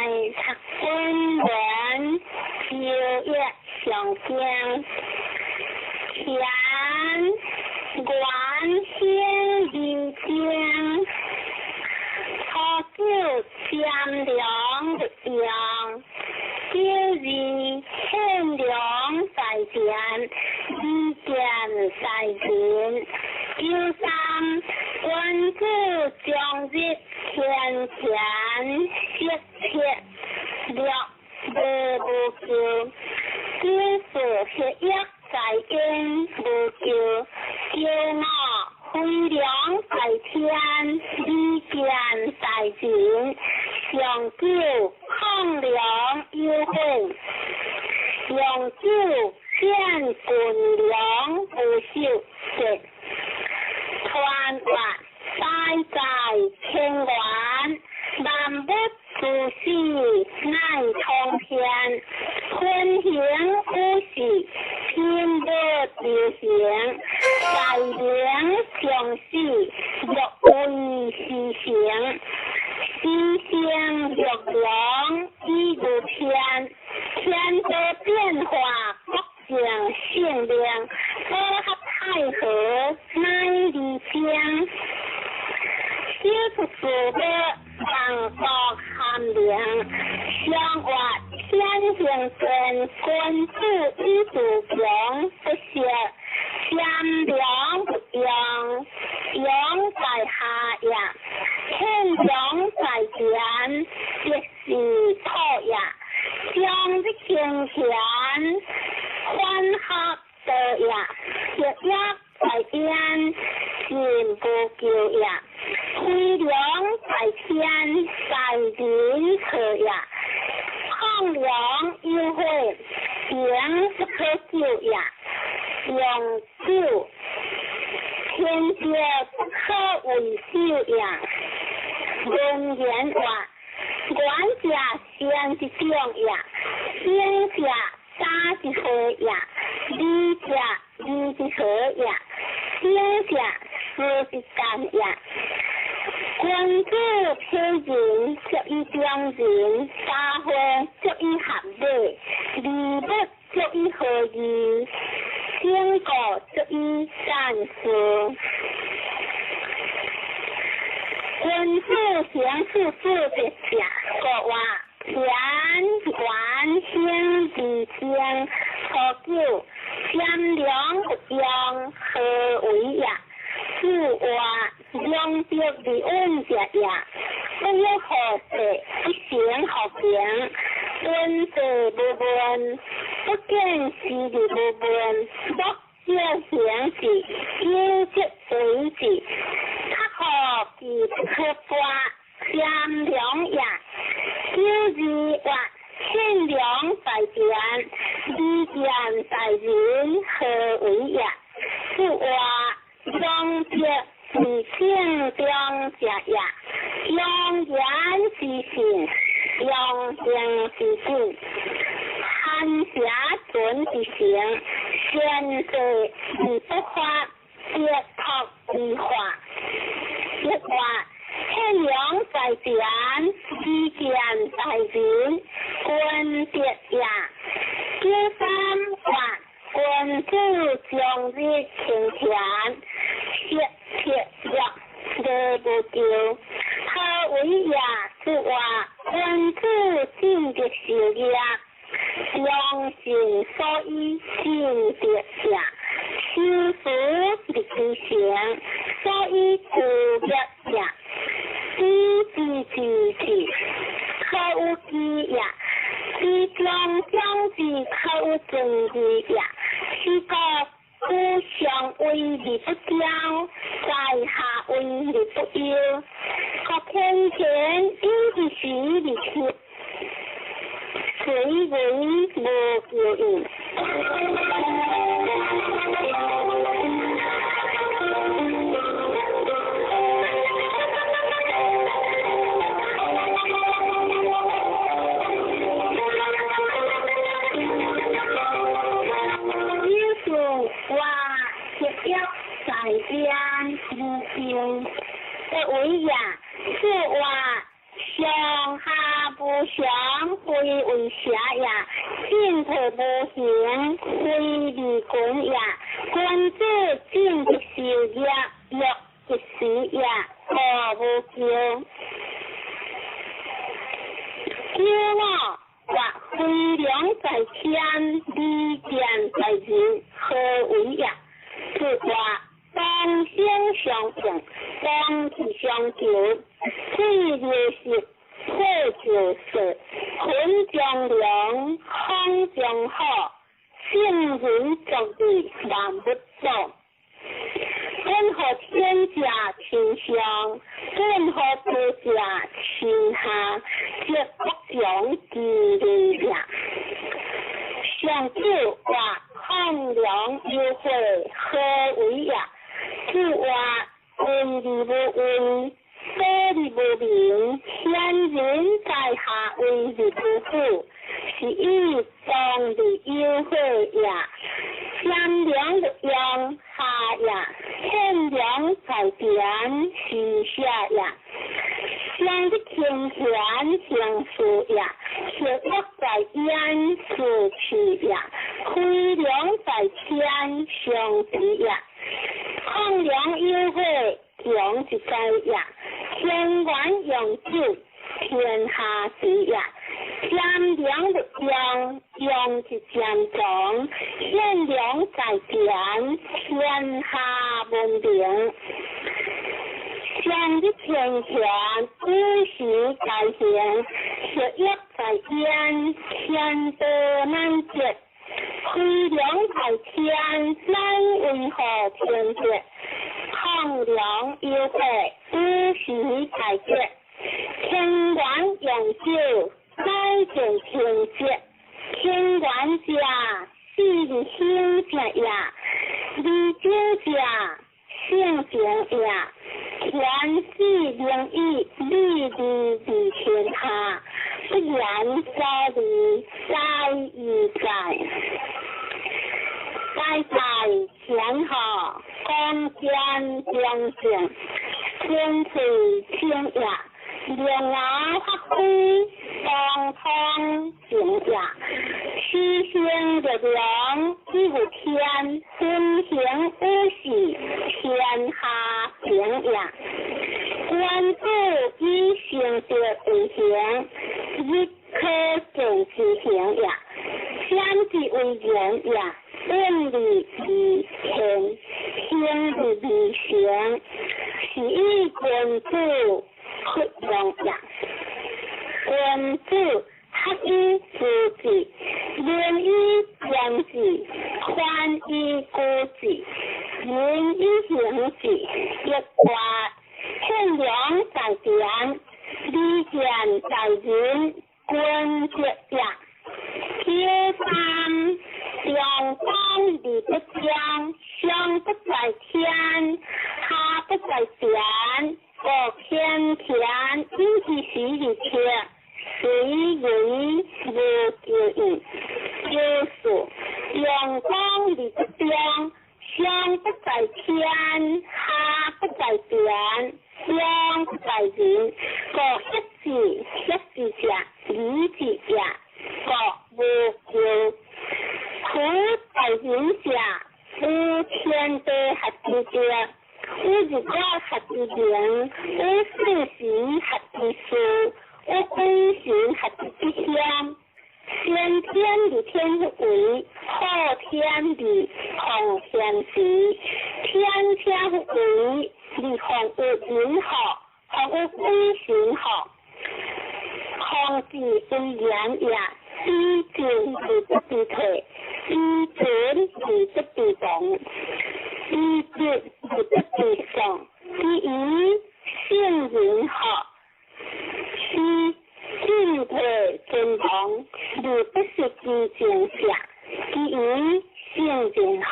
讀軍文朝約上經，乾元興二經，初九占量不用，九二獻糧在田，二見在人，九三君子終日天乾色切六無無求，九四血液在陰無求，九五飛龍在天，二見在人，上九抗糧有悔，用九見軍糧無受節，傳話大在天元，萬物諸事乃通天，分行五事，天不流行，在明上死，若為時行，時行若龍以如天，天地變化，國定性命，和合太和乃離經，小出事的萬國含靈，相話天行健，君子以自強不息，善良不用，用在下也，天良在田，即是土也，將日行田，歡合道也，血液在天，進無求也，飛龍在天，在人錯也，抗糧有悔，行不可救也，用酒天節不可為首也。文言話，願者善之長也，行者大之會也，理者義之和也，行者事之干也。君子體人，足以中人；家會足以合禮，禮物足以和義，整個足以善事。君子行處事的者，國話乾元興二經，初九占良不用，何為也？子話兩德而穩者也，不欲何事，不成何平。君子無問，不見時而無問，莫少行之，有則為之。較好其不可破，占良也。九二話獻糧在田，利見在人，何為也？子話兩德而正中者也，用言之信，用行之信，含邪存之行，善事而不發，別託而化。一話獻糧在田，利見在人，君德也。九三話君子終日勤田，色切六禮無求，何為也？子話君子進德修業，良心所以進德也。修辭立其行，所以故業也。知之知之，可有知也；知中將之，可有尊義也。是故故上位而不驕，在下位而不憂。國天乾有之時而天，隨為無求應。有事話協約在邊無求，不為也。此話上下無常，非為邪也；進退無形，非利群也。君子靜則受業，樂則思也，何無咎？九五或飛龍在天，利劍在人，何為也？是話同聲相應，同氣相求，水流石，火就色，雲中龍，風中虎，聖人作義，萬物祖。本乎天者親上，本乎地者親下，則國強其利也。上九話亢龍有悔，何為也？子曰：為而無為，所而無名，先人在下為而不負，是以當而有悔也。天良的陽下也，天良在田是下也。上的天賢行事也，學樂在焉是去也，飛龍在天上之也。亢龍有悔，強之災也。天元用酒，天下之也。佔良的陽，陽是佔長，天良在田，天下文明。上的天權，五時在行，學業在焉，天道難絕。飛龍在天，乃為何天絕？亢龍有悔，五時在絕。天元用酒，乃見天節。天元者，是興者也；利酒者，性情也。天子明義，利利利天下，不言所利，在於在。在在天下，光見中正，天翠清也。龍牙發揮，當通情也。七星月亮，以有天，分行五時，天下平也。君子以成德為行，日可見之行也。先之為人也，本利而天，行利而成，是以君子弗用也。君子合以知之，仁以言之，寬以固之，仁以行之。一卦天良在田，利劍在人，君子也。九三陽光而不將，上不在天，下不在田。國天天，以其時而切，隨人無咎矣。九四陽光而不將，上不在天，下不在田，陽不在人。國一字一字者，理字也，國無咎。苦在人者，無天地合之者，有日月合之明，有四時合之事，有鬼神合之吉祥。先天而天為，後天而奉天時。天天為而奉有人學，奉有鬼神學。控制為言也，以進而不知退，以存而不知亡，以節而不知喪，以以聖人學，是進退存亡，而不失其正者，以以聖人學。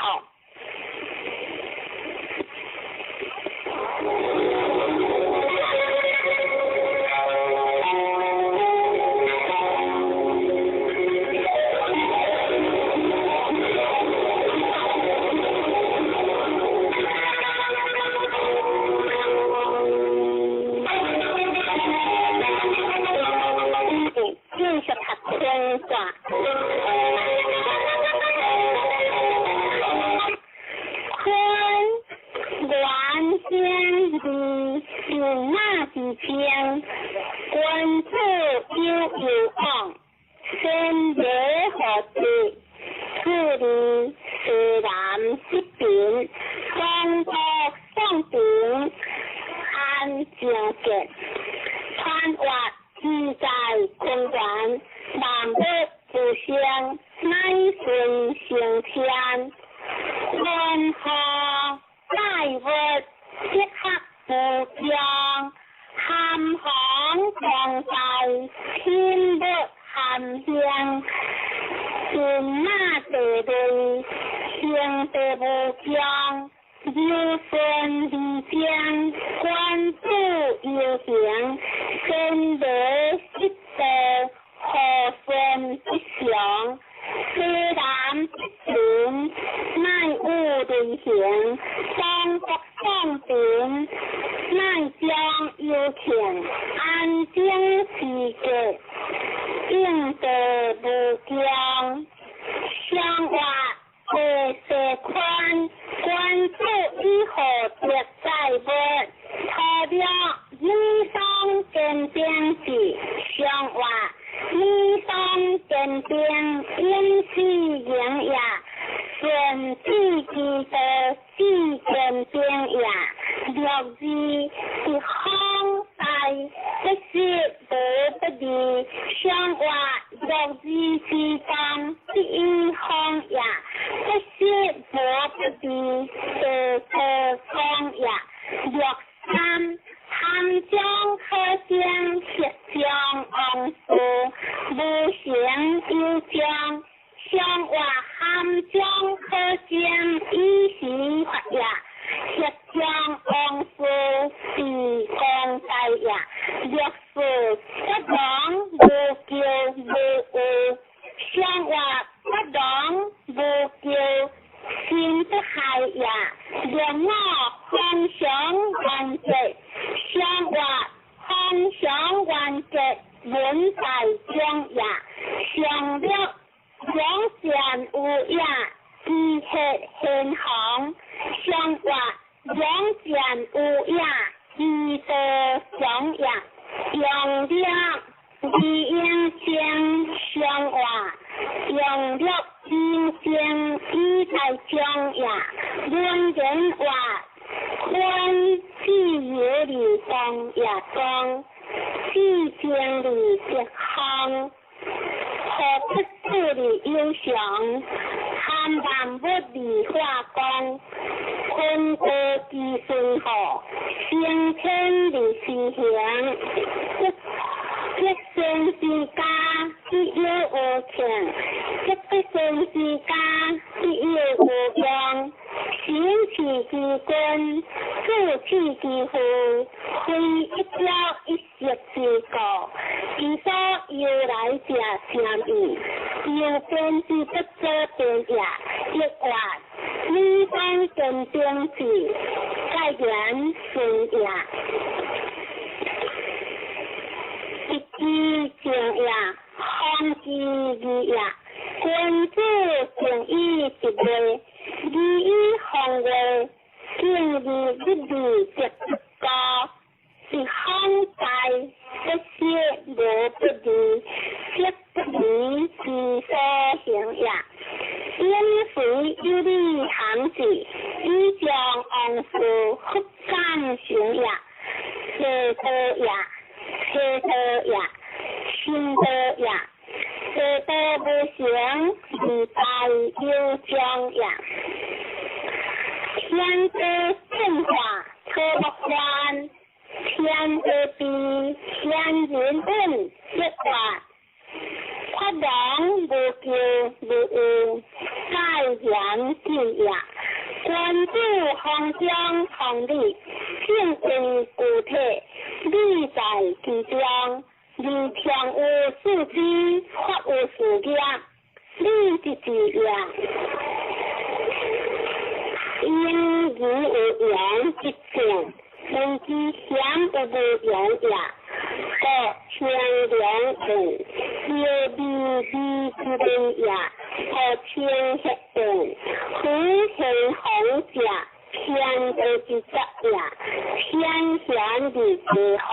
二人马之争，君子有攸往，先礼后德，次二西南失平，双国宋平，安正杰，穿越自在坤元，万物无声，乃顺成天，云何大物即刻无穷，含风光在，天物含兴，人马地类，行地无穷，柔顺而精，君子游行，先礼失道，和顺吉祥，西南吉平，乃有雷行，双国宋平，乃将有庆，安静时节，应地无穷，相活地势宽，君子以厚德载物，土了女双坚定志，相活女双坚定，永世营业，顺治之道，至坚定也。六二是方大，不是无不利，相活六二之当，第一方也，不是无不利，地道方也。六三含将可将，黑将王事，无形有将，相活含将可将，以时发也。黑将王事是公大也。六四不亡无求无有，相活不亡无求，心不害也。六五方向完结，相活方向完结，文在中也。上六两善有也，知黑现行，相活两善有也，知道上也。用六二应生相活，用六应生以在中也。论人话，宽自由而光也光，自正而德行，何不自而有常，含万物而化光，坤道之顺和，升天而施行，积善之家，必有无庆；积不善之家，必有无用。行持之君，自治之父，非一朝一夕之故。其所由来者诚矣，由边之不做边也。一活女方坚定志，盖言顺也。一之正也，方之义也。君子敬以直位，礼以方位，敬而日而德高。是方大，不失无不利，色不离之所行也。因随有理行之，以将王事复感行也。邪道也，邪道也，心道也。邪道无成，而大有将也。天地变化，土木换；天地变，天人运，一化。发亡无求无有，盖言尽也。君子方将同理，正为具体，理在其中。而常有四肢，法有四业，理即是也。因义有言即正，为之险有无言也。故清凉问，有微微之类也。故清黑问，夫现红者，天天地之節也，天顯佇地方。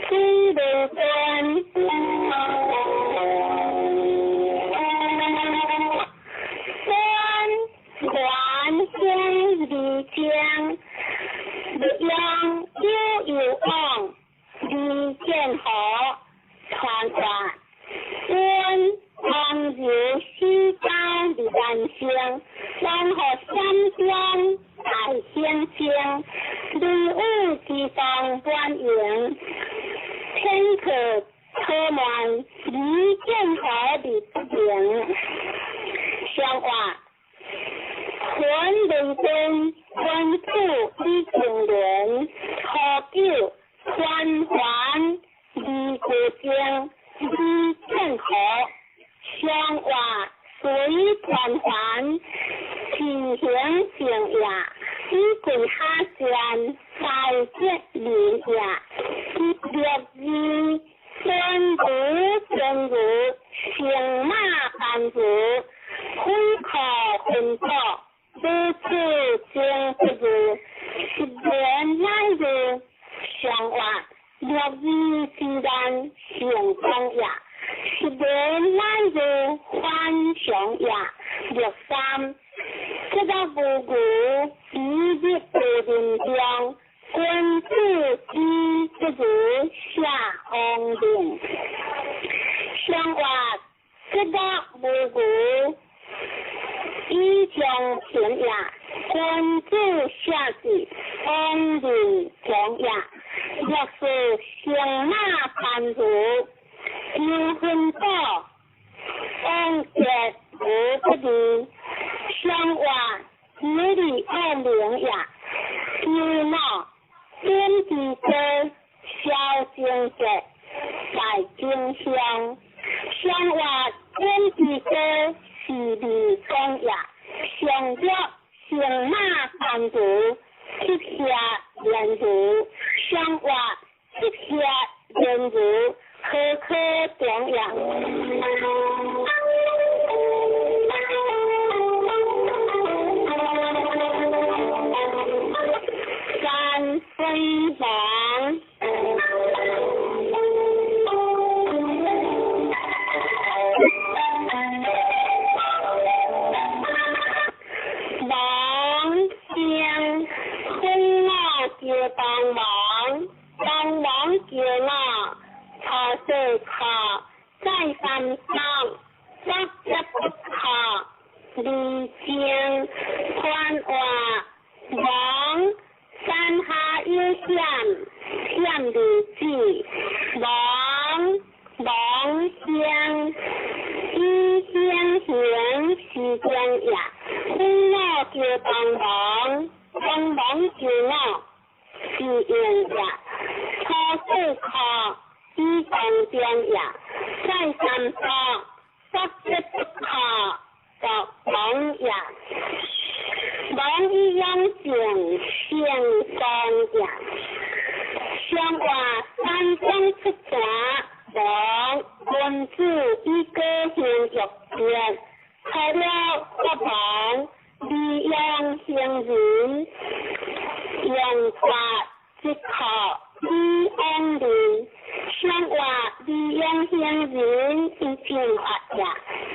水流轉，轉元興二江，欲用悠悠往，二建河傳話，阮王游四周佇南星，王予閃中大興星，雷雨之當滿盈，天可草蔓，二建河佇北營，相話。雲雷電，君子以正言，初九團環二過正，二建河，相話隨團環，自行正也，以跪下善大吉人也，六二天如天如，乘馬班如，分可分組。如此正不如，十年乃如相話，六二之難成功也，十年乃如反常也。六三，這個無牛一日不人中，君子以不如下王令。相話，這個無牛。以將平也，君子下志，王令強也。若是乘馬班如，有分寶，王傑無不利。相話有利惡名也。有腦點之歌，蕭正節在荆鄉。相話點之歌。是利公也，上著乘馬班如，七下連如，相話七下連如，何可中也？山水王。叫幫忙，幫忙叫我，初四考，再三上，不一不考，二正寬話，王山下有險，險如子，王王鄉，以鄉行是正也，分我叫幫忙，幫忙叫我。是應也，初四考以當中也，再三考不一不考作王也。王以養正成功也。相話三江出泉，王君子以高興欲變，除了國王利用行人。用法即可以往人，相話利用行人以正法也，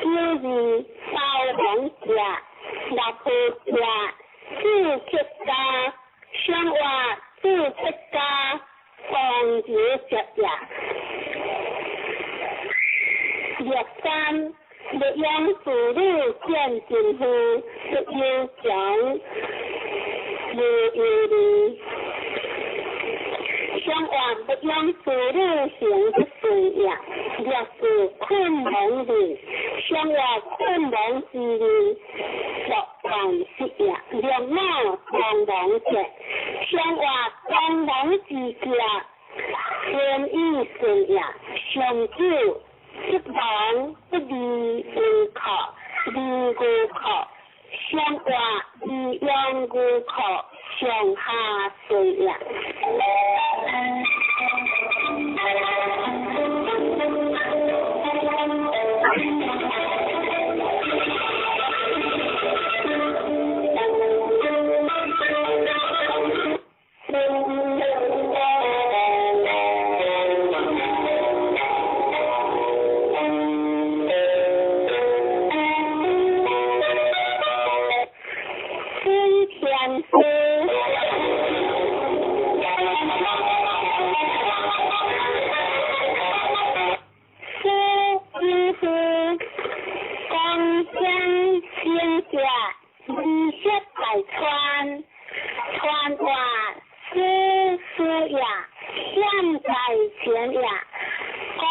有義包容者，六不者，自出家，相話自出家，防止者也。六三，欲用子女見真夫，不由強。無有利，相話不用子女行不順也，若是困亡利，相話困亡之利，作萬事也，若我當亡者，相話當亡之家，天意順也，上九即亡不利無可，利無可。相話以養無可，上下順也。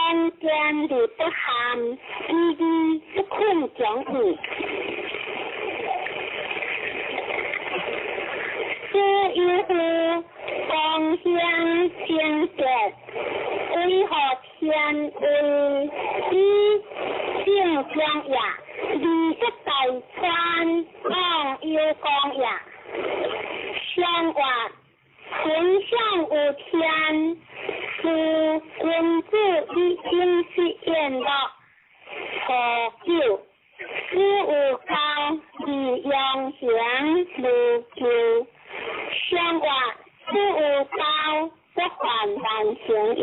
相见伫不含，依依不困迥异。此有夫光显清洁，为何天位以正庄也？二十大川望有光也。相话分享有天，是君子以经世宴乐。初九，子有教而扬行无咎。相话子有教不患难行也，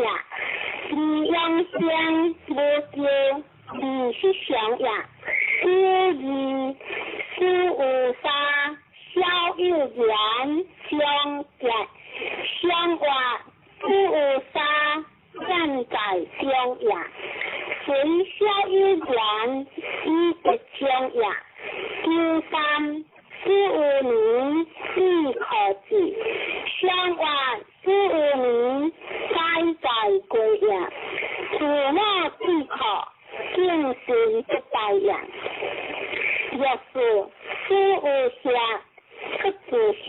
而扬行无咎，而是常也。九二，子有三，小有言相结。相话子有三，善在中也。随小有言以得中也。九三，子有年以可治。相话子有年，该在归也。父母必可，敬顺不怠也。若是子有下，不自下。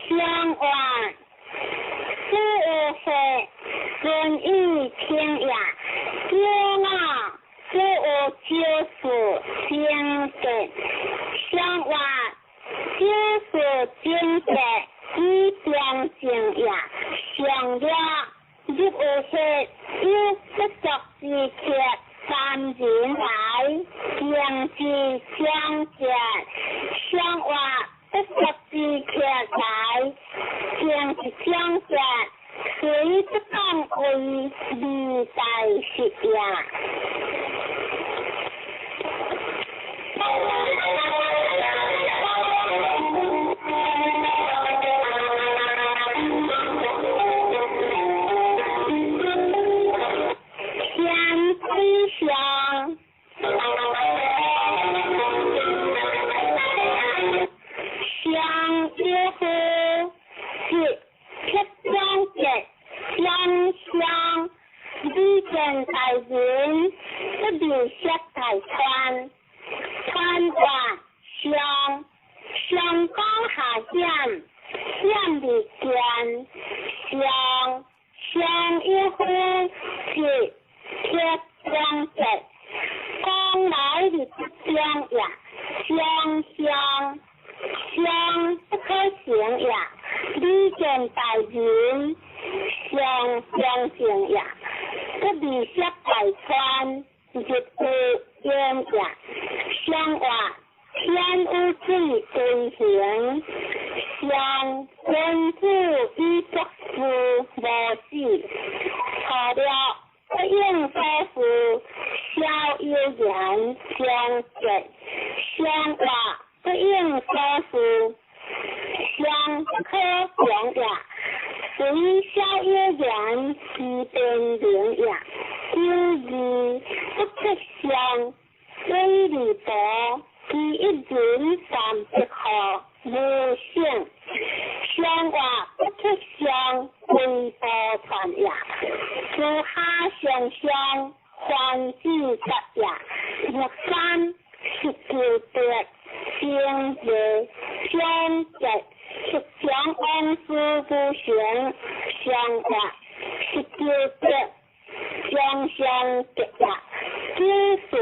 相话子有岁，顺意听也。九五，子有九四，正节。相话九四正节，以中正也。上了入有岁，有不足之客，三人来，行之相结。相话不足之客来，行之相结，虽不当为未在实也。天之上，相有夫，是铁相结，相相，李见大人，不离色大川，川话相，相江下险，险未见，相相有夫，是铁相结，讲来是不相也，相相。相不可行也，李见大人，相相正也，不离色大川，日有烟也。相话天有水归行，相君子以作事无死。错了不应所事，小有言相结。相话不应所事，相不可讲也。虽小有言，其变明也。九二，不克相，水利薄，其一人三不可无性。相话不克相，为波传也。自下相相，还之则也。六三，十九得。正月相结，十相往事不详，相话十九得，相相结也。九四，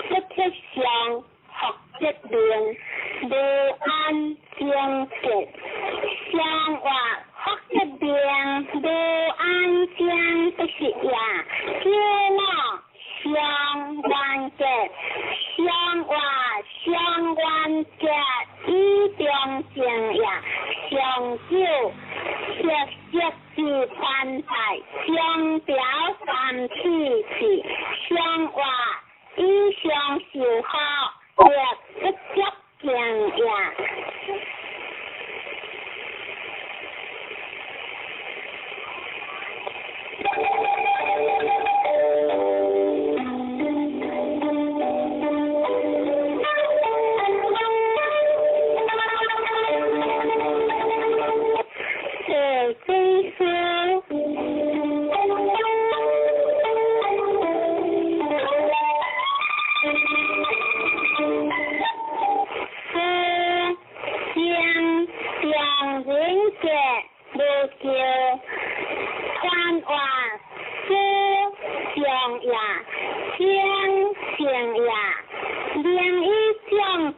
不克相，学则明，无安正结。相话学则明，无安正不是也。九五，相关结，相话相关结，以中正也。上九，色色之宽大，相表三体是。相话以相受好，亦不足敬也。地水师。傳話使上也，天成也，明以將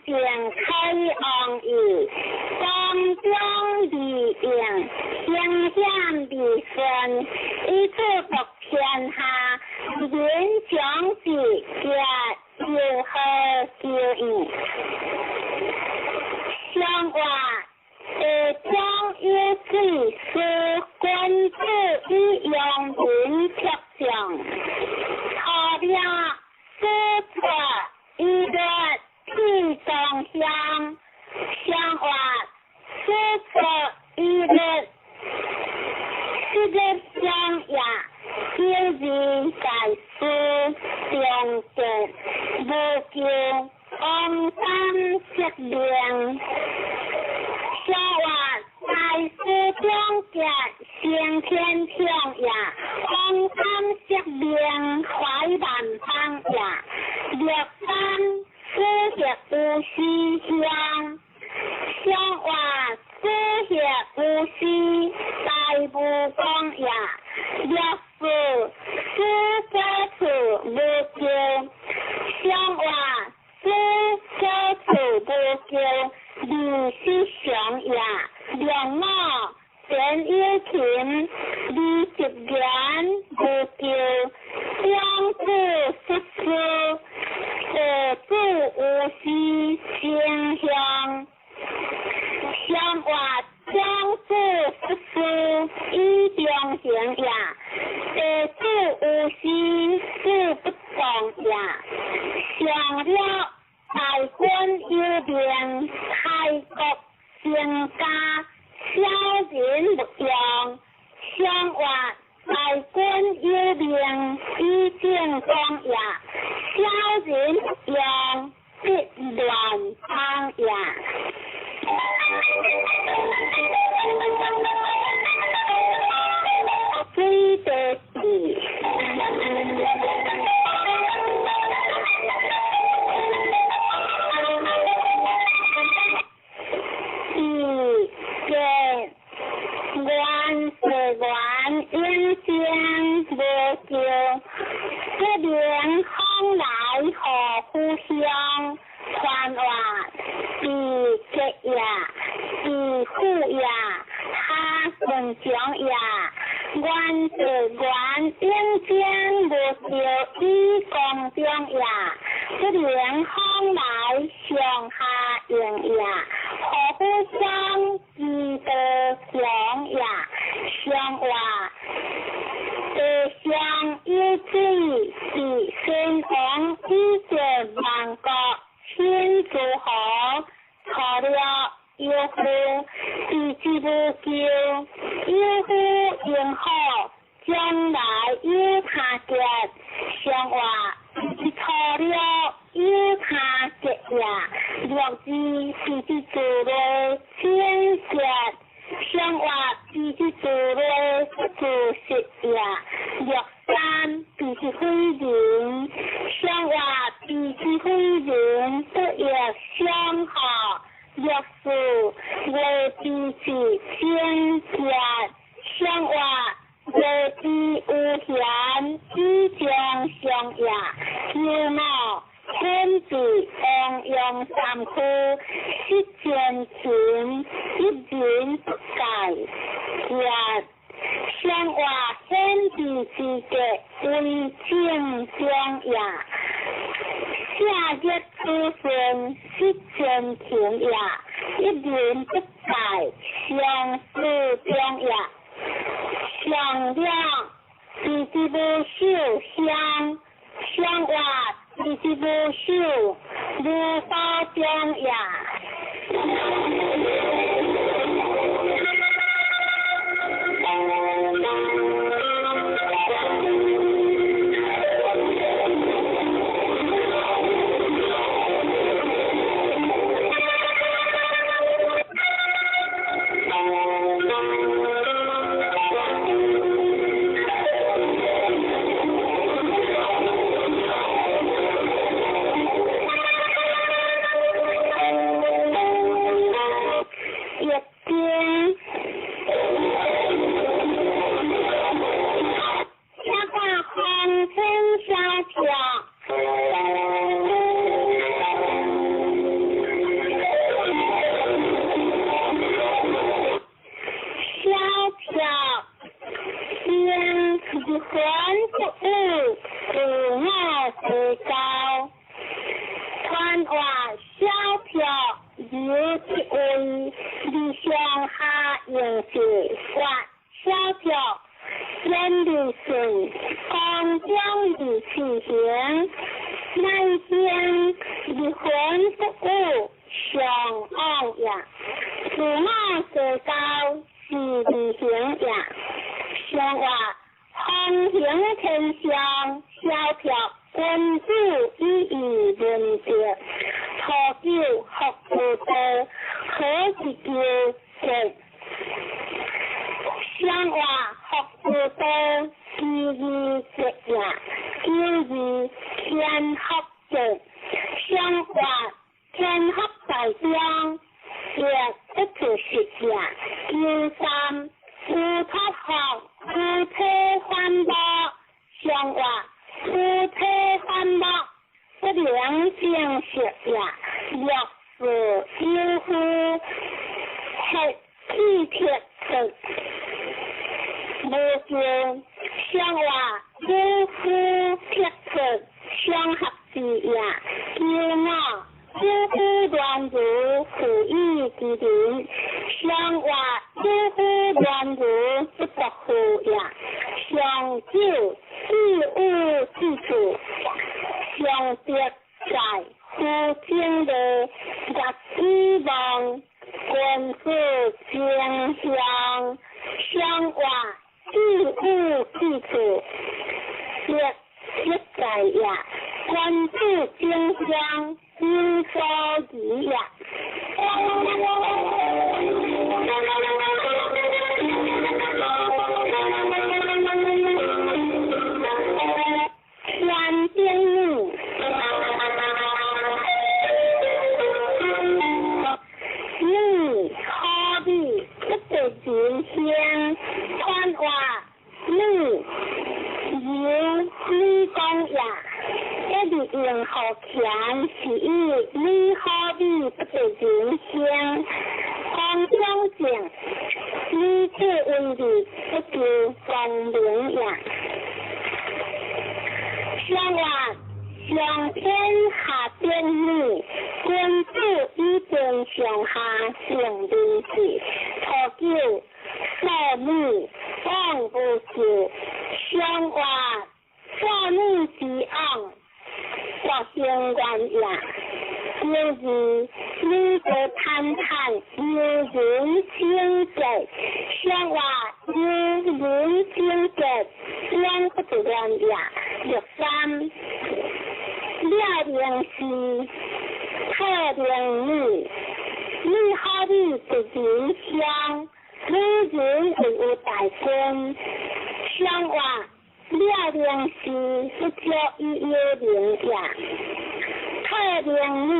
正開王義，當中利用，興險利順，以此國天下，人長子皆有何求應？相話地中有水，使君子以陽民卓上，初了使出以律天中鄉，相話使出以律四日相也，九日在書中節無求王三釋命。相話大師中節先天聽也，王三釋命懷萬邦也，六三死協無私鄉，相話死協無私大無光也，六四死者處無求，相話死者處無求。二是上也，兩五田有琴，二十言無求，兩子失事，二子無私正向，相話長子失事以中行也，二子無私事不動也，上了大君有命，開國成家，小人勿用。相話大君有命，以正光也，小人勿用，必亂邦也。水地地。二见原是原永生無求，不明風來何故鄉？傳話地結也，地富也，哈順長也。原是原永生無求，以光中也，不明風來上下應也，何故鄉？之道強也，相話地上有水，是先王以前萬國親諸侯，錯了有夫，地之無求，有夫應好，將來有他結，相話是錯了有他結也，六字是之做的清潔，相話是之做的做實也，六三是之非人，相話是之非人不亦相合，六四月之是清潔，相話月之無閒，以將相也，九五天地王陽三區，失前情，一人不改，也相話天地之格為正中也，下月出生失前情也，一人不改，相思中也，相兩地之無秀香，相話地之無秀如寶中也。易經。是行，乃行入魂不悟上往也。自我家教是二行也。上话风行天上，萧飘君子以义论德。初九福无道，何以求节？上话福无道，其义节也。九二天福节，上话天福在中，节不自实也。九三乌托福，夫妻反目，上话夫妻反目，不能正实也。六四有夫，黑气铁出，无求上话有夫铁出，相合之也。九五有夫乱如负义之人，上话有夫乱如不得负也。上九自有之处，上德在夫正的业以望，君子正向，上话自有之处，德德在也。君子正向，有所疑也。天顶女，女好比不得人香，传话女由女讲也。一直用好强，是以女好比不得人香。公中正，女子为义不求功名也。上话上天下天女，君子以天上下成人事。初九少女往无咎，上话少女之往，国兴愿也。九二女子坦坦，有人清洁，上话有人清洁，两不得乱也。六三了明是特明女，女好比一人香，女人会有大军。上话了明是不足以有名也。特明女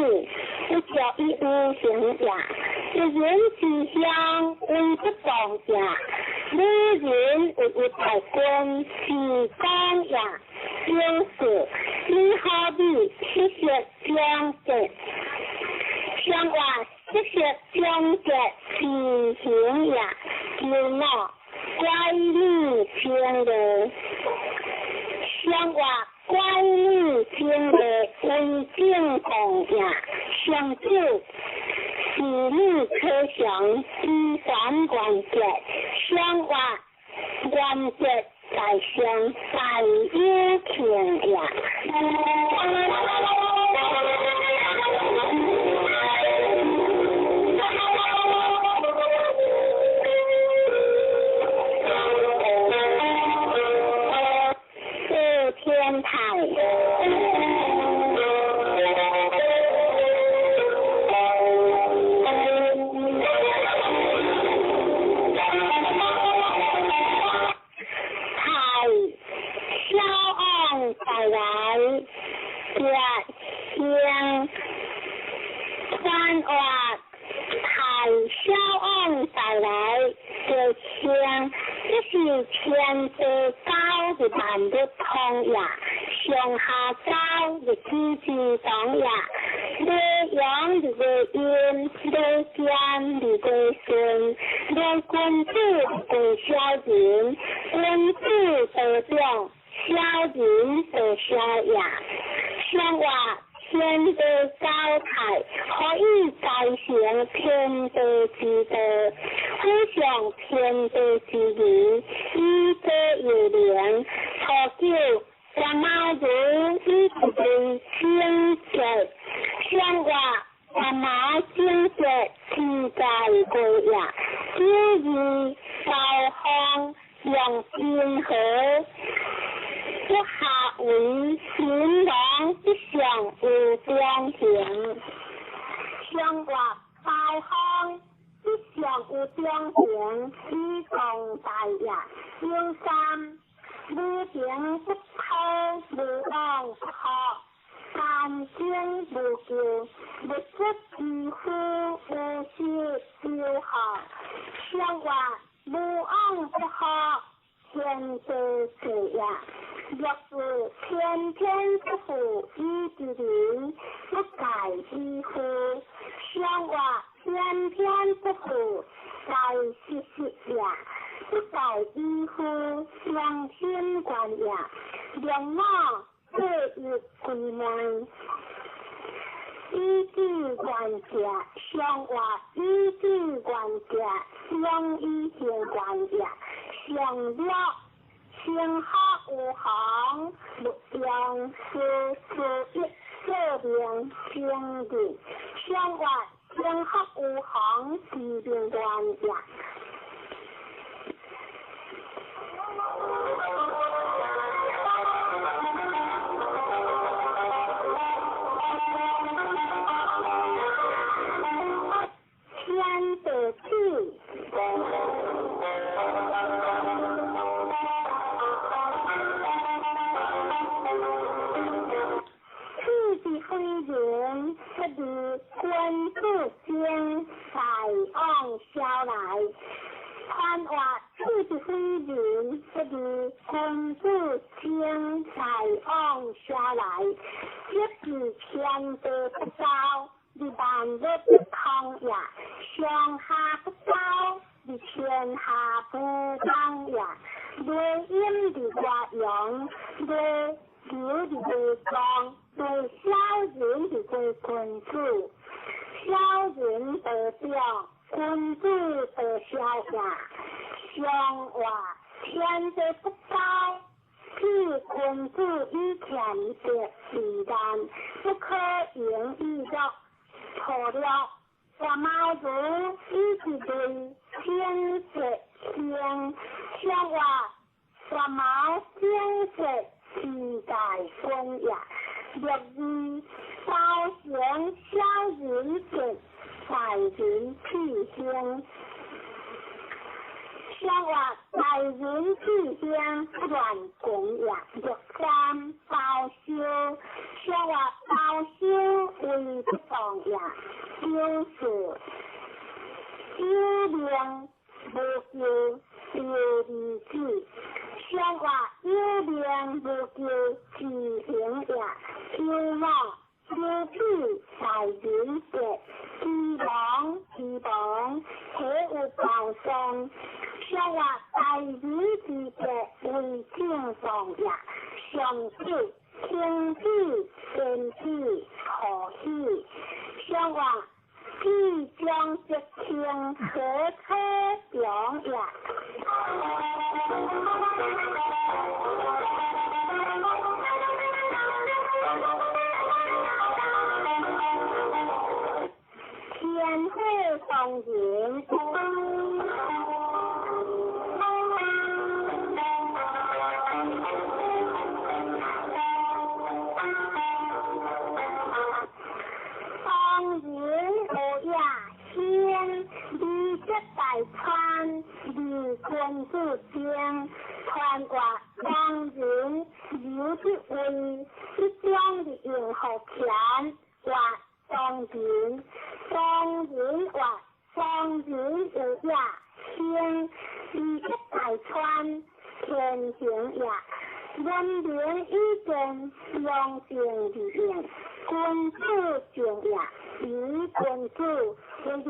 不足以有形也。一人之乡为不当也。女人会有大军是讲也。九四女好比七色两节，上话七色两节是形也。九五乖女清的，上话乖女清的为正当也。上九是女可祥依传原则，上话原则在上大有庆也。四天台。再来，月星传话，太小王再来，月星，这是天地交的万物通也，上下交的机之动也，日阳日个阴，日间日个顺，日君子贵小人，君子得长。小人得小也，上话天地交泰，可以继承天地之道，互相天地之义，以德有灵。初九，什么如一类清洁，上月阿毛整洁天在过夜，九二高方用平和，不下为新郎不上有中行，上月高方不上有中行，以共大业。九三无情不讨，无往不好，三经无救，物质之夫无失丢好，上月无往不好，天地事业。若是天天不负以之人，不改之夫，上月天天不负在时时也，不改之夫相亲关也，两马各一归门。以智观者，上月以智观者，相以行观也，上了。天下有行，勿用书书一说明经义。上月天下有行，是明观也。天地起。飞人不离君子心，大往消来。宽话此之非人，不离君子心，大往消来。这是天地不高，你万物不空也；上下不高，你天下不当也。内阴伫外阳，内流伫内光。对小人是归君子，小人得长，君子得小也。上话天地不高，是君子以谦德为难，不可盈以乐。错了，大猫如以一类清洁清，上话大猫清洁是大君也。六二高行小人德，大人气兴。上话大人气兴不乱讲也。六三包修，上话包修为不当也。九四有命无求丢二子，上话有命无求自行也。九五九子大人德，之亡之亡，体有暴丧。上话大人之德为正当也。上九天子天子何喜？上话必将吉庆何可强也？天火当人。当人有也先，离节大川，离君子精，传话当人留的位，一将的用好钱，话当人，当人话当人有也先，离节大川，天行也。文明以见，良政而应，君子敬也。以君子为灵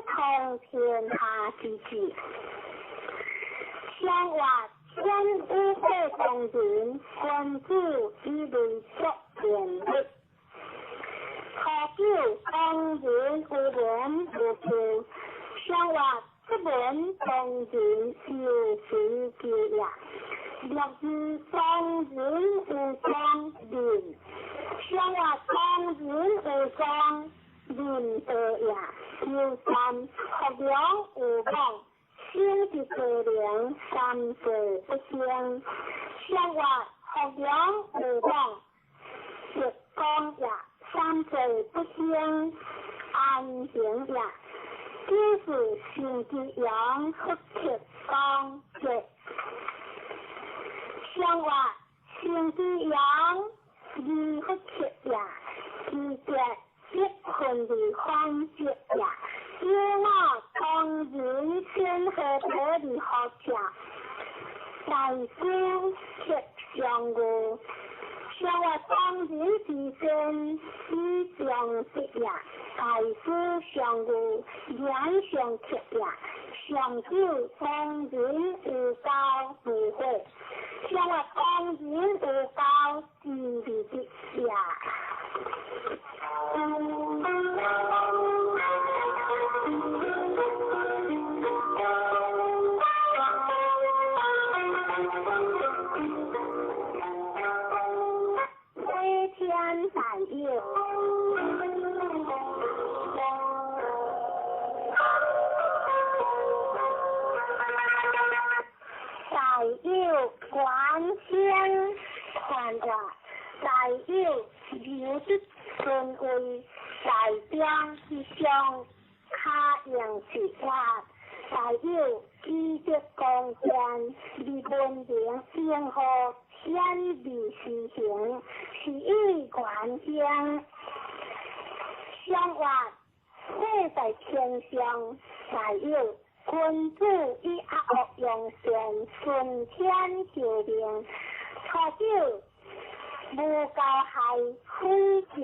通天下之志。上话天有火当人，君子以类作天力。初九当人有文无求，上话出门当人有时求也。六二当人有当人，岳陽有望德光也，三界不兴安平也。九是成吉阳福克光节，上话成吉阳二福克也，二节一分二方节也。九五当人先河得二好者，大姑克上月，上话当人之先以上德也，大师上月言上克也，上九当人有交无悔，上话当人有交之二德也。飞天大有，大有关天宽话，大有留得尊位，大中之上卡用之法，大有积德光剑，立文明平和显微施行，是以观天。相话火在天上，大有君子以阿恶用善，顺天受命。初九无交害，非求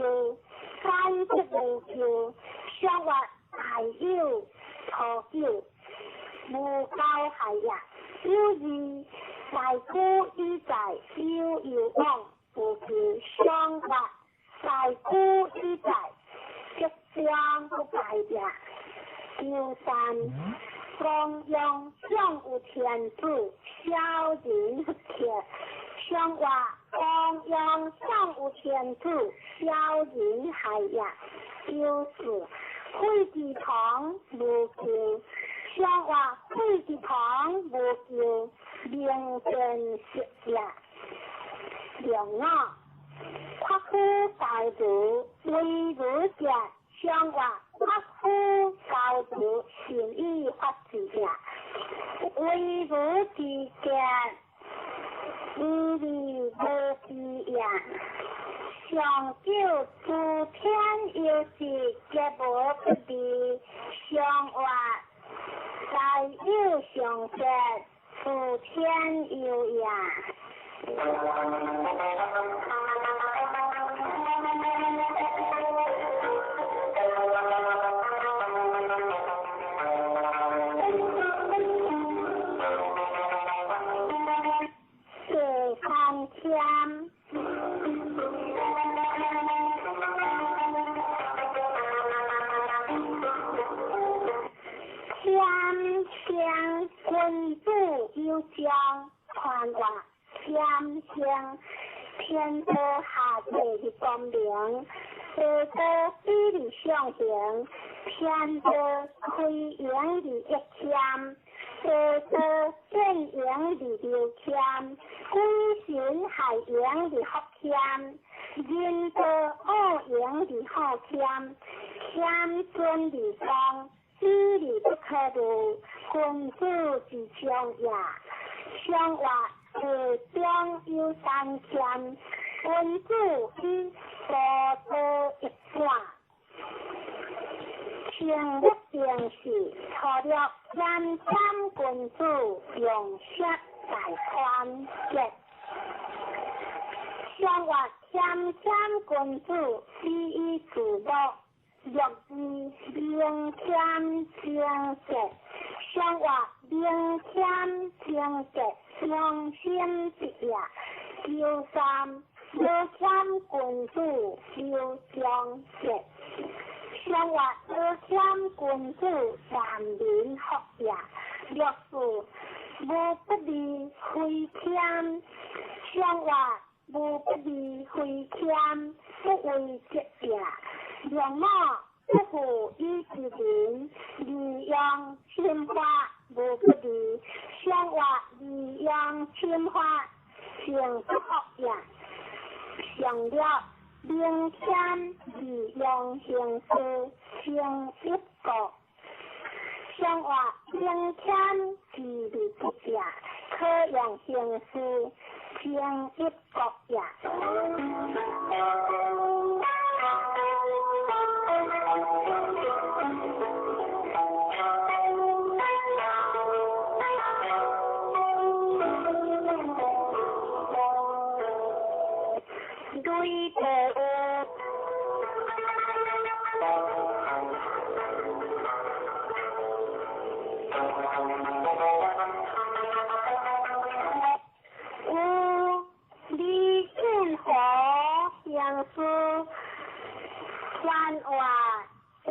三则无求。相话大有初九无交害也。有二大姑以在有有往无求，相话大姑以在即将不败也。九三光阳上有天子，小人不克。相话光阳上有天子，小人害也。九四废之堂无求，相话废之堂无求，明辨识也。两五夸夫教主为儒者，相话夸夫教主善以法治也。为儒之见，无利无弊也。上九诸天有时皆无不利，上话大有上节，诸天有也。第三天，天生君子有将，传话天生天道下地的光明，地道比例上行，天道开源的一天，地道变形的流天，鬼神害形的福天，人道恶形的好天，天尊的光，比例不可入，君子之将也。相话地中有三天，君子以多多益善。清日定时，初六谦谦君子用色大宽节。相话谦谦君子礼以自乐，乐以明谦清节。相话明谦清节，良心之也。九三无谦君子有忠节。相话无谦君子难民福也。六四无不利非谦，相话无不利非谦，不为节也。两五不负以之人，利用心法无不利。相话利用心法，成不福也。上了明天利用形式成一国，上话明天是利不也，可用形式成一国也。对地有，有李俊和相思，番话有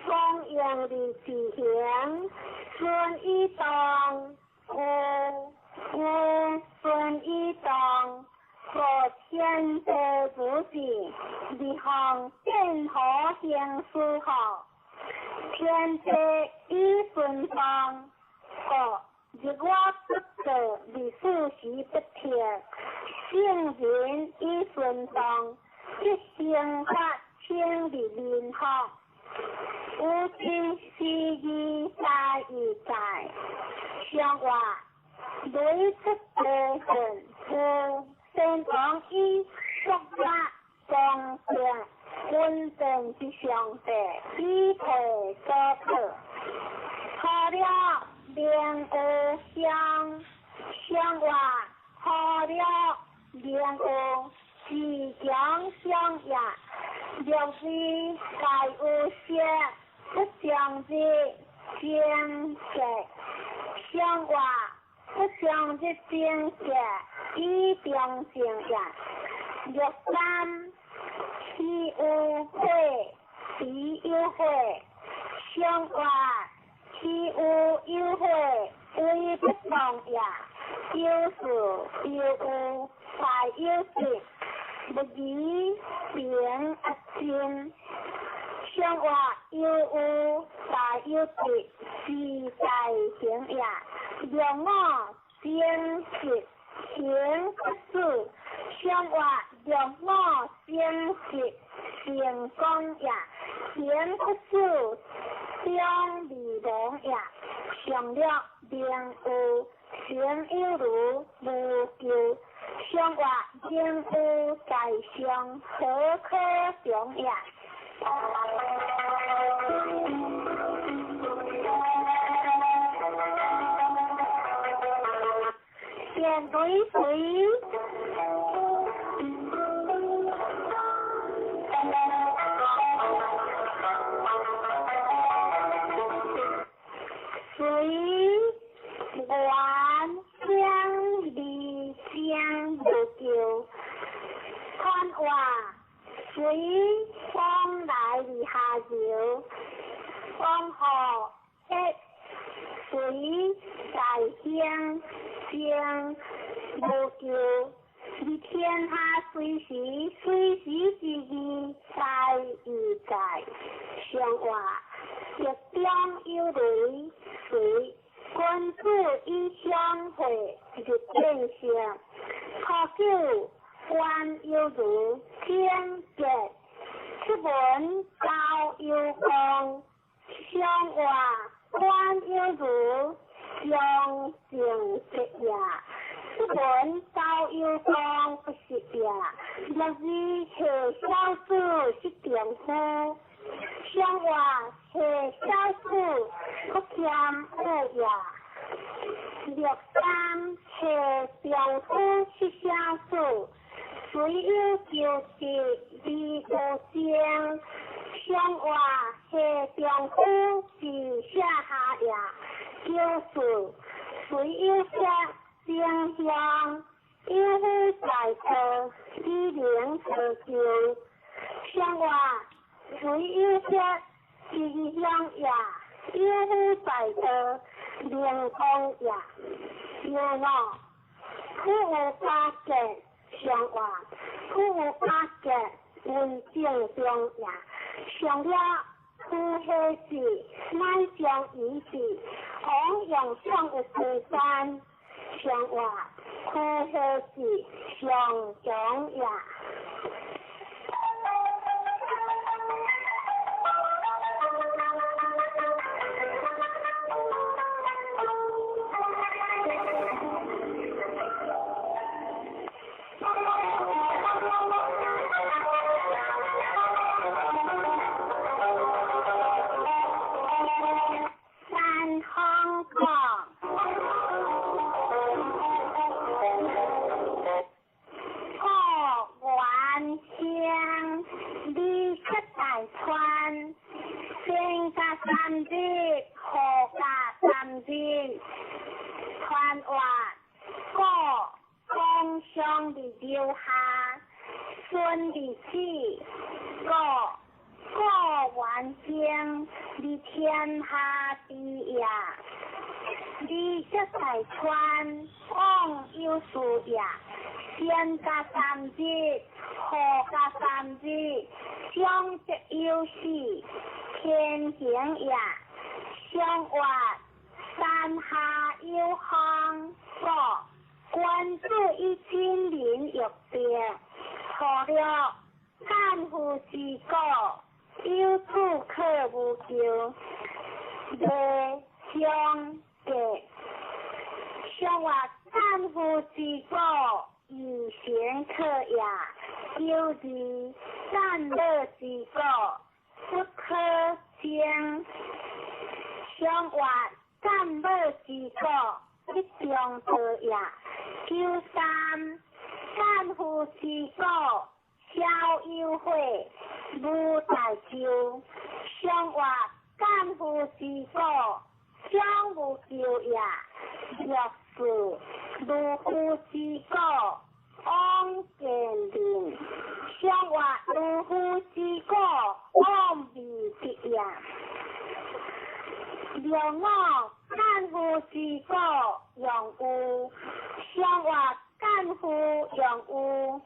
光荣的自行，孙一东有有孙一东。和天地不济，立项建河行书号，天地以顺风，个日我不过历史时不停，圣人以顺风，一生发清的民风，有真是义在义在，相话雷出地恨有。先王以国家公正稳定之上帝，以提所托，除了明有相，相话除了明有自强相也，六字大有色，不将之精格，相话不将之精格。以中正也，六三岂有火，彼有火，相话岂有有火，为不同也。有事有有，大有德，不疑平阿真。相话有有，大有德，是在行也。六五正直。行不死，相话六五正直成功也；行不死，将未亡也。上了明有，行有如无咎。相话明有在上，何可强也？电对水，水源相离相无救，看话水往来而下流，往河一水在乡。将无求，伫天下随时随时之义在义在，相话日中有雷水，君子以相会日变性，初九官有如天杰，出门高有光，相话官有如。将正直也，出门高有光不是也。六日下小子是丈夫，相话下小子不谦恶也。六三下丈夫是小子，虽有求得而无情，相话下丈夫是下下也。九四虽有色正向，有夫在道，以能成就。相话虽有色正向也，有夫在道，灵光也。有五苦有八结，相话苦有八结，为正中也。上了苦下事，乃将以事，王用上有西山，相话区号是上强也。三香港，古元乡，李出大川，先加三日，后加三日，传话古公上的留下，孙的子，古古元乡，伫天下之也。李出大川，往有事也。先加三日，后加三日，相则有时，天行也。相活山下有风，古君子以亲民欲定，初六干夫之果，有子可无求，未相隔。相活干夫之果，以行可也。九二善乐之果，不可争。相活善乐之果，一中道也。九三干夫之果，小有悔，无大咎。相活干夫之果，小无咎也。六四如夫之果，往见人。相活如夫之果，往未得也。六五干夫之果，用有。相活干夫用有，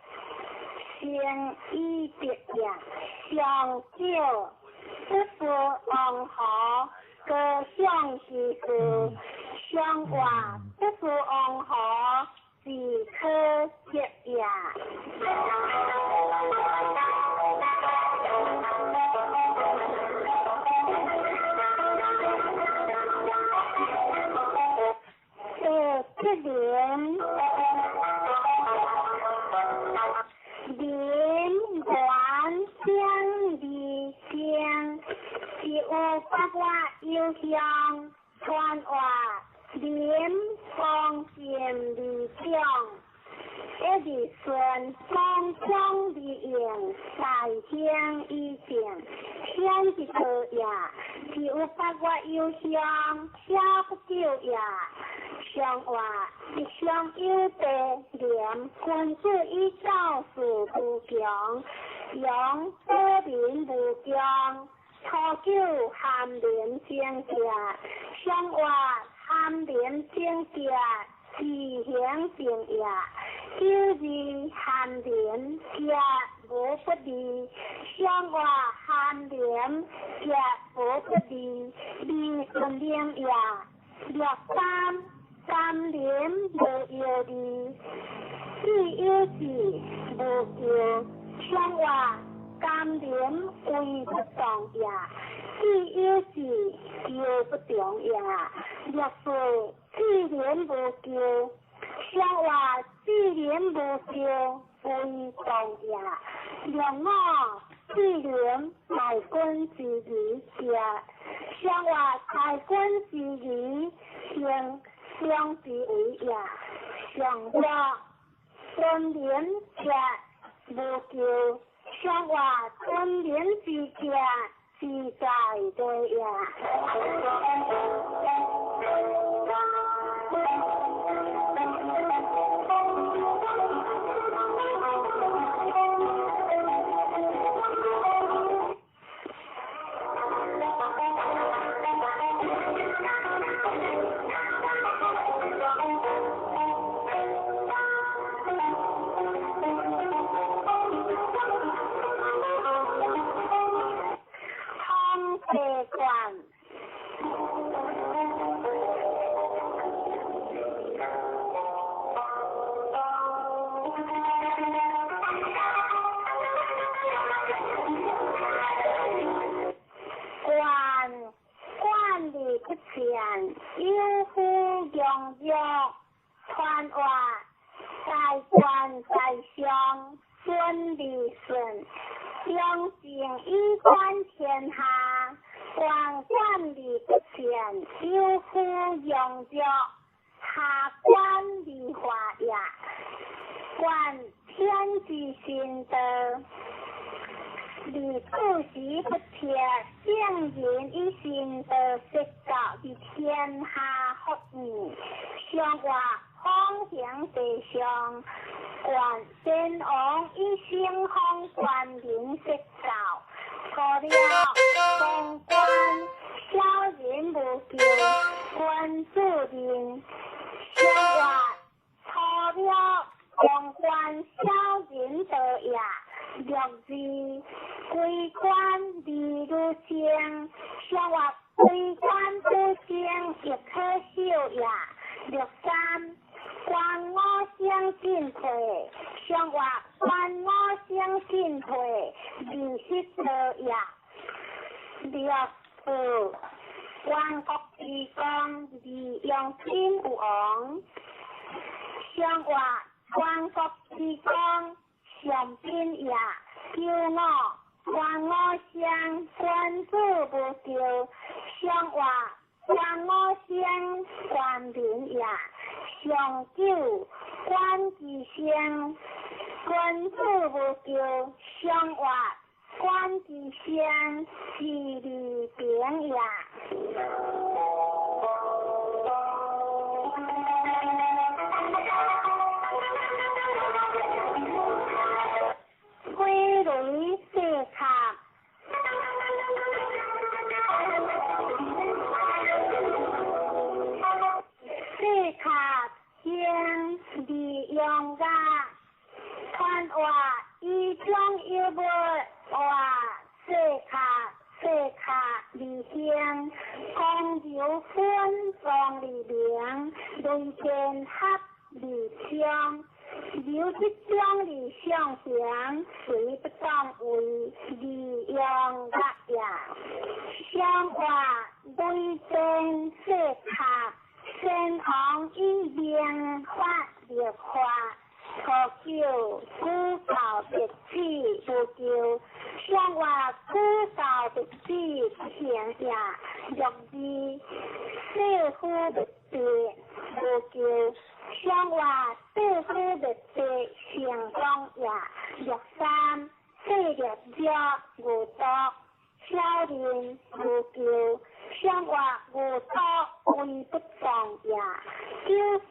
成以得也。上少不是王侯，高尚之事。相活不是王侯，是可得也。第七年，林元乡二乡，是有八月有乡传话，林方便二长，一日顺方将二应，在乡以前，天之道也，是有八月有乡，小不久也。相活一向有德廉，君子以教事无穷，用保民无穷。初九含廉贞洁，相活含廉贞洁，自行正也。九二含廉洁无不利，相活含廉洁无不利，利顺明也。六三三廉无忧虑，四有志无求，相活甘廉为不动也。四有志求不中也。六四志廉无求，相活志廉无求为动也。六五志廉大君之义也，相活大君之义行相之为也。上六尊廉者无求，相活尊廉之者自在对也。风地冠。而順，中正以觀天下，王冠而不見，有夫用著，下官而化也。觀天之心道，而處時不撤，聖人以心道說教於天下福義，上話方行地上，觀先王以聖風觀民說教，錯了王冠小人無咎，君子仁，上話錯了王冠小人道也。六二歸觀而如正，上話歸觀不正，亦可修也。六三觀五星進退，上話觀五星進退，而失道也。六四觀國之功，而用兵有王，上話觀國之功，上賓也。九五觀五星，君子無咎，上話觀五星，觀民也。上九觀其聲，君子無咎，上話觀其聲，是利平也。飛雷四卡，四卡經利用甲，傳話以中有物話四卡四卡而行，公牛分王而明，雷電合而昌。由這種而上行，隨不當為利用甲也。上話雷電四卡，先王以明法立法，初九舉教弟子無咎，上話舉教弟子不行也。六二世夫滅別無咎，上話世夫滅別成功也。六三世掠者無毒，小人無咎，上話無毒為不當也。九四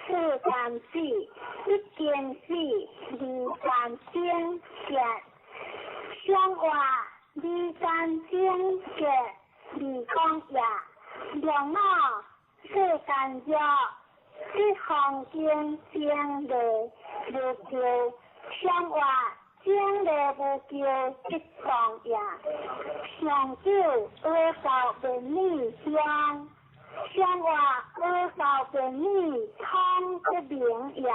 世間死，一經死，二間精結，上話二間精結二講也。六五世間弱，這方經精利無咎，上話精利無咎，即當也。上九阿教便女鄉，上話阿教便女通不明也。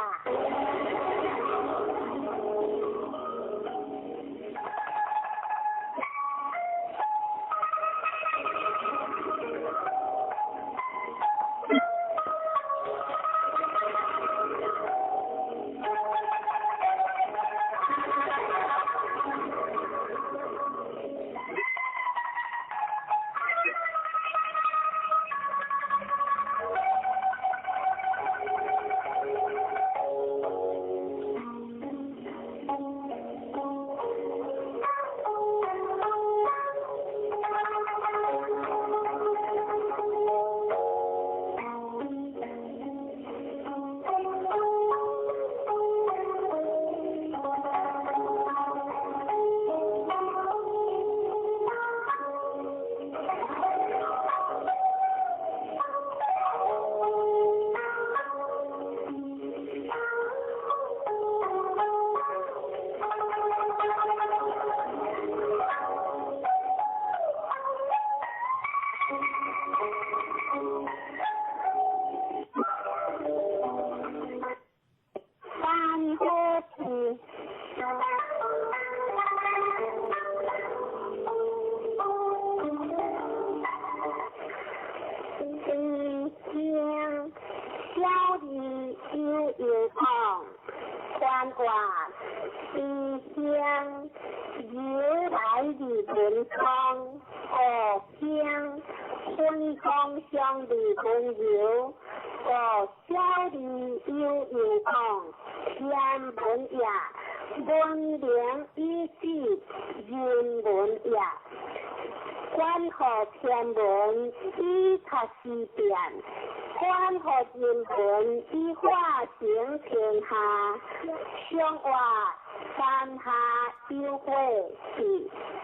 活慈興由來二文光五興分光相二溫柔五小二有有講天文也文明以止人文也。關乎天文以察時變，關乎人文以化成天下。上活山下有火是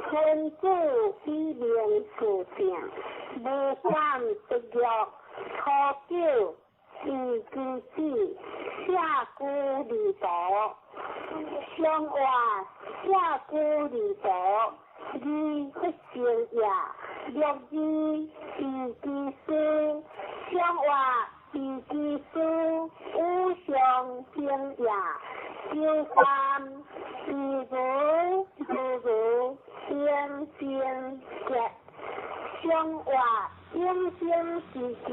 君子以明事正，無感得玉初九伊之子舍居離途。上活舍居離途。二不成也，六二伊之師，上活伊之師，五上興也。九三伊如如如應生結，上活應生之家，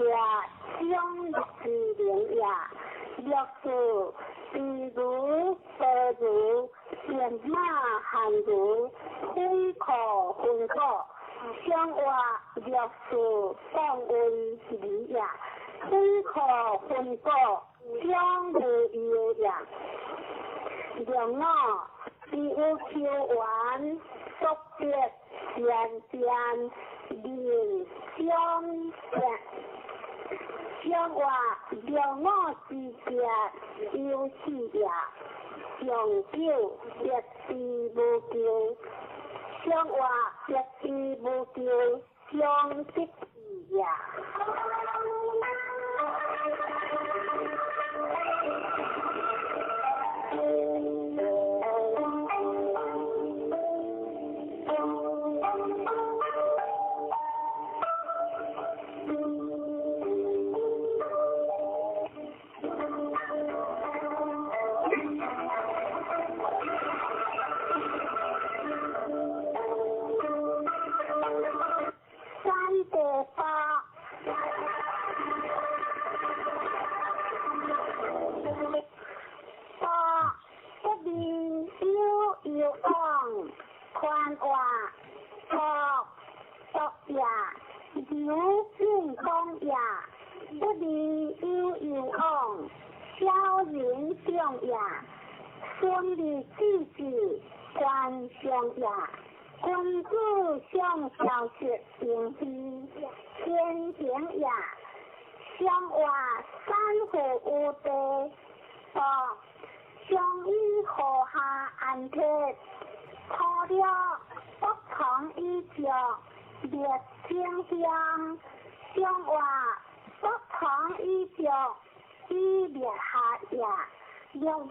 長樂之名也。六四伊如婆如變馬漢如分可分果，上活六四當為理也。分可分果，將無憂也。六五伊有求緣，速得善善人相變。上活六五之結有四也。上九得之無咎，上活得之無咎，上得志也。三地八，八不离有有往，宽活国国也，刘进公也，不离有有往，小人长也，孙立子子官上也。君子上小学平非天行也，上活三户有地，八上以河下安铁，初六不从以足列清香，上活不从以足以列下也，六二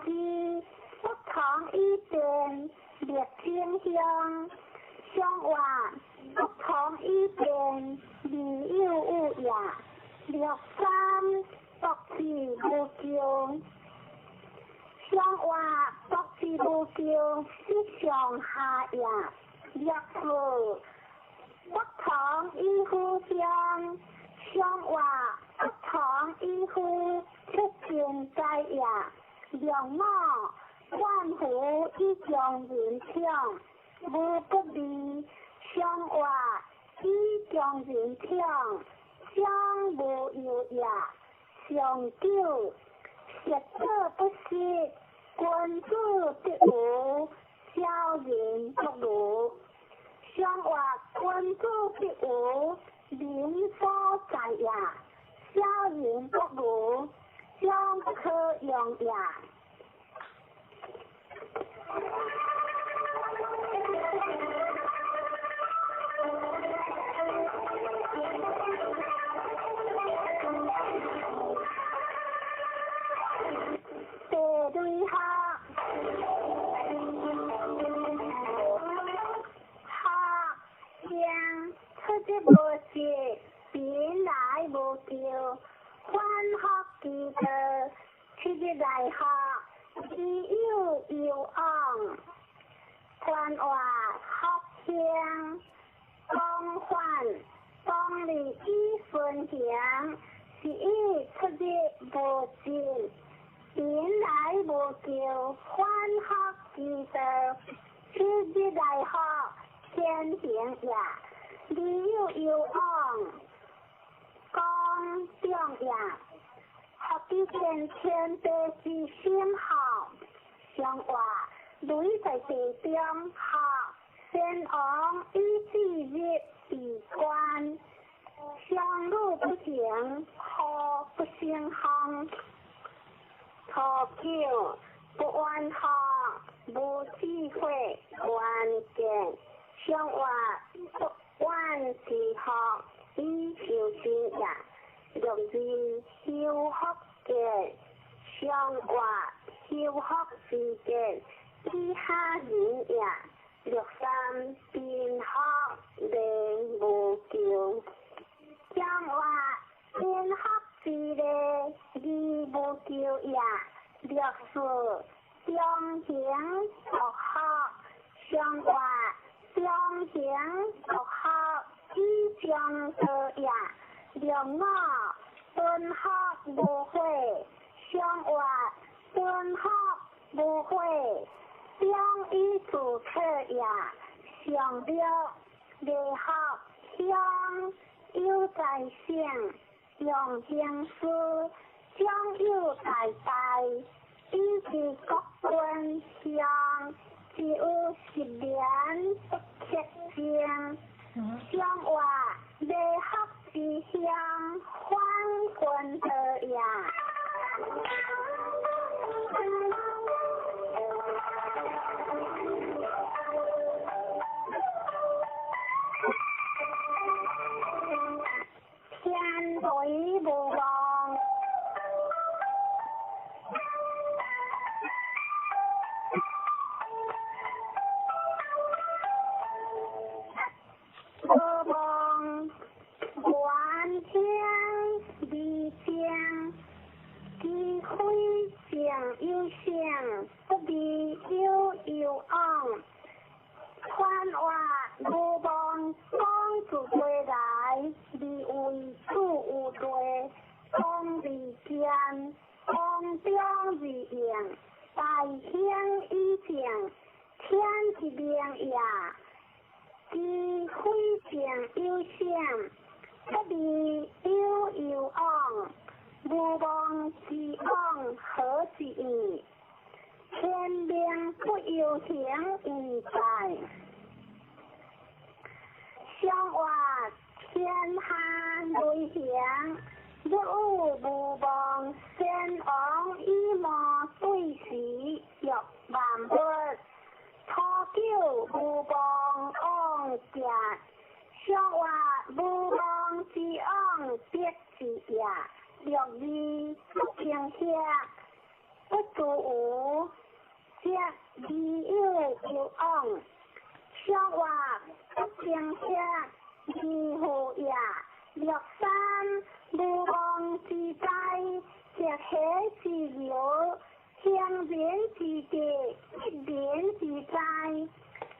不从以变列清香。上活不从以变，未有有也。六三博士无咎，上活博士無咎，失上下也。六四不從以夫相，上活不從以夫出盡在也。六五萬福以將人搶。無不利，上活以將人搶，將無憂也。上九實者不失，君子得無，小人不如。上活君子得無，民所在也。小人不如，將不可用也。地雷下，下向出日無失，貧來無咎，反復其道，七日來學，伊有有往，寬活福興，廣泛當利以順行，是以出日無盡，人來無求，反復之道，此日來福，天行也。理有攸往，公眾也。福之見天地之心孝，上話雷在地中孝，先王以至日為官，相與不行，何不成方？初九，不怨福，無智慧，願見上話不怨之福，以修身也。六二修福見，上話修福之見，以下人也。六三貧福連無求，上話貧福之禮，義無求也。六四中行獨福，上話中行獨福，以上道也。六五敦福無悔，上話敦福無悔，中以自徹也。上六禮福鄉有在省，用行事長有大大，以其國君鄉，只有十年不克正。上話禮福之鄉，反君道也。天雷無望，無望，願聽離正，機會正有性，不離有攸往。寬話無望，講自歸來，離為主有類，講離間，講中而應，大興以正，天之明也。機會正有性，不離有攸往。無望之往何之意？天命不由行為在。上話天下雷行，日有無望，先王以無對時，欲萬物。初九無望往行，上話無望之往必之也。六二不平歇，不足無，則理有攸往。上話不平歇，義父也。六三無望之災，則喜之由，行人之德，一人之災。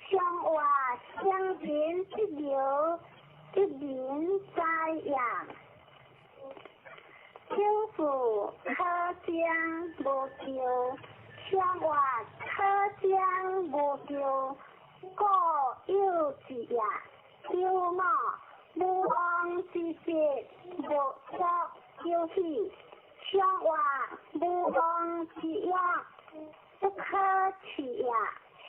上話行人之流，一人災也。九四可將無求，上話可將無求，故有之也。九五無望之節，無足有喜。上話無望之欲，不可取也。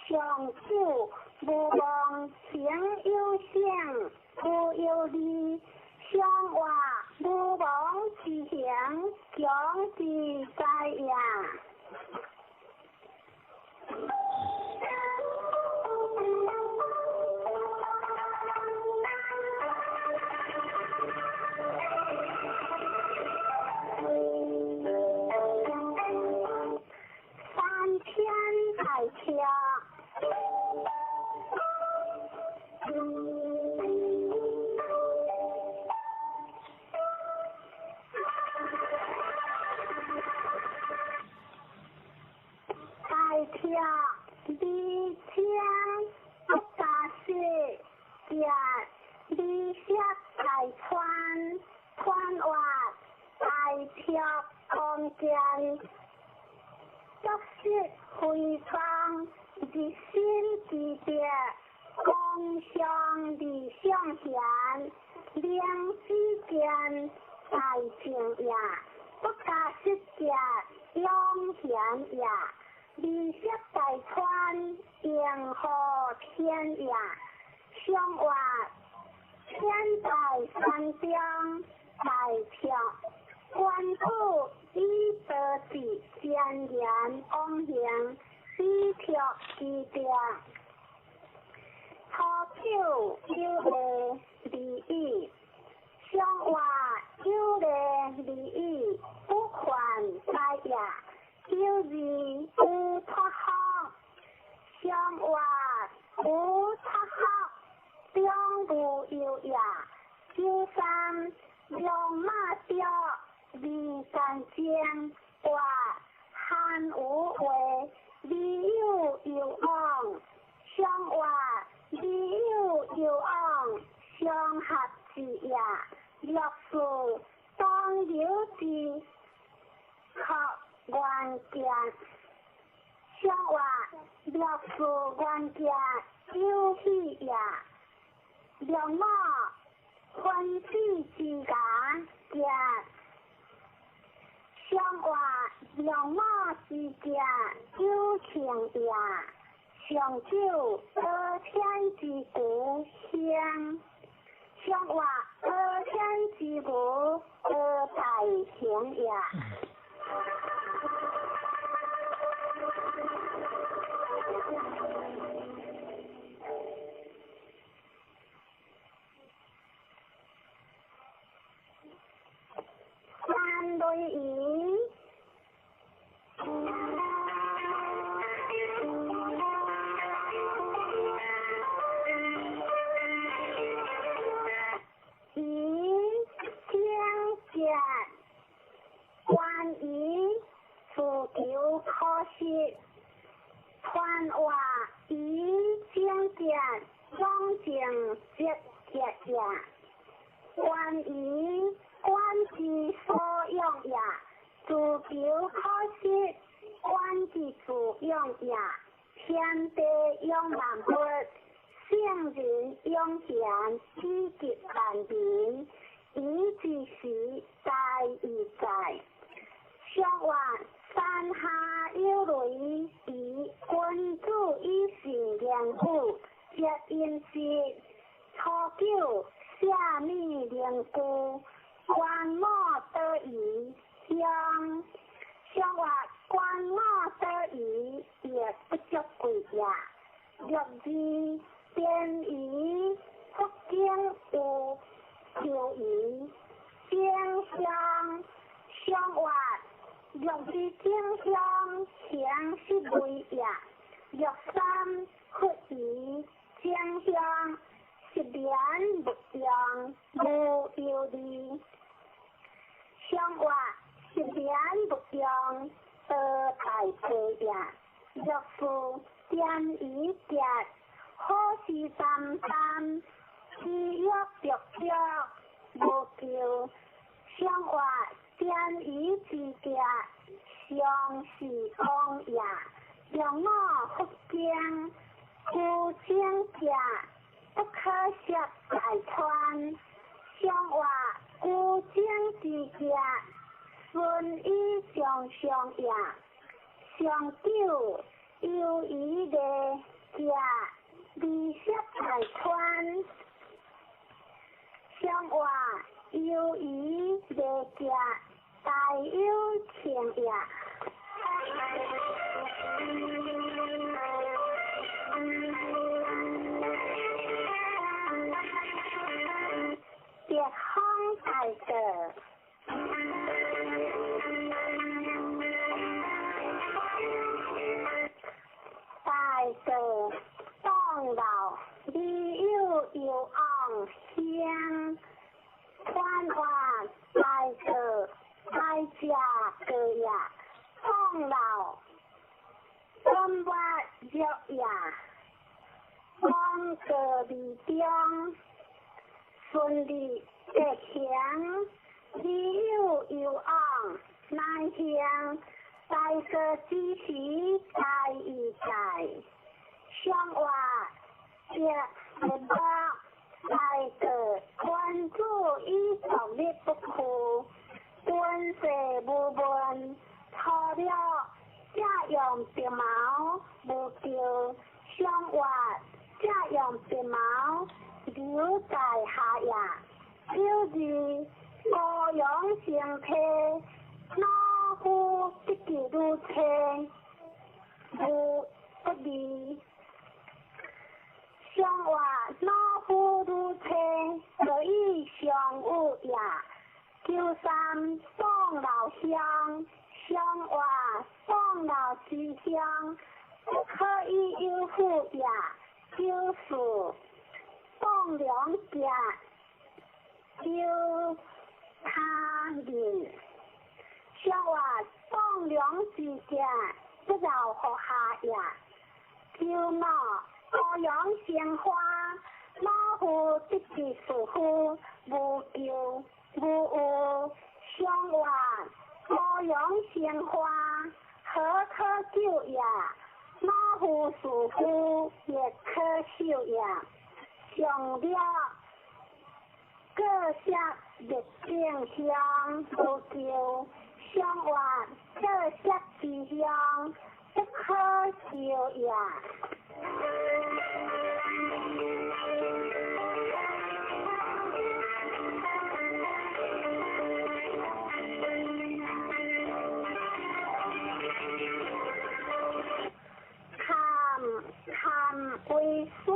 上九無望行有性，無有利。上話無望之行，強之災也。三天大車。隨方日新之德，光相理想賢，明之見大正也，不加失者永賢也，利息大川迎何天也，相話天大山中大跳，官主以德治，善言往行，以托之德。初九有禮利益，相話有禮利益，不犯災也。九二有脫福，相話有脫福，中無憂也。九三龍馬雕，二干正，話韓無話，利有攸往，相話利有攸往，相合之也。六四當有之，可願見，相話六四願見有喜也。六五分子之家見，相話六五之家有情也。上九得天之故鄉，相話得天之故得大行也。三對一。一正见，关于自求可惜，传话一正见，永正积极也。关于观之所用也，自求可惜，观之自用也。天地养万物，圣人养贤，以及万民，以之时在以在。相话山下有雷，以君子以信言语，接音时。初九下米灵具，观摩得宜乡。相话观摩得宜，也不足贵也。六二便宜福经有求宜，正相相话六二正相行是为也。六三佛宜正相。一言不用，无忧虑。相话一言不用，得大悲也。六四点一节，好事三三，喜悦着着，无求。相话点一之节，相是往也。六五福经，有正节。不可涉大川，相话古井之节，顺以上上也。上九由于的节，利涉大川，相话由于的节，大有情也。别风大道，大道当老，你有有昂香，传话大道大家个呀，当老，东巴热呀，方个里中。顺利德行，你有有往，难行，大過之時大義在，上話一節目大過君子以獨立不屈，敦世無問，初了這用白毛無救，上話這用白毛留在下也。九二高陽成體，老夫得志如車，無不利。上話老夫如車，可以相有也。九三宋老鄉，上話宋老之鄉，不可以有負也。94宋良家，九他人。上話棟梁之家，不饒乎下也。九五高陽生花，老夫得志士夫，無咎無有。上話高陽生花，何可救也？老夫士夫，亦可受也。上了各色熱正香，無咎。上話各色之香，不可救也。坎坎為水。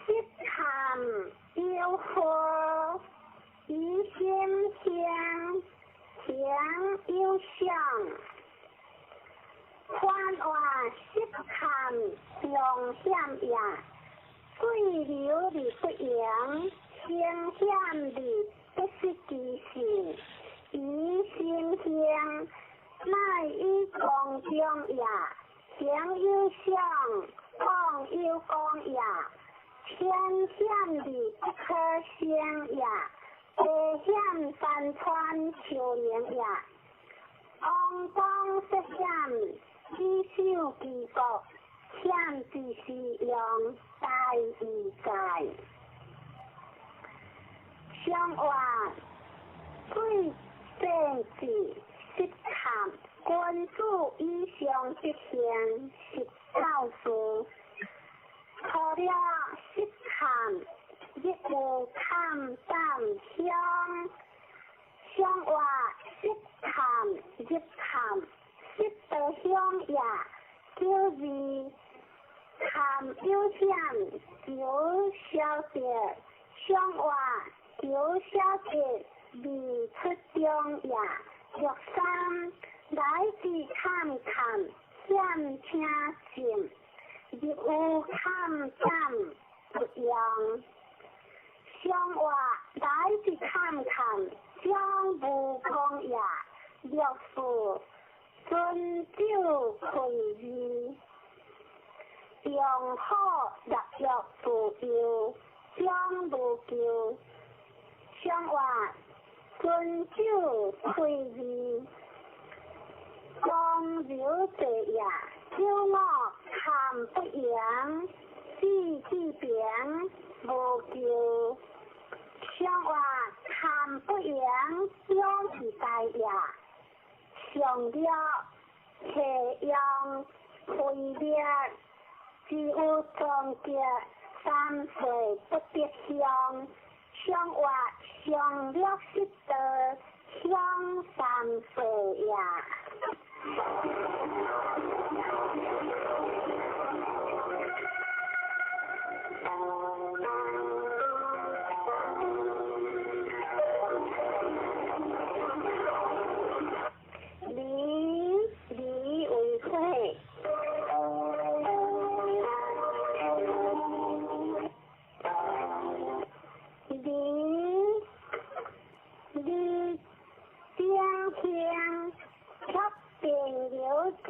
色坎有火，疑心香，行有相。宽话色坎常险也，水流而不盈，形险而不失其性。疑心香，乃以光中也。行有相，讲有讲也。天险而不可胜也，地险山川丘陵也。王公涉险，以守其国，险之时用，大义在。上话水政治失坎，君子以上德行，实教事。除了失坎，亦有坎胆香。上话失坎入坎，失得香也。92坎有险，求消得。上话求消得，未出中也。63来自坎坎，险听静。入有坎胆不用。上话来自坎坎，将无功也。64尊酒开义，用好立约自由，将无咎。上话尊酒开义，光流者也。95坎不扬，四季平，无咎。上话坎不扬，两是大也。上了太阳开裂，只有终结三岁不得香。上话上了失道，香三岁也。离离为火，离离正香，却变流者，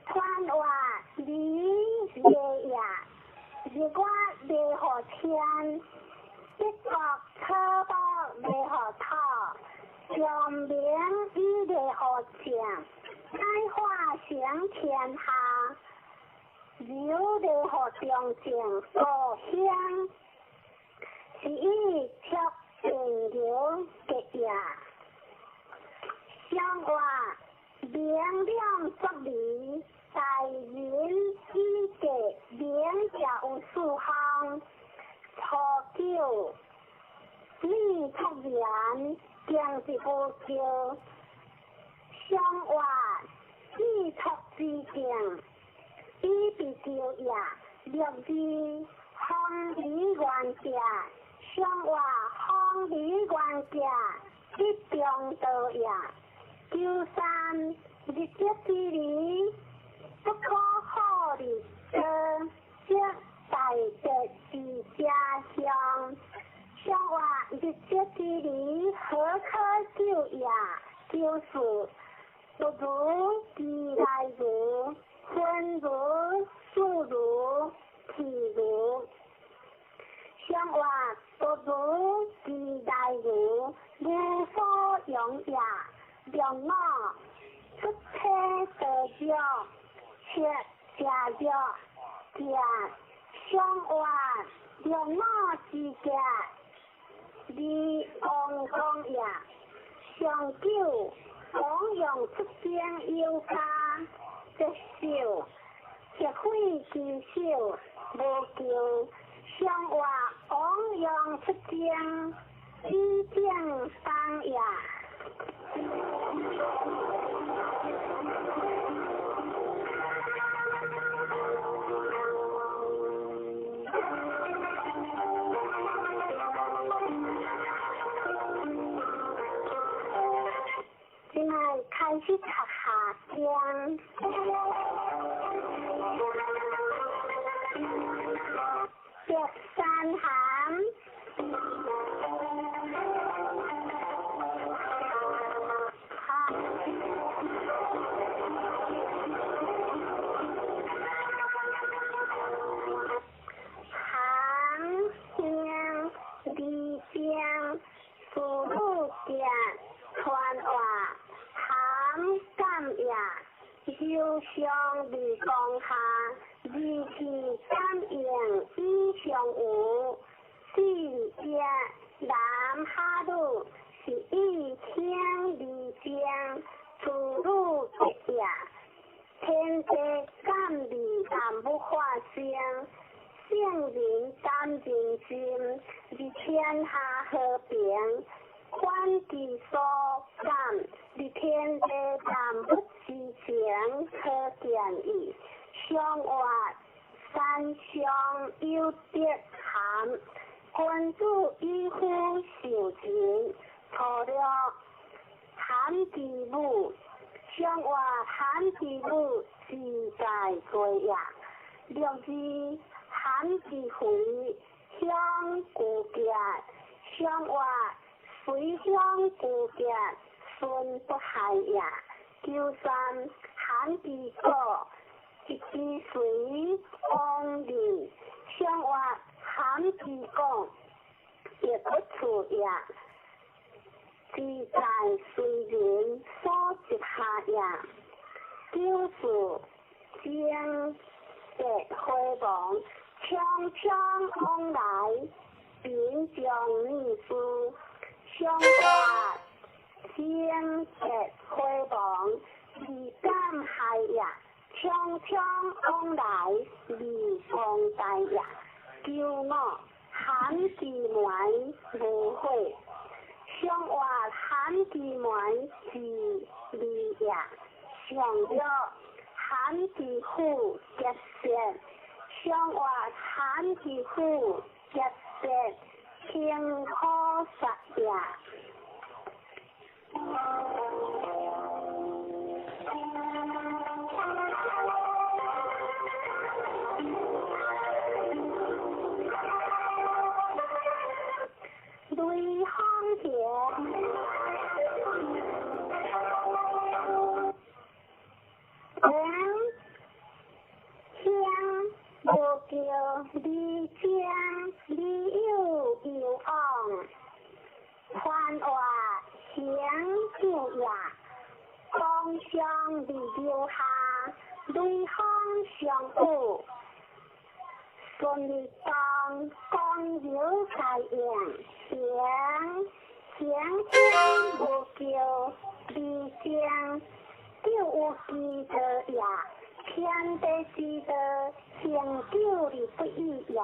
宽话离夜也，日我賣予天，北國草木賣予土，長明以賣予正，乃化成天下，柔賣予中正故鄉，是以卓定流結也。上話明兩作理，大仁以格明者有四方。初九，你出言，經是無叫。上話你出之境，以被叫也。六字方理原者，上話方理原者，一中道也。九三日德之理，不可好日多，則大德之家鄉。上話日德之理，何可救也？九四不如其來如，分如事如譬如。上話不如其來如，無所用也。六五出體得藥，七食藥，食上話六五之家，二王公也。上九王用出兵有加，接受协会之手無求。上話王用出征，以正當也。這擺開始讀下經。白山函。行香二正事女行传话含感也，受上二光下，二气感应以上有，四正男哈女是以听二正事女结也，天地感二万物化生。圣人担人心，而天下和平，反其所感，而天地万物之情可见矣。上话三上有德含，君子以夫受人，初六含之母，上话含之母之在过也。六字含之肥，乡古结，上话随乡古结，孙不害也。九三含之果，一之随王人，上话含之讲，亦不处也。自在随人所接下也。九四将得回亡，匆匆往来，贫将女士，上话将得回亡，未敢害也。匆匆往来，未光大也。九五含之门无悔，上话含之门是利也。上六含之虎结舌，上话含之虎结舌，清可杀也。雷锋桥。王乡无叫二正，活行久也，光相伫留下，雷锋相遇，顺利当光有在应，行行天无求，离正就有之道也，天地之道，行久而不已也。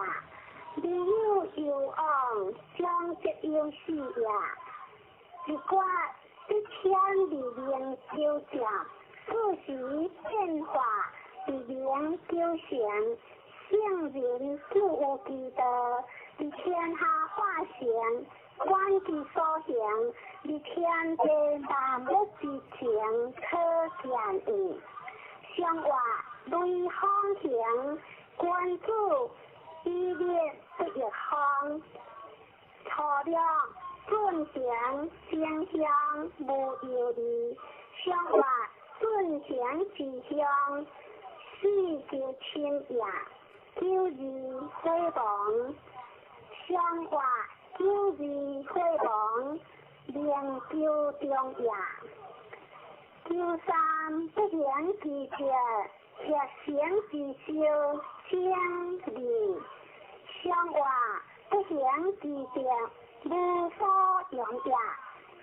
未有攸往，将则有始也。一决得天而明究者，四时变化而明究成。圣人就有之道，伫天下化成，观其所行，伫天地万物之情，可见矣。上话雷锋行，君子以立不亦方。初六进行正向无忧虑，上话进行之向，四求亲也。九二火亡，上话九二火亡，明求中也。九三不行之德，协行之修，正义。上话不行之德，无所用也。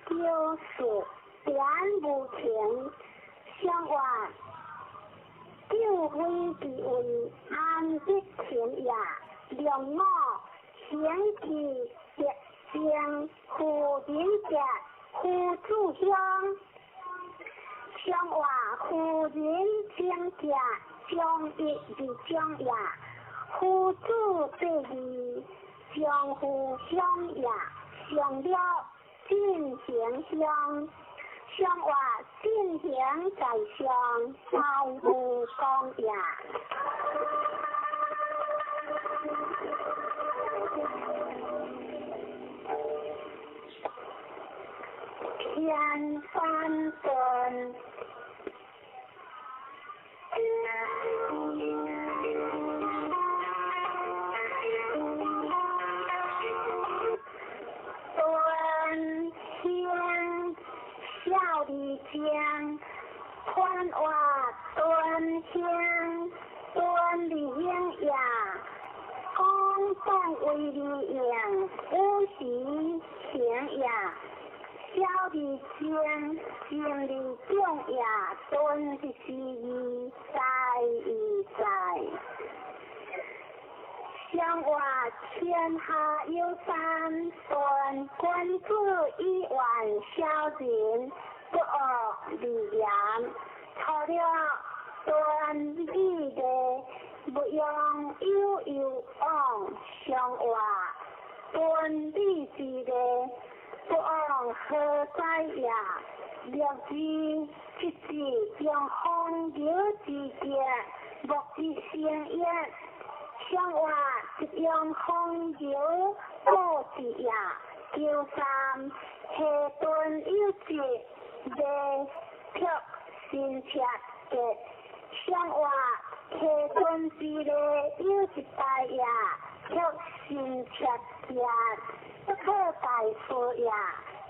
94点无情，上话救非其位，安得情也。两五行其德性，夫人者，夫子乡。上话夫人正者，将一而将也。夫子得义，将夫乡也。上了进行乡，上话进行在上，大无功也。天翻顿。端香小里江，宽话端香，端里英呀，公共为里应，五时行呀。小里江，经里中呀，端是时义在义在。上话天下有三端，君子以远小人，不恶而言。除了端礼的，不用有有往。上话端礼之的，不往何在也？六字七字将风流之节，莫之成也。上话一用风流布之也。93下顿有节，未却新切节。上话下顿之内有一大也，却新切节，不可大事也。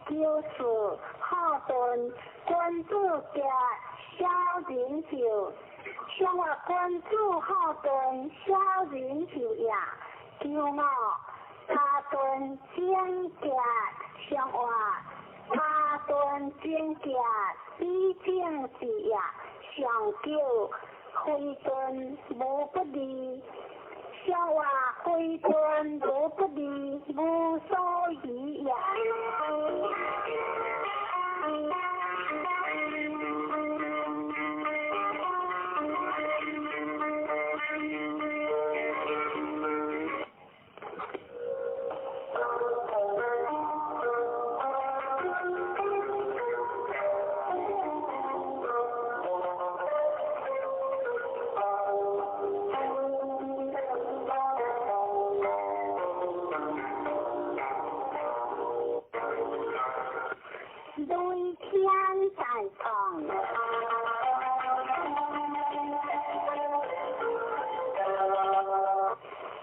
94好顿君子节，小人寿。上话君子好顿，小人寿也。95大顿正节，上话大顿正节，比正之也。上九非顿无不利，上话非顿无不利，无所疑也。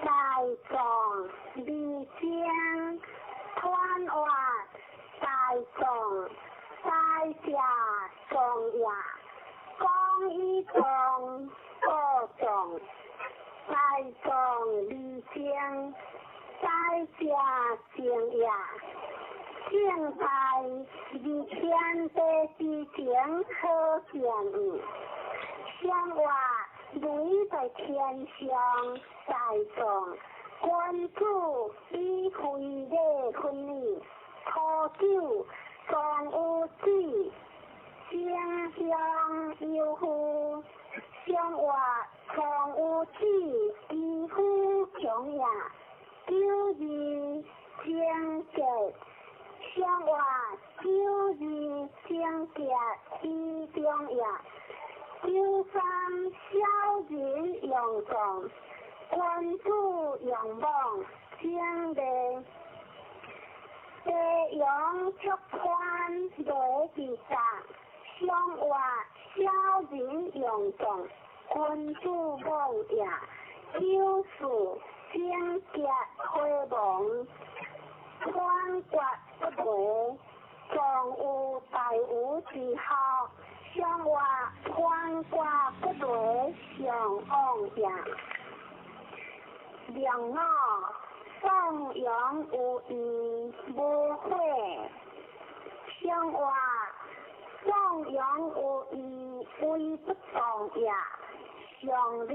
大壮二江，团话大者壮也，讲以壮，故壮，在壮而精，在者精也。正在而天地之情可见矣。相活雷在天上，在壮，君子以非礼训矣。初九，壮有子，争相忧乎？相活壮有子，其夫强也。九二贞节，相活九二贞节以中也。九三小人用壮，君子用妄，正礼。地阳出宽雷之甲，相活小人用壮，君子妄也。九四贞节火亡，宽决不雷，壮有大无之孝，相活宽决不雷，上往也。两五宋阳有义无悔，相活宋阳有义为不动也。上了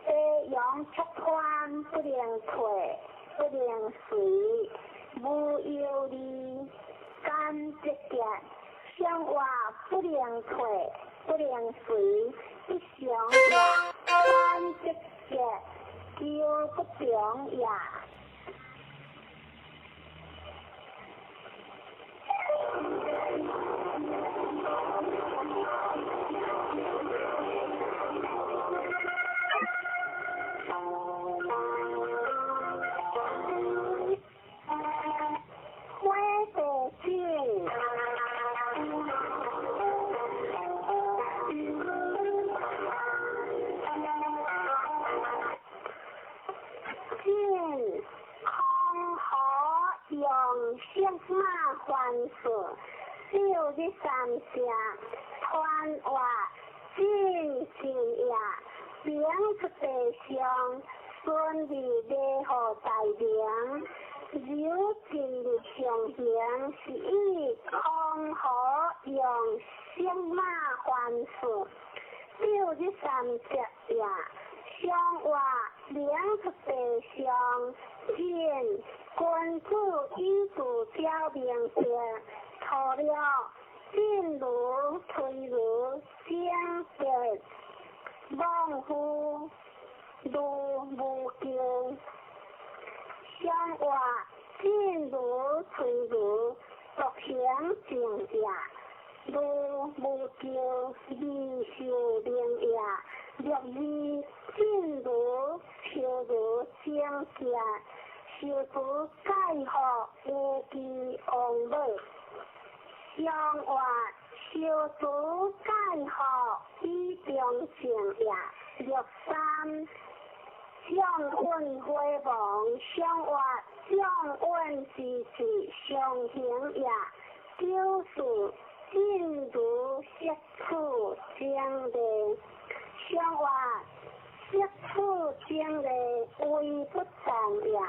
地阳出宽不能退，不能随，无忧虑，甘节节，相活不能退，不能随，不祥也。甘节节，求不中也。火地震。震，空河用色马还事，六日三声，团活震震也，明出地上，顺利礼予大明。柔尽日上行，是以空河用色马还事，六日三节也，相活明出地上，震君子以自表明白，初六进如推如正节，妄夫如无咎。相活进如推如独行正也，如无咎二受灵也。六二进如秋如正节，受主盖福无其王母。相活受主盖福以中正也。六三将运火亡，相活将运之志上行也。九四进如色处正礼，相活色处正礼为不动也。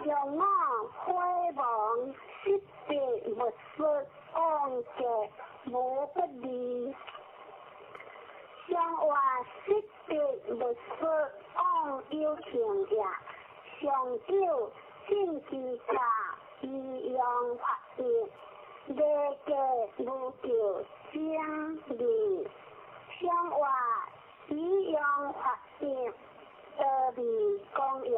两五火亡，失别勿失，往结无不利。相活失别勿失，往有情也。上九进之家，以阳发育，礼节无咎正义。相活以阳发育，得利公也。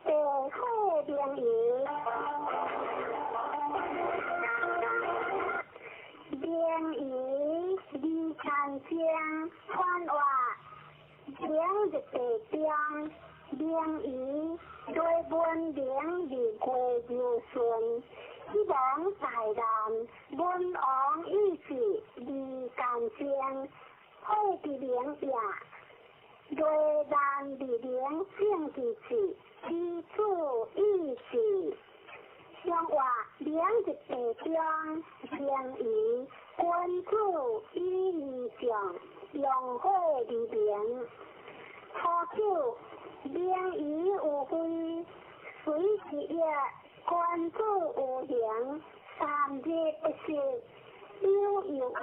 地火明夷，明夷二参将，宽活明日地中，明夷雷文明日月柔顺，希望大难，文王意志二干将，火之明也。雷难日明正之志，其子意志，地中，明夷君子以而上，用火而明。初九，明夷有非，随是业，君子有形，三日不食，有有往，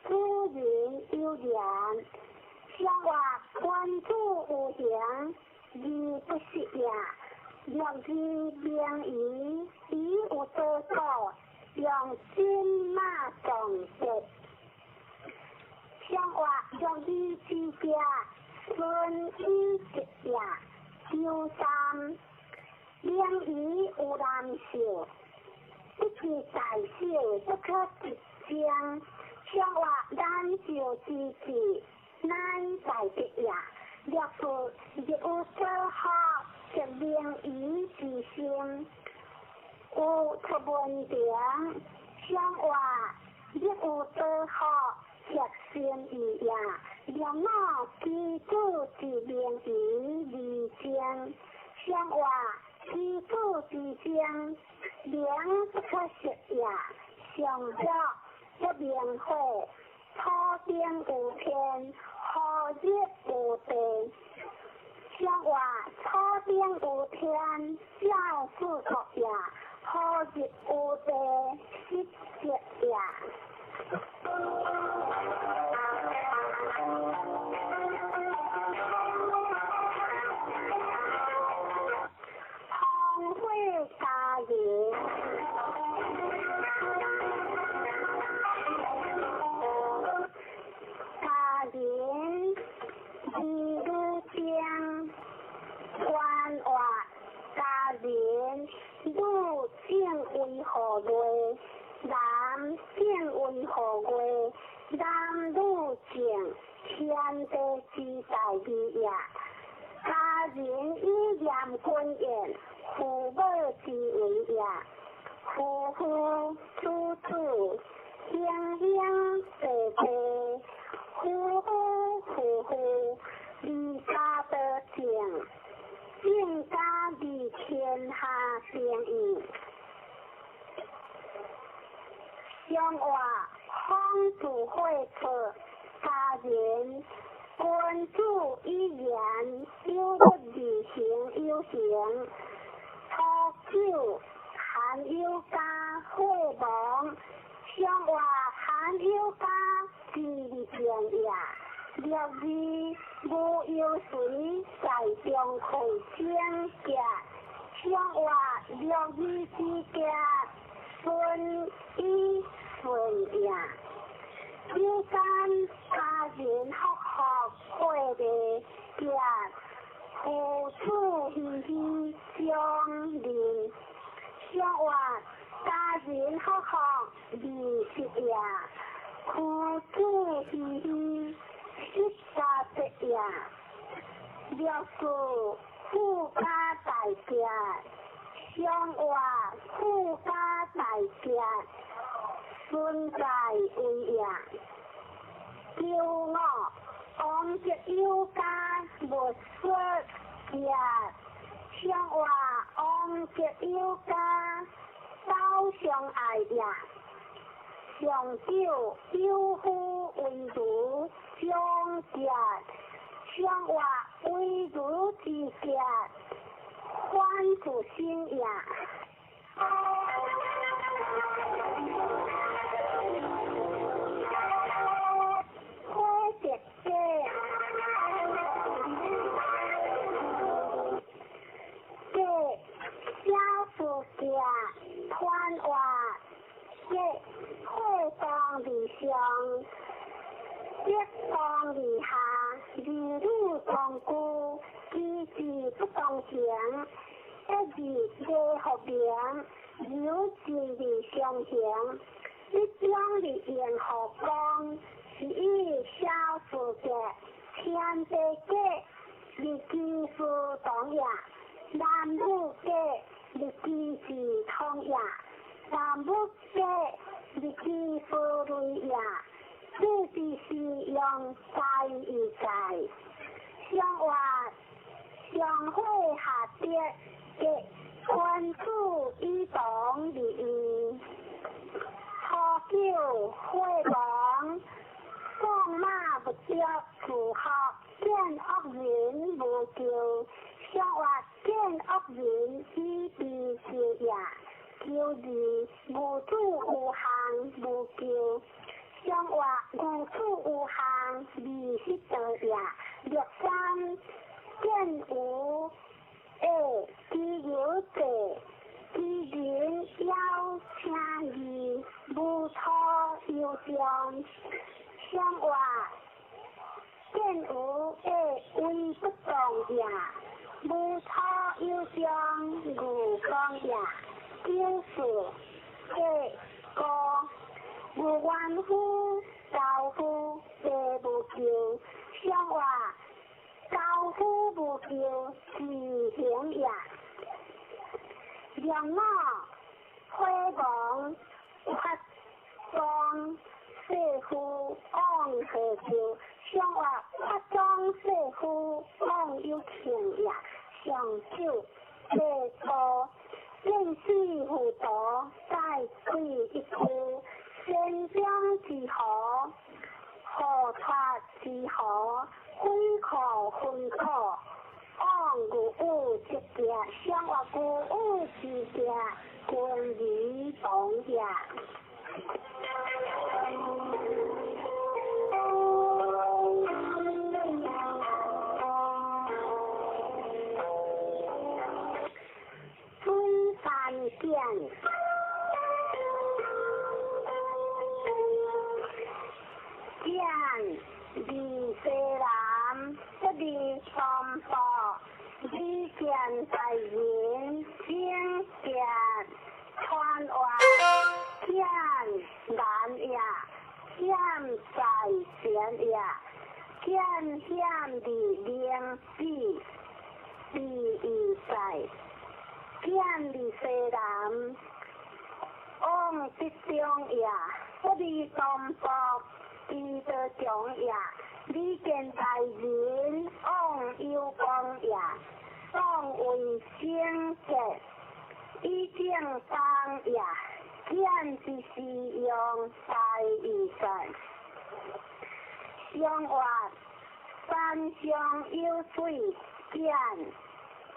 主人有言。上话君子有形，而不食也。六字明夷，以有多道，用金马撞德。上话六字之家，顺以吉也。周三，明夷有难小，不知大小，不可一争。上话难小之至，乃大德也。六字日有所学，则明夷之心，有出文凭。上话日有所学，则心义也。六五基础之明夷而精。上话基础之精，明不可食也。上六不明火，土顶有天，何日有地？上话土顶有天，照四国也；何日有地，失德也。风火家人，家人二女精，官话家人女正为何月？男正为何月？男女正，天地之大义也。家人以严君言，父母之为也。夫妇子子，兄兄弟弟，夫夫妇妇，离家得正，正家离天下定义。上话风自火出，家人君子以言，有律而行有形。初九，含有家火亡，上话含有家之正也。六字无忧随在中会整洁，上话六字之家，顺以顺也。九三家人福福火的家，父子喜喜相邻。上话家人福福二十也，父子喜喜失家德也。六四富家大家，上话富家大家，孙在为也。九五王德有家无说也，上话王德有家走相爱也。上九有夫为儒长节，上话为儒之节，反自身也。火德家，家小事家，团话家火当而上，德当而下，儿女同居，机智不同行，一日礼福明，有志而相行，一中而应何光，是以小事家，天地家，日机事同也；男女家，日机事同也；男女家，日机事类也。这就是用在而在，上话上火下德，君子以同而义。九火亡，放馬不著自福，見惡人無咎。上活見惡人以悲受也。92無主有項無咎。上活無主有項20道也。63見無下知有者，知人枵請義，無錯有重。上活見有下威不動也，無錯有重牛講也。94八五無冤夫樵夫地無咎。上活樵夫無咎自行也。65火亡發裝世夫往何咎？上活發裝世夫往有慶也。上九八五見死糊塗載鬼一句，仙中之河，河脫之河，鬼可分苦，往牛有之行，上活牛有之行，君兒同也。水番見，見離西南，不離東部，李見大人，正見傳話，見難也，險在前也，見險離靈子，離異在。見離西南，往得中也，不離東部，離得中也。李見大人，往有功也，當為聖潔，以正當也。見之時用大義在。上活山上有水，見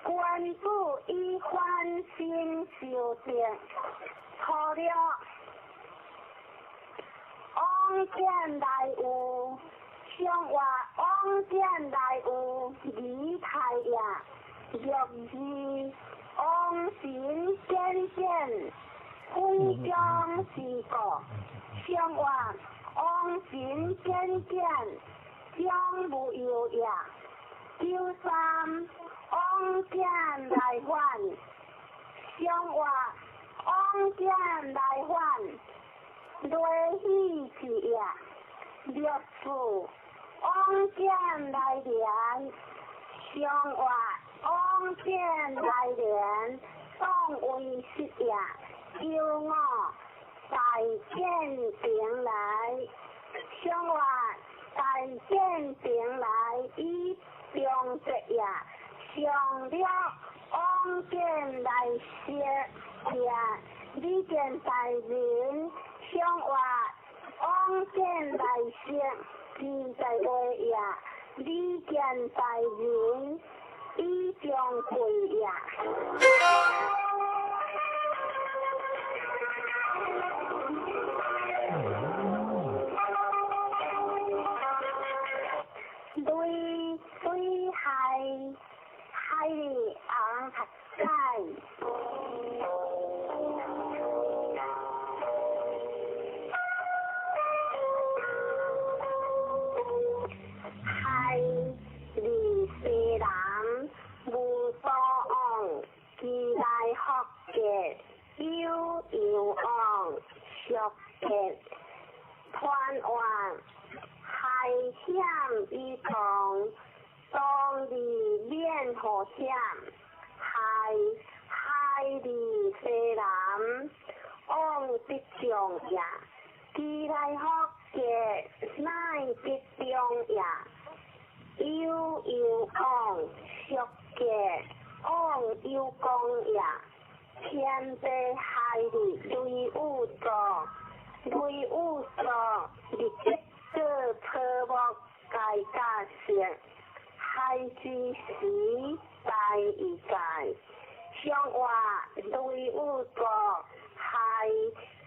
君子以反省修正，初六往見來有，上活往見來有儀態也。62往神見見，非將是故。上活往神見見，將無憂也。93往見來還，上活往見來還，雷喜之也。64往見來連，上活往見來連，當為實也。95大見平來，上活大見平來以中節也。上六往見來說也，李見大人，上活往見來說，自在話也。李見大人，以將貴也。雷水海海里昂塔盖。海離西南無所往，其來福結有有往，俗結團圓海險以當，當地免禍險。海海離西南往得中也，其來福結乃得中也。有有往俗結往有功也。天地海里雷有助，雷雨作日得过草木皆甲色，海之时大一界，上话雷雨作害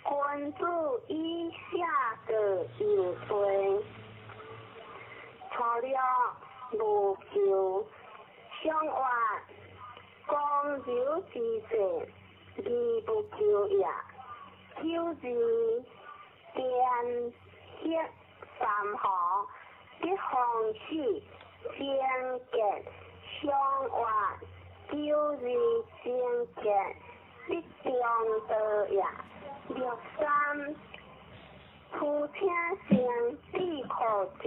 君子以下个有罪，初六无求，上话公柔之势，而不求也。九二电血三河，得方式贞洁，上话九二贞洁，得中道也。六三夫听声智库子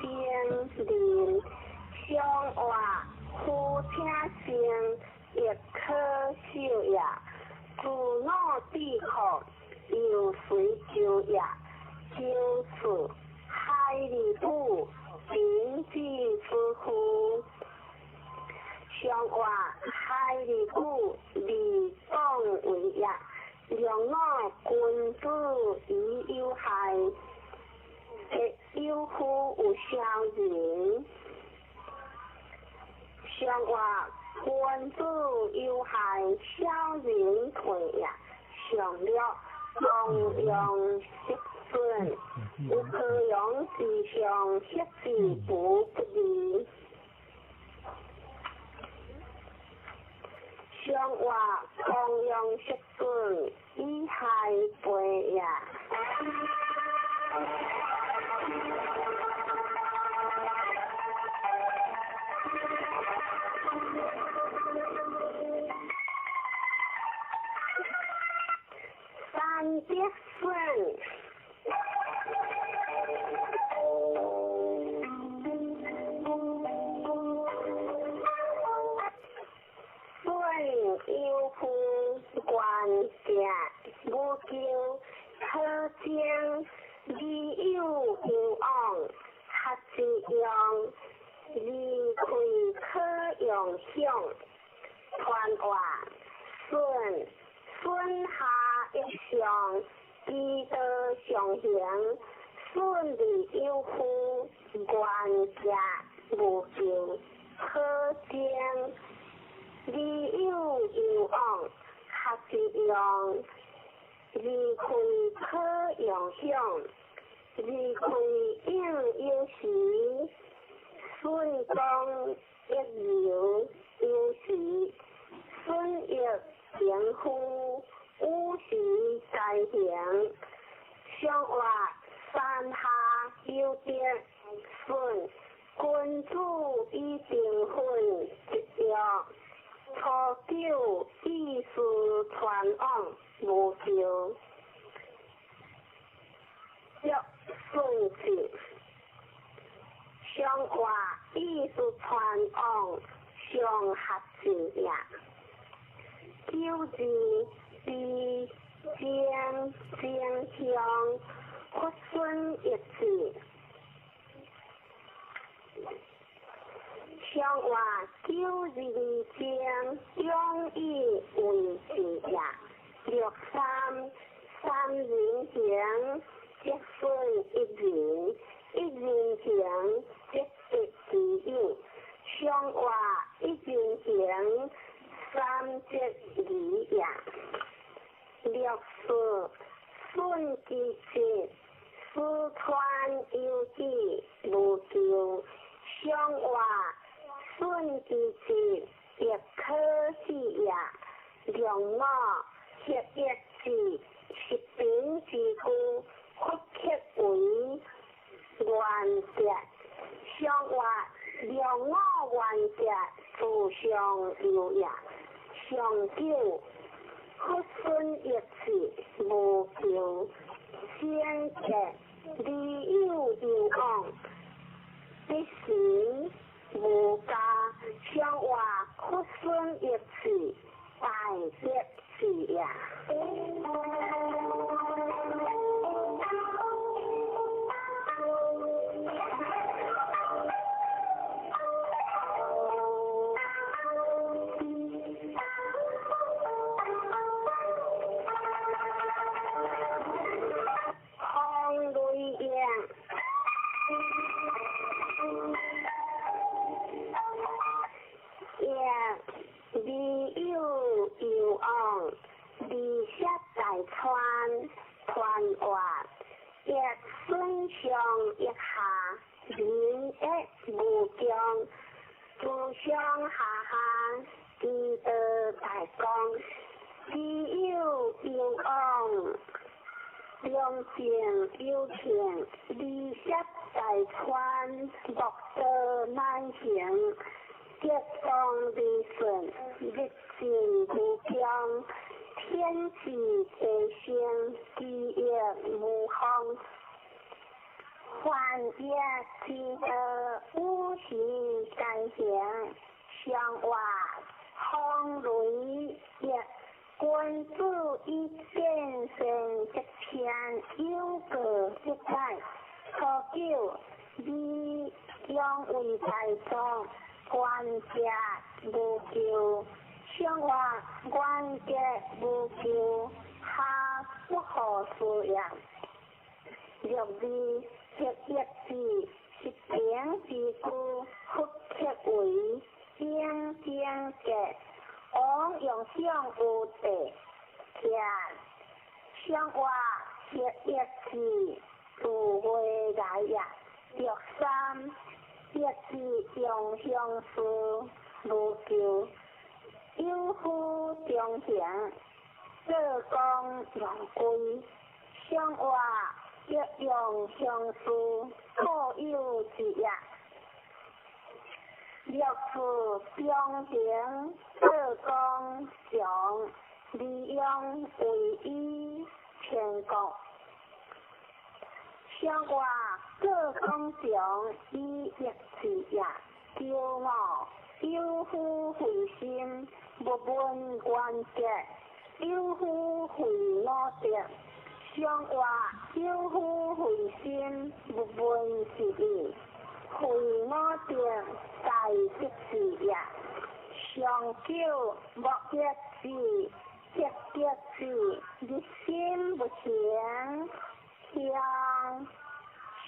精灵，上话夫听声亦可受也。自我智库又随就也。九四海里母平之之夫，上话海里母利党为也。两我君子以有害，亦有夫有小人。上话君子有害，小人退也。上六弘扬息顺，有可养之上，息之不不利。上话弘扬息顺，以害背也。三德顺。顺有夫愿行无求，可将理有有往，合之用，离开可用享。传话顺顺下一上，其道上行，顺利有夫愿行无求，可将理有有往，合之用，离开可用享，离开应有时，顺光一流有时，顺益平夫五时在行，上话山下有德顺，君子以定分一约。初九意思传往无求，六顺子上话意思传往上合字也。九字比正正向佛孙一字。上话九二正中以为字也。六三三人行，积分一人，一人行积得其有。上话一人行，三积二也。六四顺其节，四川有志无求。上话顺其节，亦可喜也。两我合一字，十平之故，复刻为原则。上话两我原则，自上有也。上九佛孙一字无求，先觉理有有往，必行无加。上话佛孙一字，大德字也。上腋下，仁益無窮，諸上下下，之道大公，知有攸往，良政有慶，利涉大川，莫道難行，吉當利順，日進無窮，天時地生，基業無方。凡業之道，五時皆行，上話風雷業，君子以見善則偏，有過則改。初九，禮養為大眾，官家無咎。上話官家無咎，下不可思也。六二，黑一字，是平之故，复刻為正正格。王用上有地，徛上話黑一字，自未來也。六三，一字用相思無咎，有夫中行，做工用歸。上話一用相思，各有之也。六四中行，做工常，利用為以天國。上話做工常，以一字也。九五，有夫惠心，勿問原則；有夫惠五德。上話有夫惠心，勿問是義。惠五德，大吉之也。上九，莫一字，吉吉字，日心不行。向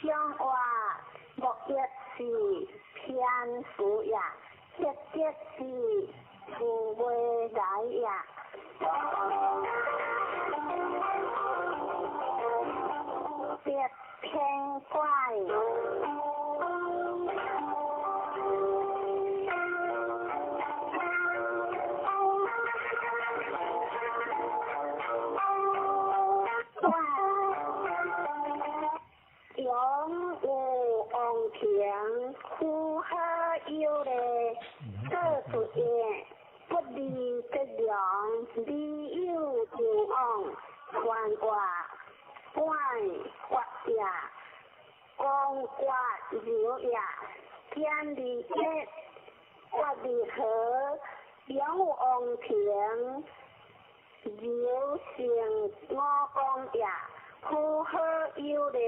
上話莫一字，偏數也。吉吉字，自未來也。別偏怪。永有王庭，苦好有禮，做出業，不利則良，利有攸往，傳話怪發也，光刮流也，天地結，發地和，永有王庭，流成五公也，苦好有禮。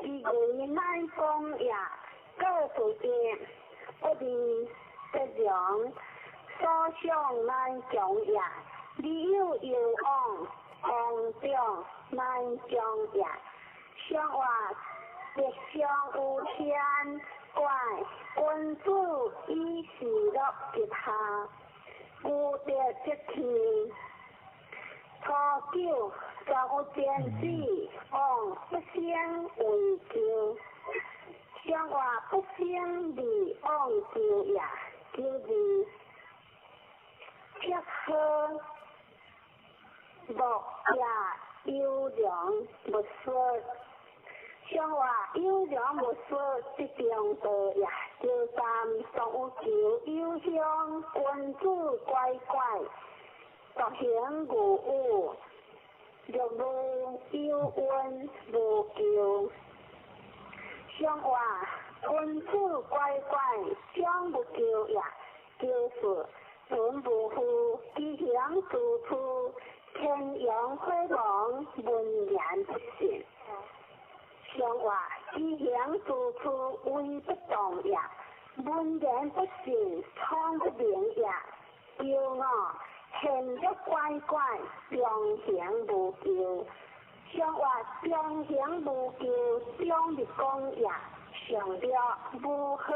伊為乃公也，各出業，不利則良，所想難強也。理有攸往，王長難強也。上話吉祥有天，怪君子以事樂吉下，無德則天。初九，全有天子，王不生為咎。上話不生利往咎也。九二，撇好莫也有良勿說。上話有良勿說，則中道也。九三，上有求有鄉，君子乖乖，獨行無有，六路有恩無咎。上話君子乖乖，將無咎也。九四，存無負，其行處處，天陽火亡，文言不信。上話其行處處，威不動也。文言不信，聰不明也。九五，現欲乖乖，中行無咎。上話中行無咎，中立公也。上六，無好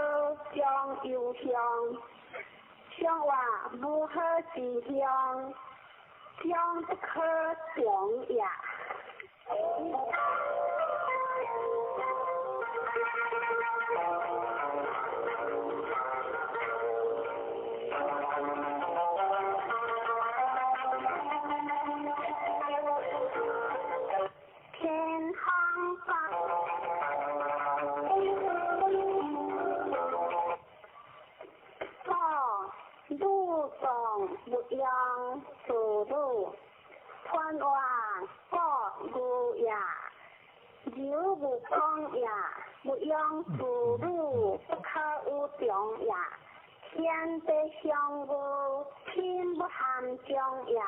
將攸鄉。上話無好之鄉，將不可長也。天空放，母藏不用自鲁，传话国牛也，柔无讲也，不用自鲁不可有长也。天地相无，天不含中也，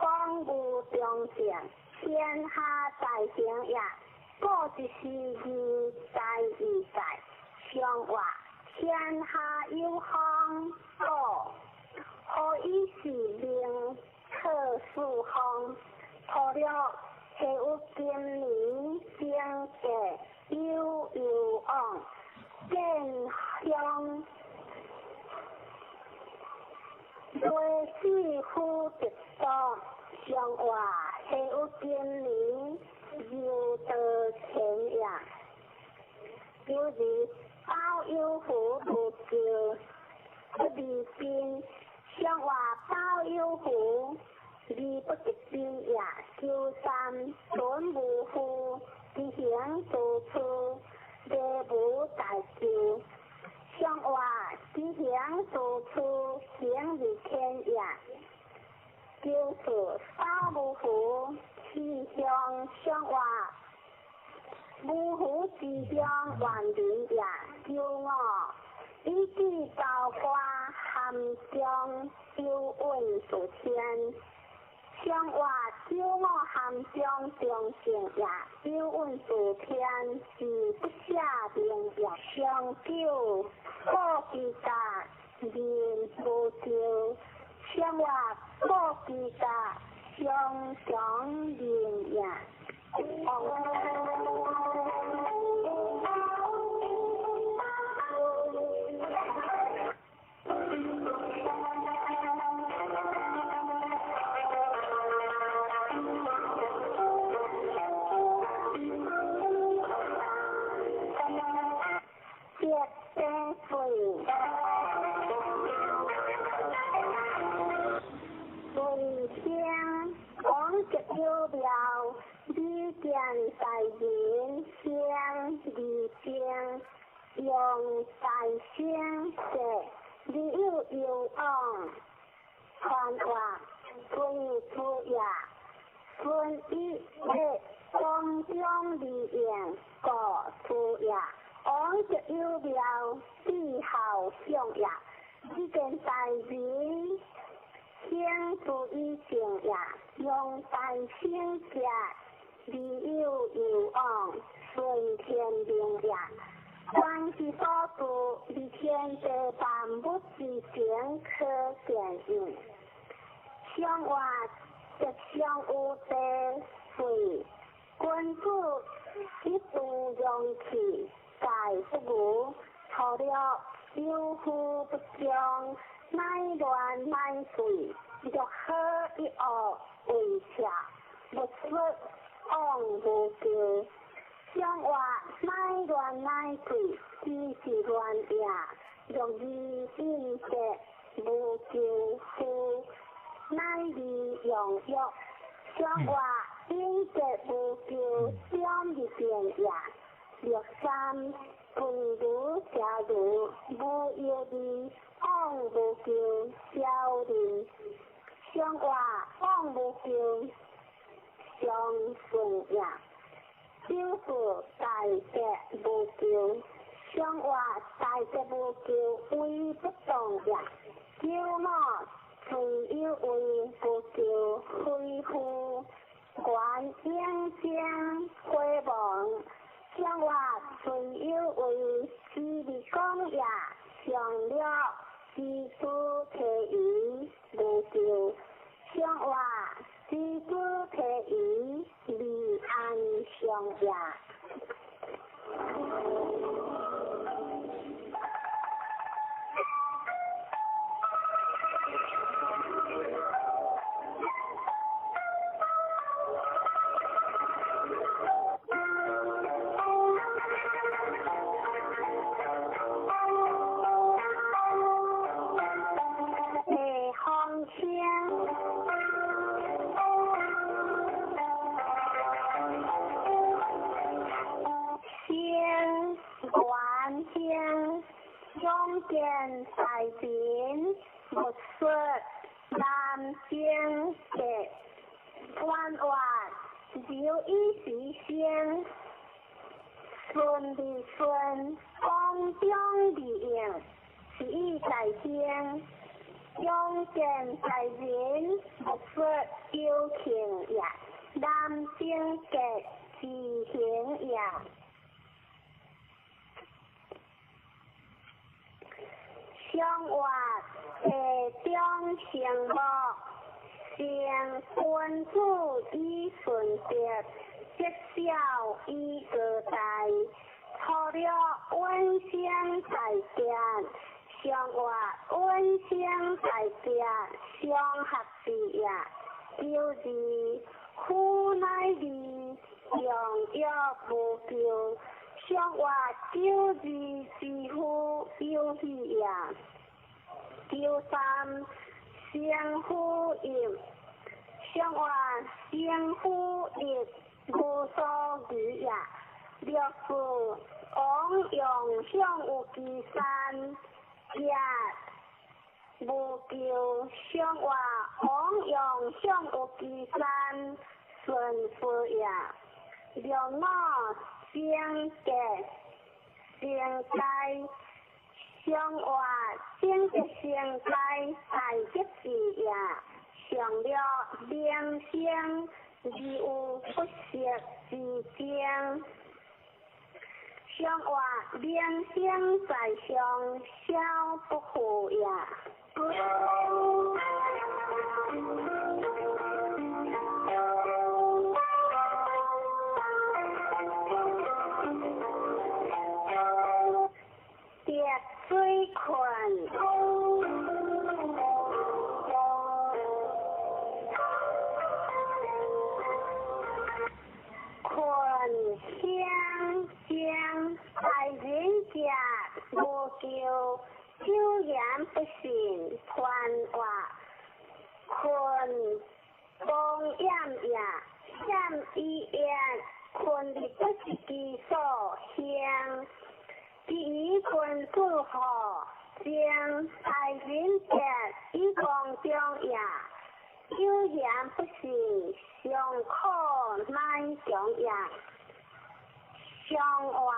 讲无中正，天下大成也。故一时义在义在，上话天下有风，故何以是名克四方？除了下有今年经济有有往，见乡。雷四夫得道，上话下有今年又得钱也。有日包有福无救，不离宾，上话包有福离不得宾也。九三存无负，执行做处，礼无大救。上话执行做处，行如天也。九四三无福，气象上话无福之乡万人也。九五以至高官含中有运数天。上话九五含中中正也，有运数天是不下明也。上九古之甲人无救，上话古之甲上强人也。有庙，李见大人先二正，用大声说，你有有往，传话归主也，孙一的光中利用故主也，王就有庙，地好相也，李见大人。先注意正也，用大声说，理有有往，顺天命也。关之所住，伫天地万物之间可见应。上话吉祥有地水，君子一度容器，盖不无，除了有福不将。乃乱乃水，若好一恶为邪，勿说往无救。上话乃乱乃水，只是乱也。若义应德无救夫，乃利用欲。上话应德无救，将入变也。六三分如邪如无药味。往无救，小人上话往无救，上顺也。九四大德无救，上话大德无救，威不动也。九五虽有为无救，恢复观应将回望。上话虽有为，只是讲也。上了知主提鱼无救，上话知主提鱼离安上也。見在人，勿說難爭格。彎活柔以時生，順而順，光中而應，是以在先。勇健在人，勿說有慶也。難爭格自行也。相活地中成木，成君子以順德，積小以高大。初六穩生在見，相活穩生在見，相合之也。九二夫乃二，良藥無救。相活九二之夫有喜也。九三生夫应，相活生夫应，無所疑也。六四王用向有其山，也無救。相活王用向有其山，順夫也。六五生格成災，相活生格成災，大吉之也。上六明生，而有不息之爭。相活明生在上，小不負也。滴水困，困相争，大人者無救，久言不信，團活困光焰也，險以言，困而不是其所行。其以君子好，将大人者以光中也。有言不信，尚可乃强也。相活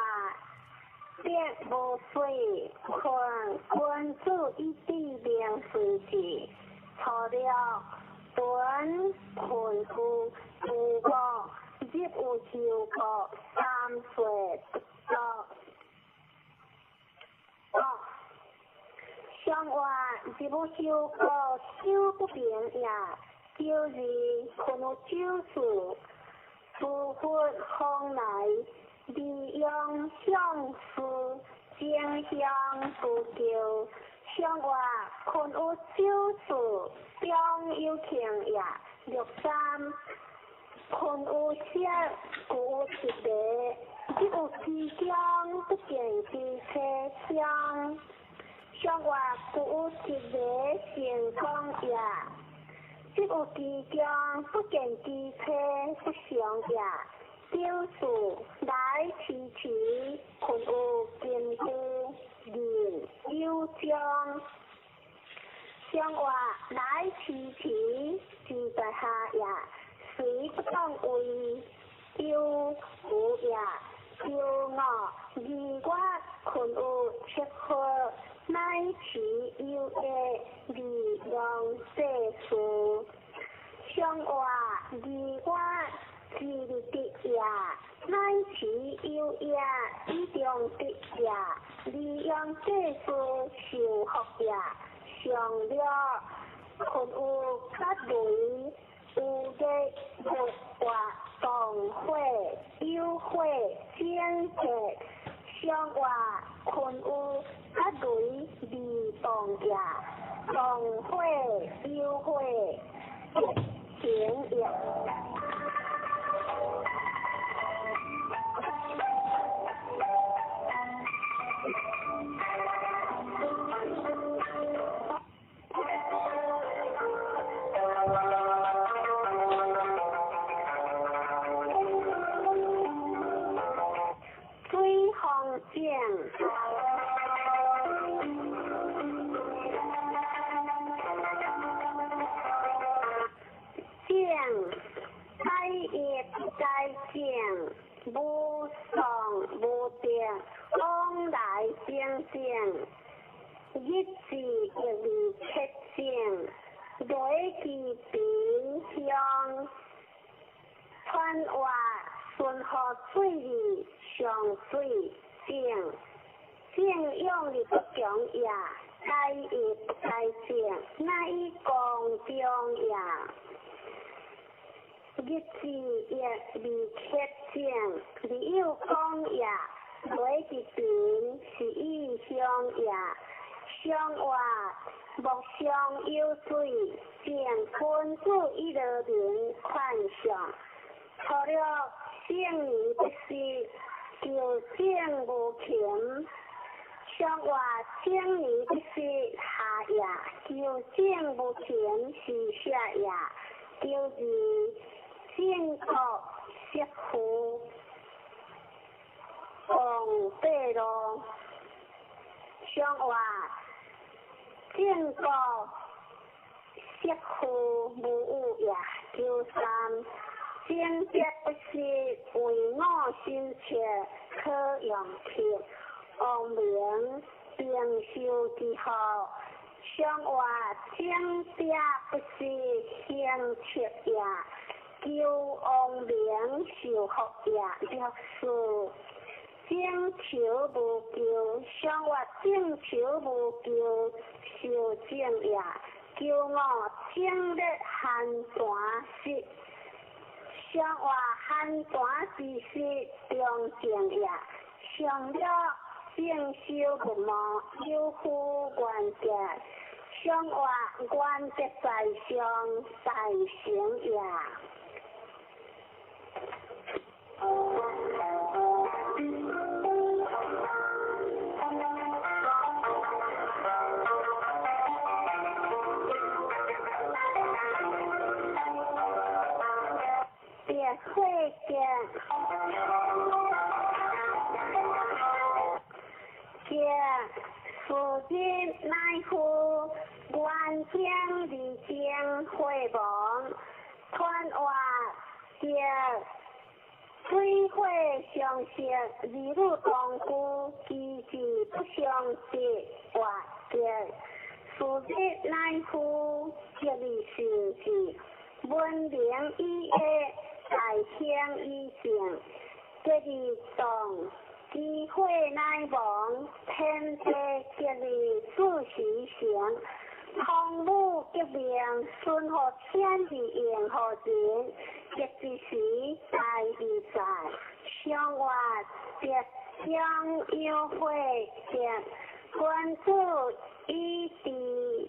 必無水，困君子以知明隨之。初六本困夫無國，入有修國，三歲不足。相活入有修國，修不平也。九二困有酒事，諸佛方來，利用相思，争相不救。相活困有酒事，中有庆也。六三困有色，故有一个，入有其中，不見其車廂。相活故有一个成功也。入有其中，不見其車不祥也。九四來遲遲，困有金具，人有將。相活來遲遲，志在下也。雖不當為有無也。九五二月困有七號，乃持有的利用世事。相活二月之日得也，乃持有也以中得也，利用世事受福也。上六困有吉雷，有日木活動火有火整潔。相活困有吉雷未動也，動火有火行也。水風井。正，改业不改正，无丧无定，往来正正，日子亦未切正，雷其平乡，川活顺河水里上水正，正用力不强也，改业不改正，乃以公中也。日子亦未切正，未有讲也，雷其平是以乡也。相活莫相有水，正君子以乐民宽上。除了圣年不失，求正无勤。相活正年不失下也，求正无勤是下也。求二正国媳妇王八路，相活正国媳妇无有也。求三正德不失，为我心切可用铁，王明平寿之后，相活正德不失行切也。求王明受福也。六四正求无求，相活正求无求受正也。求五正日寒寒时，相活寒寒之时中正也。上了正修不无有负原则，相活原则在上大成也。别会见，见事日乃夫，原将二将会亡，团活见水火相生，二女同居，其志不相得，活见事日乃夫，吉利成事，文明以下，大兴以正，吉利动，机会乃亡，天地吉利自时成，空武革命，顺乎天地应乎人，吉之时大义在，相活德将有会德，君子以治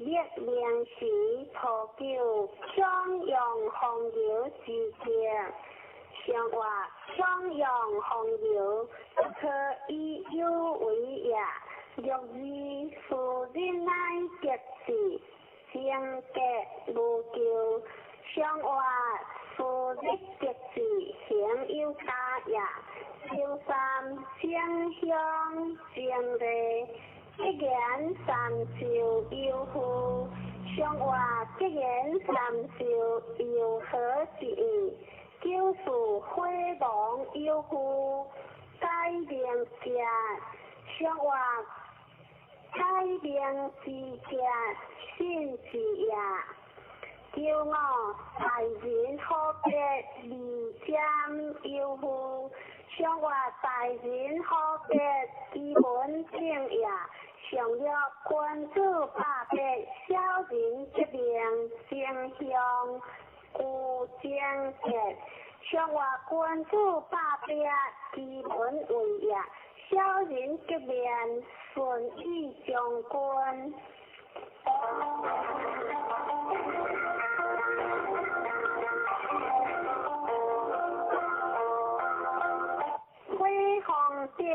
立命时，图求强扬风流之德。相活强扬风流，不可以有为也。六二事日乃吉事，正格无咎。相活事日吉事，行有加也。九三正乡正礼，一言三寿有负。相活一言三寿有何之意？九四火亡有负，改名家。相活改名之家，信之也。九五大人好别二占有负，相活大人好别基本正也。上了君子百别，小人革命正向有正德。上活君子百别，基本为也。小人革命顺意将军。火风顶。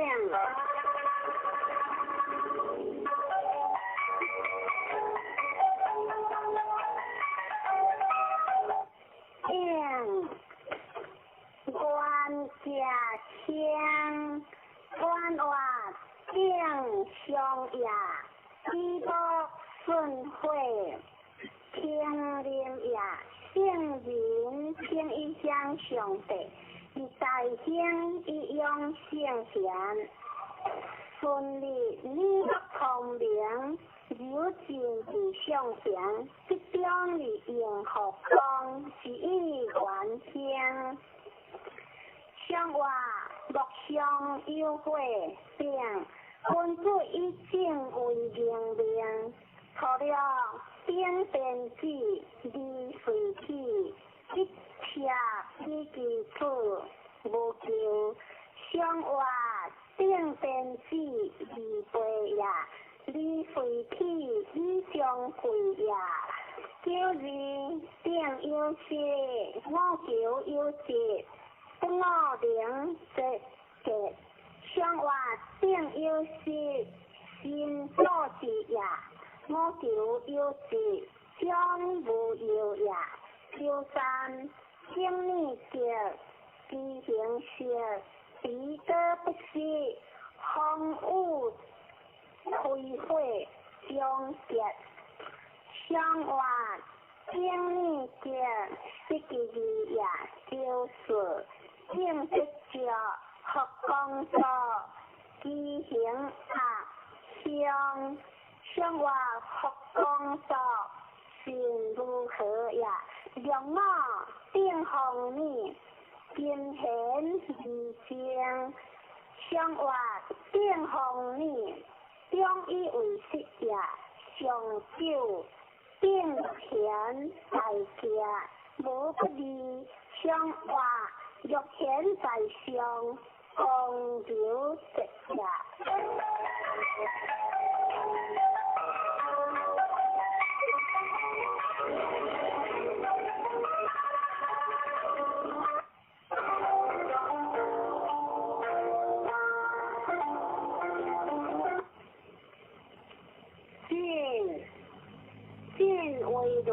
顶，官家乡，官话顶上也，以无顺火，听林也，圣人人称以向上帝，而大兴以养圣贤。顺利你福聪明，柔静伫上贤，集中伫应福光，是以元兴。上话木上有火丙，君子以正为明命。初六顶电子，二随起，一切以其处无求。上话顶电子，二八也，二随起以相会也。九二顶有时，五求有节，不五能节节。上话顶有时，心所之也。五求有节，将无忧也。九三顶念德，知行色，彼得不失，风雨开火终结。上话顶念德，失其二也。九四顶得照，福光所，知行合相。上话福光所，心如何也？六五顶风雨，金贤二正。上话顶风雨，中以为实也。上九顶贤在家，无不利。上话欲贤在上，公流节也。进进为雷。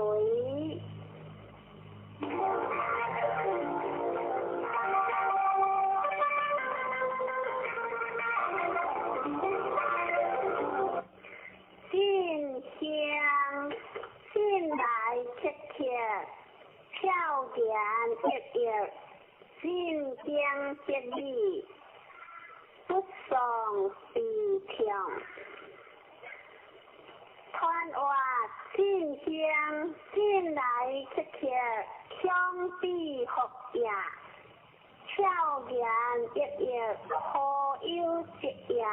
进香进来切切，俏言熠熠，进经节理，不丧悲痛。传话进香进来切切，相比福也，俏言熠熠，好友节也，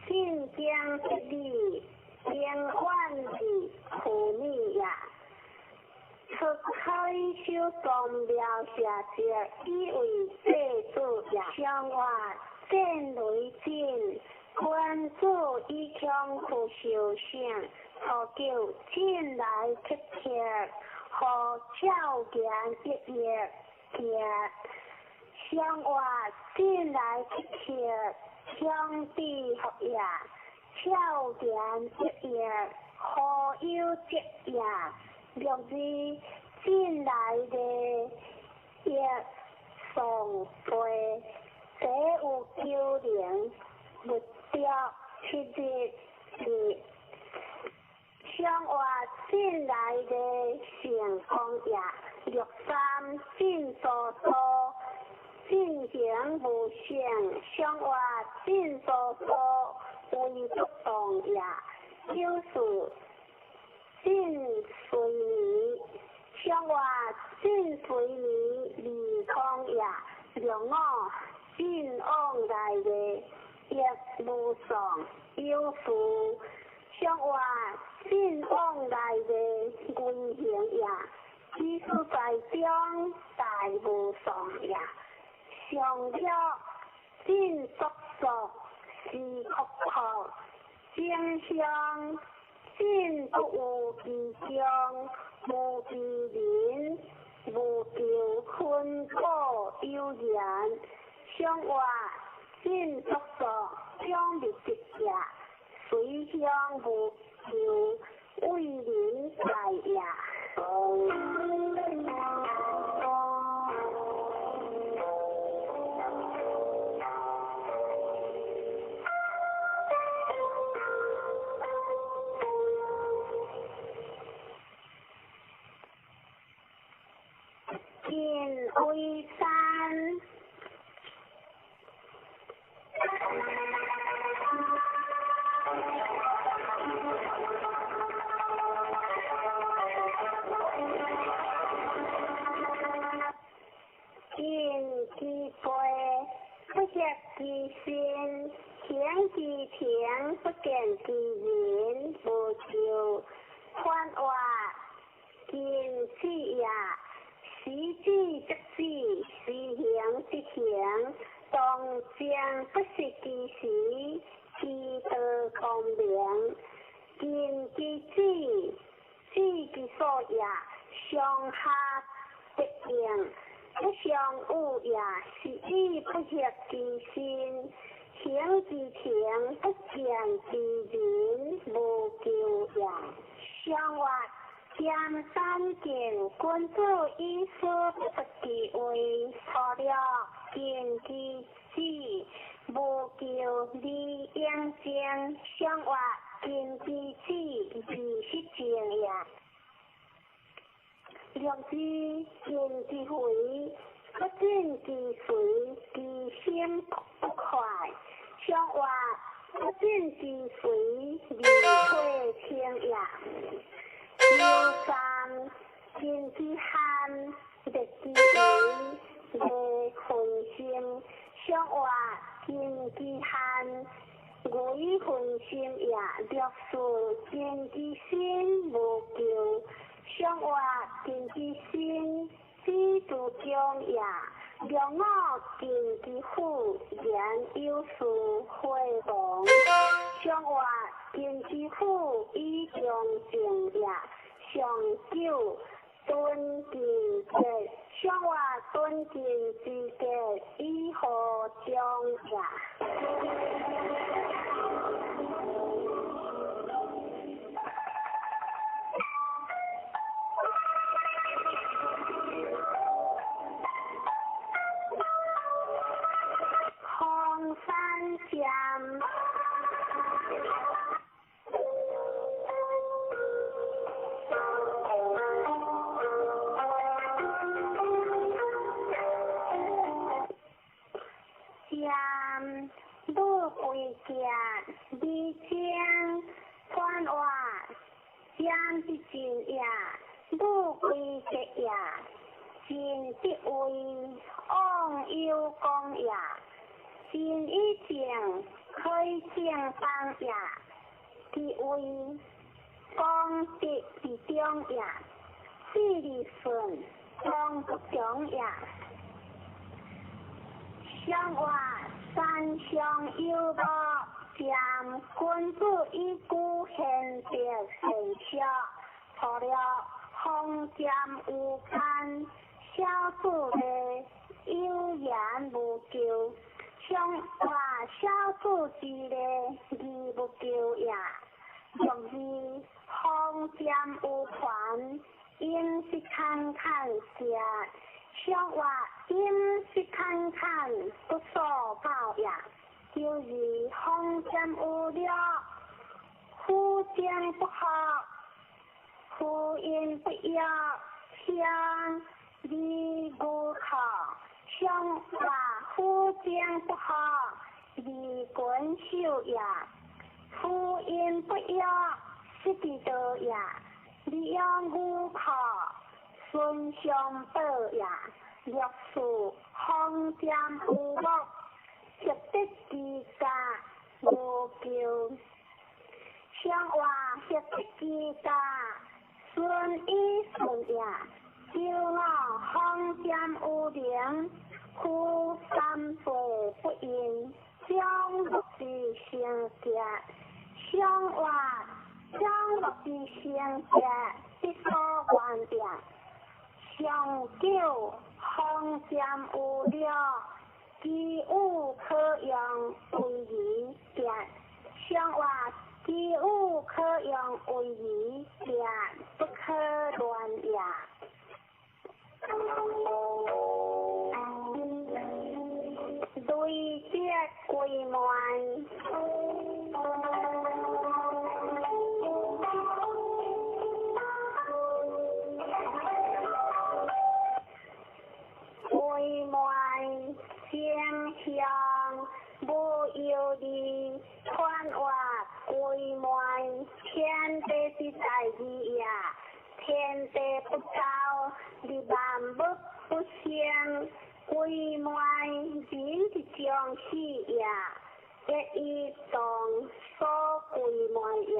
进经节理，平远的苦女也。出开修宗庙下节，以为祭祖也。上话战雷震，君子以强去修行。初九进来切切，和俏言熠熠节。上话进来切切，相比福也，俏言熠熠，好友节也。六二进来的一送杯，这有九零，不掉七日日。上话进来的成功也，六三进多多，进行无限。上话进多多，为不动也。九四进随你，上话进随你离空也。六五进往来的亦无丧有福。上话进往来的危行也，只是在中大无丧也。上了进速速是哭哭，正向进不有其中，无其人，无求困苦有言。上话进速速将入直也，随向无求为人在也。近為山。尽其背，不协其身；行其情，不见其人。無咎。寬活盡子也，時止則止，時行則行。當正不失其時，其道光明。盡其子，子其所也，上下得應，不相惡也。是以不協其身，行其情，不見其人，無咎也。上活兼三見，君子以思不得其位，初六盡其子，無咎而應政。上活盡其子，而失政也。六字盡其肥，不盡其隨，其心不快。上活不盡其隨，而退清也。九三盡其限，力其為，未分心。上活盡其限，為分心也。六四盡其身，無咎。上活盡其身，知足強也。六五盡其腹，言有事會亡。上活盡其腹，以中正也。上九敦其節，上活敦敬之節，以和中也。空山占。占母贵节，二清宽活，占之尽也，母贵节也，尽得位，忘忧功也。尽以正，开正邦也。其位，功德之中也。四而顺，功不强也。上活三上有无，占君子以居贤德贤淑。初六风占有间，小子的有言无咎。上活小子之礼，而无咎也。六二风占有权，应是坎坎食。上活应是坎坎，不所报也。九二风占有略，夫将不合，夫因不约，相而无可。上活夫将不合，而君守也。夫因不约，失其道也。利用无可，孙相报也。六四风占有木，协得其家，无咎。上活协得其家，孙以顺也。九五风占有灵，夫三岁不应，将木之成节。上活将木之成节，必所愿也。上九风占有略，其有可用为而节。上活其有可用为而节，不可乱也。累积归满。向無憂慮，傳活歸昧，天地之大義也，天地不交，利萬物不生，歸昧人之將死也，一以當所歸昧也。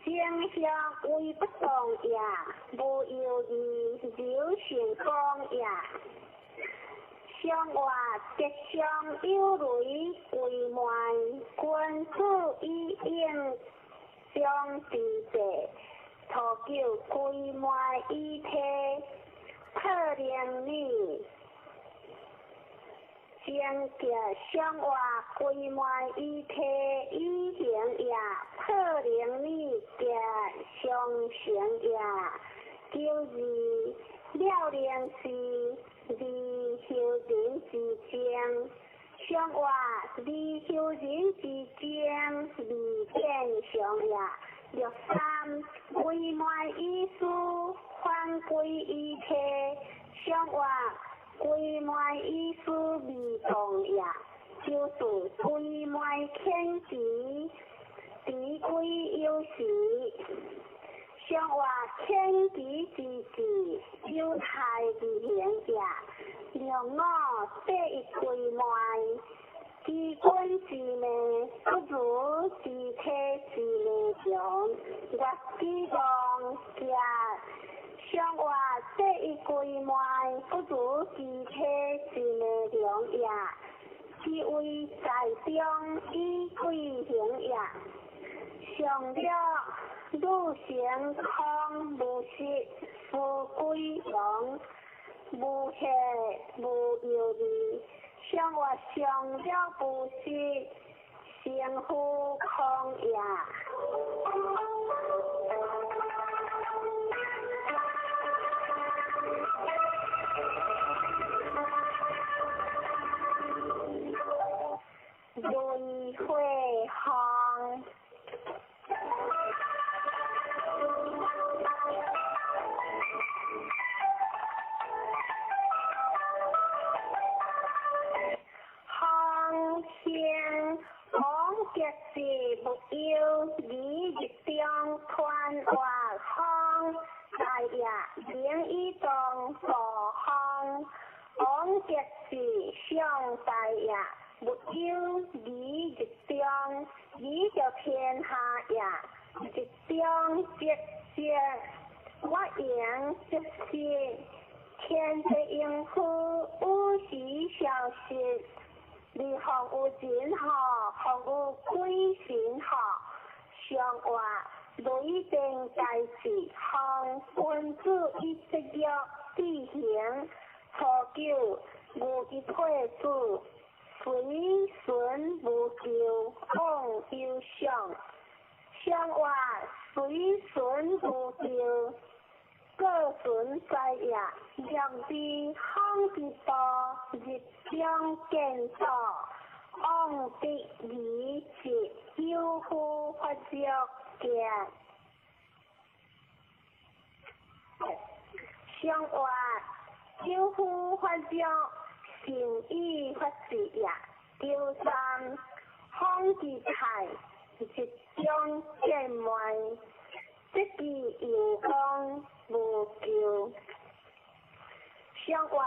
正向為不動也，無憂慮，流成功也。上活吉祥有雷歸昧，君子以應將之地，初九歸昧以體，破靈女。正吉上活歸昧以體以行也，破靈女吉上成也。九二了靈是二修人之精，上活二修人之精，二變上也。六三歸昧以思，反歸以體，上活歸昧以思未動也。九四歸昧遣其，持歸有時。上活遣其之志，有太之行也。六五第一歸昧，知君之命，不如知體之命強。月之望行，上活第一歸昧，不如知體之命良也。其位在中，以貴行也。上了汝成空無實，思歸陽，無血無憂慮。上活上了無實，成乎空也。雷火风。风兴王吉时无忧，二日中传活风，大也明以当助风。王吉时上大也，无忧二日中，二就天下也。日中吉时，我迎吉时，天地应付，有时消失。二风有神吼，风有鬼神吼。上活雷电大事，风君子以节约志行。初九牛之退子，随顺无咎，往有上。上活随顺无咎，各顺在也。两地风之道，日中见道，往得而是有夫发作行。上活有夫发作，善以发事也。九三风之泰，日中见昧，得其有功无咎。上活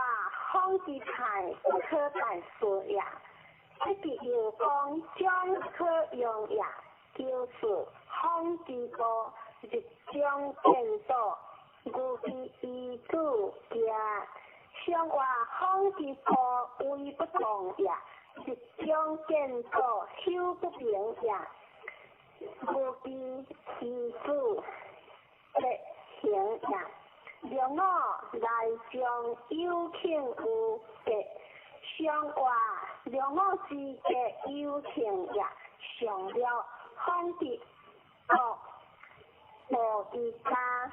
风之泰，不可大事也。得其有功，将可用也。九四风之波，日中见道，牛之遗子行。上活风之波，威不动也。日中见道，修不明也。牛之遗子得行也。六五内将有庆有吉，上活六五之吉有庆也。上了风之恶，无之家，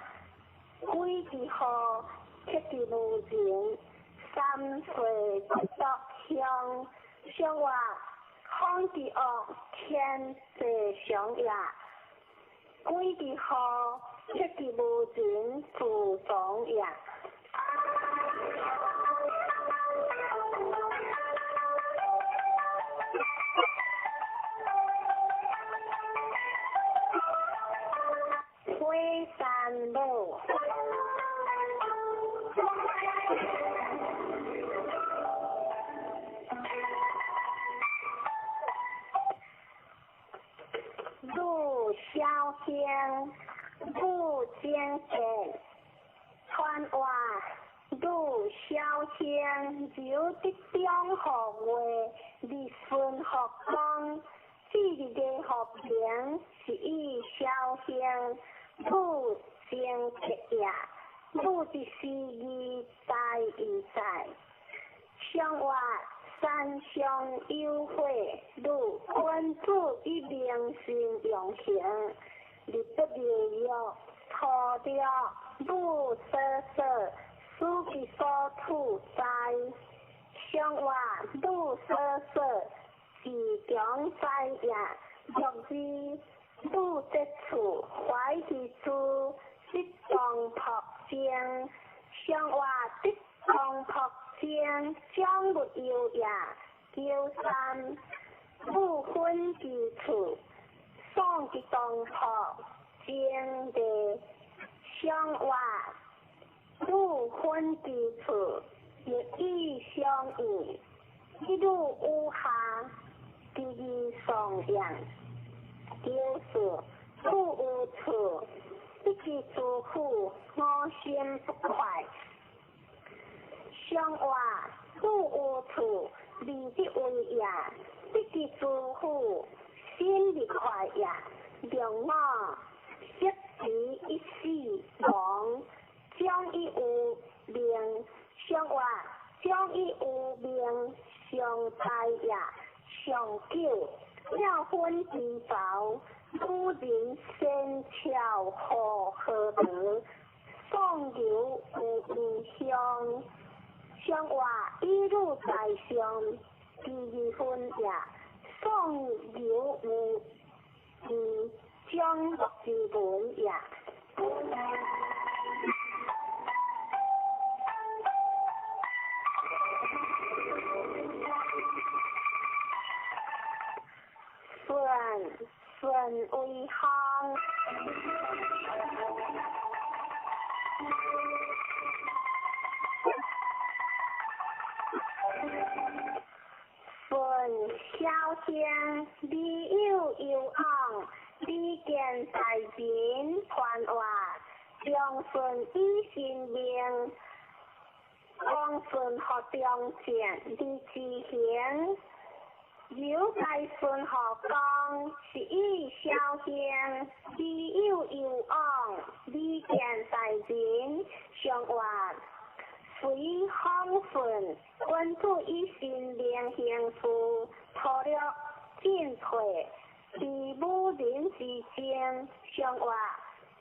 鬼之祸，克之无情，三岁不得乡。上活风之恶，天地常也。鬼之祸，克之无情，自从也。結傳話汝小興由得中號月日分福光，至日月福明是以小興汝正結也，汝之思義在義在。上話山上有會，汝君子以明心用行，日不流欲，土著汝所說，思其所處哉。上話汝所說，自強哉也。六字汝得處，懷其處，得當朴正。上話得當朴正，將勿憂也。93汝分之處，喪之當朴正地。上話汝分之處，欲以相應，一汝有下，第二喪養。94汝有處，得其諸苦，我心不快。上話汝有處，利得為也，得其諸苦，心不快也。兩我適時一死亡，將以有命。上話將以有命，常在也。上九了分之道，古人先巧何何德，宋刘有异乡。上話以汝在上，第二分也。宋劉有義，將樂之門也。順順為行。順小興，李有有昂，李見大人傳話，長順以神明，王順學中正，李之行。由該順學講，是以小興，李有有昂，李見大人上話，隨方順，君子以神明行事，粗略進退，在武人之爭，上話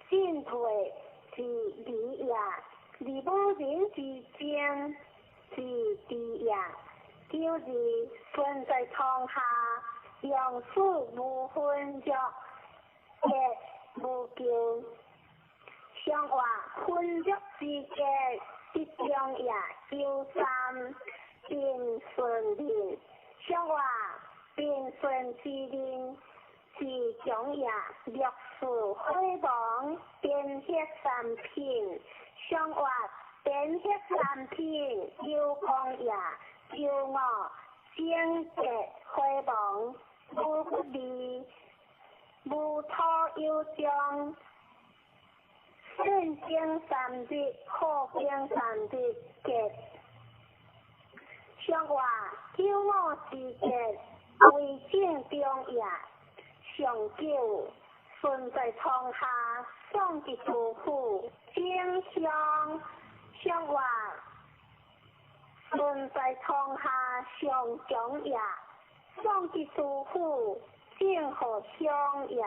進退之理也，在武人之爭之地也。92順在堂下，楊氏無分弱，結無咎。上話分弱之結，得中也。93平順人，上話平順之人，是強也。六四火亡，天血三品。上話天血三品，有功也。95貞節火亡，無不利，無土有將。順經三日，好經三日，結。上話95之結，為正中也。上九順在堂下，送之杜甫，正向。上話順在堂下，上強也。送之杜甫，正好相也。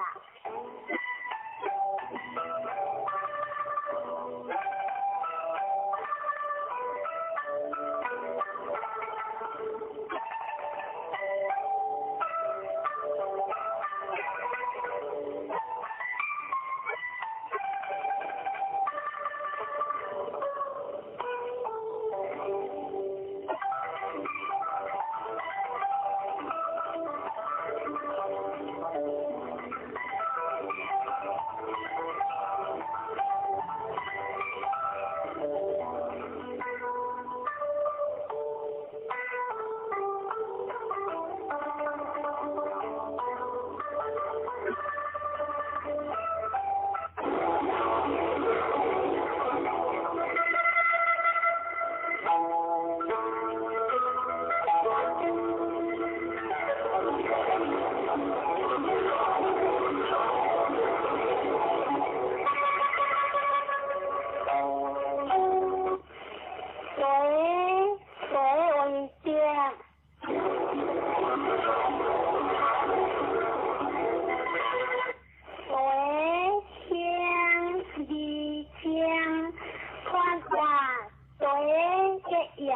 一夜，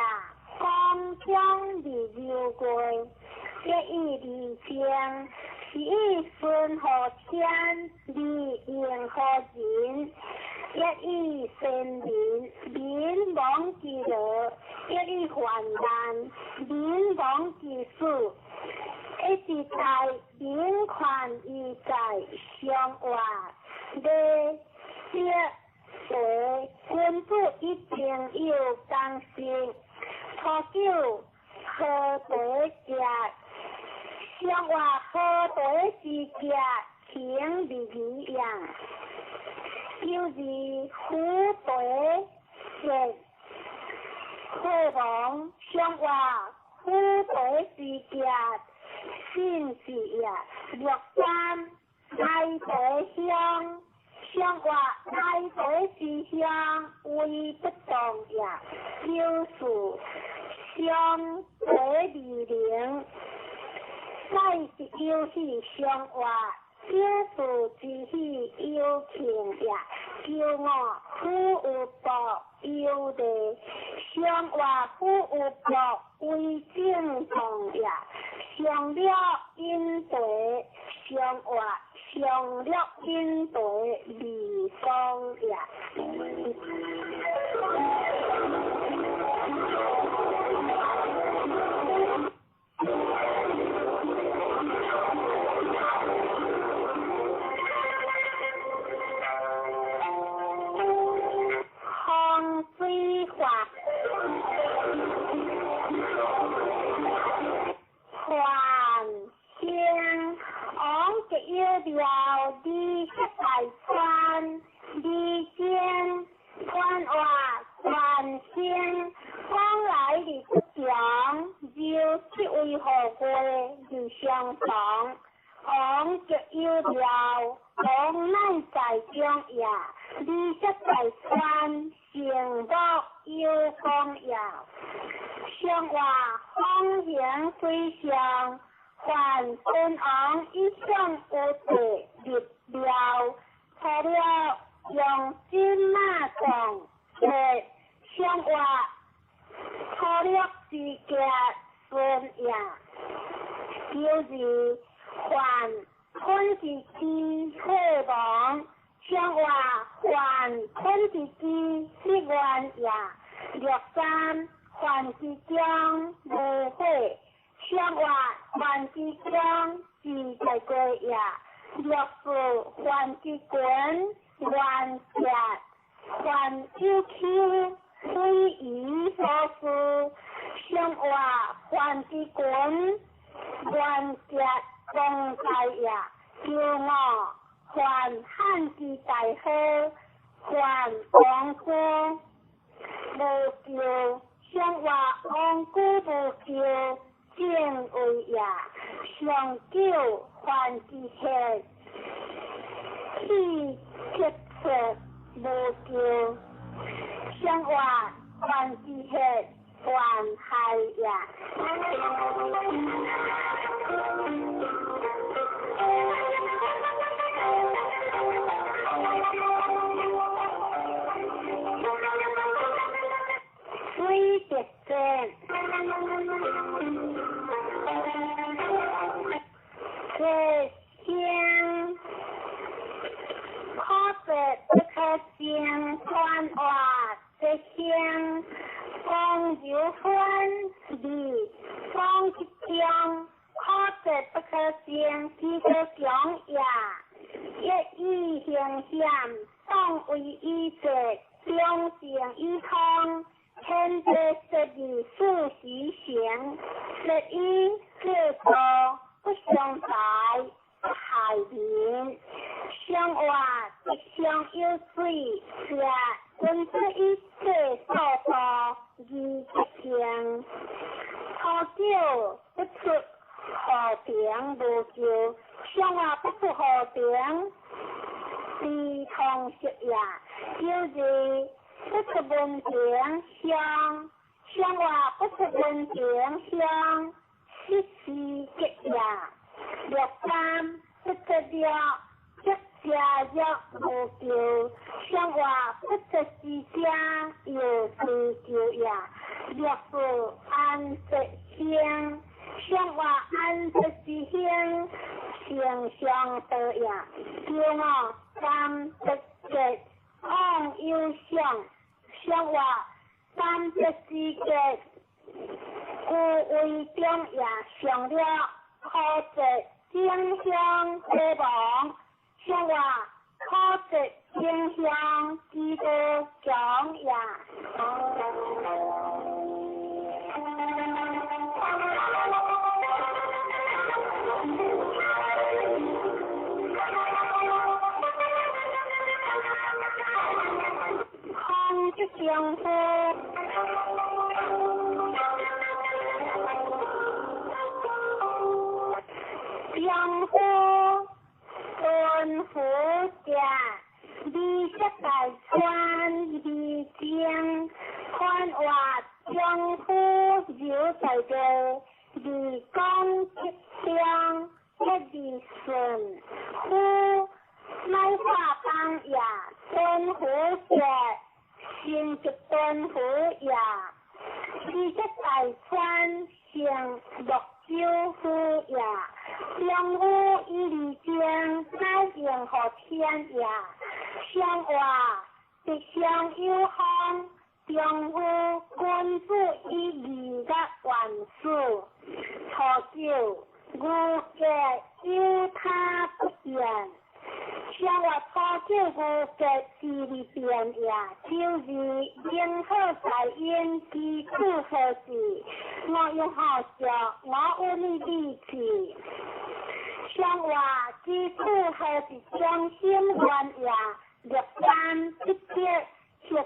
江中二流过，一以二情，是以顺乎天，二应乎人，一以先民，民亡之乐，一以患难，民亡之死。一直在民权以在相活，礼节为君子一定有共识。初九好茶食，相活好茶之食，情二义也。九二虎茶食，火王相活虎茶之食。信是也，六三来茶香，相活来茶之香为不动也。九四相茶二零，乃是有喜相活，九四之喜有庆也。九五虎有报有利，相活虎有报为正动也。上了饮茶，上活上了饮茶未讲也。风水法，范兴王吉有庙，二十大川，二间官话范兴，往来伫不强，就这位何过伫相同。王吉有庙，王乃在中也，二十大川，成木有光也。相活风行水上，凡君王一向有地立庙，除了用金马藏铁相活粗略之家孙也。九二凡坤之基火王，相活凡坤之基立愿也。六三凡之中无火，相活凡之中自在过也。六四凡之群愿节，凡有丘非夷所事，相活凡之群愿节公大也。九五凡汉之大好，凡王居无咎，相活王居无咎，正位也。上九凡之血，气结出无咎，相活凡之血，凡害也。水滴战，这声可说不可声，传话这声讲就分离讲之中，可说不可声，其可强也。一以形险，当为以节，两性以通。天地设立四时行，设以制度不相财，不害民。相活一相有水，是君子以制所度而不行。初九不出河平无咎，相活不出河平，非通识也。九二不出门庭乡，相活不出门庭乡，失时节也。六三不出了，即家若无咎，相活不出之家，有追求也。六四安息行，上话安息之行，形象道也。九五三得结往有相，上话三得之结，故为中也。上了可结正向希望，上话可结正向之道强也。空即相夫，相夫敦福者，美色大川美情，宽话将夫留在地，二讲吉祥，一二顺夫乃化当也，敦福者。成吉敦福也，美色大川成泸州府也，中夫以二情乃应乎天也。上话吉祥有方，中夫君子以义甲万事。初九，牛结有他不变。上话初九牛结之未变也，就是应好在因，基础何事？我用好笑，我有你力气。上话基础何是中心原也？六三七七，十九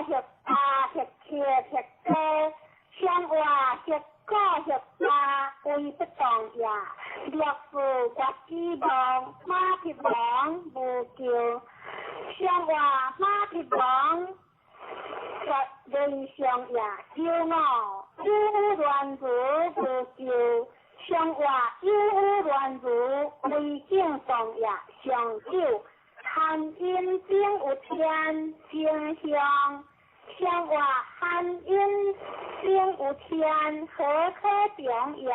十八十七十九，上话十九十八为不动也。六四国之望，马匹王无救。上话马匹王实人上也。九五有乱如无救。上话有乱如为正动也。上九含阴顶有天正向。上话含阴顶有天何可中也？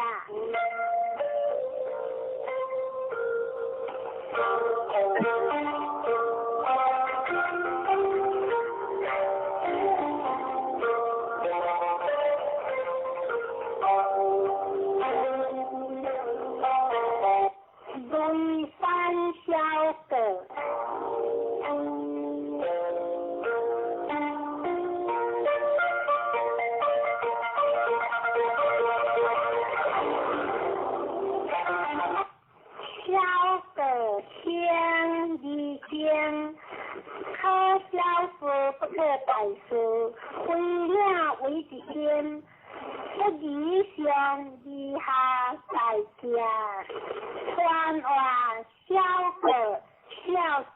雷山小阁。小阁先二经，可小事不可大事，为了为一因，不以上以下大家，传话小阁小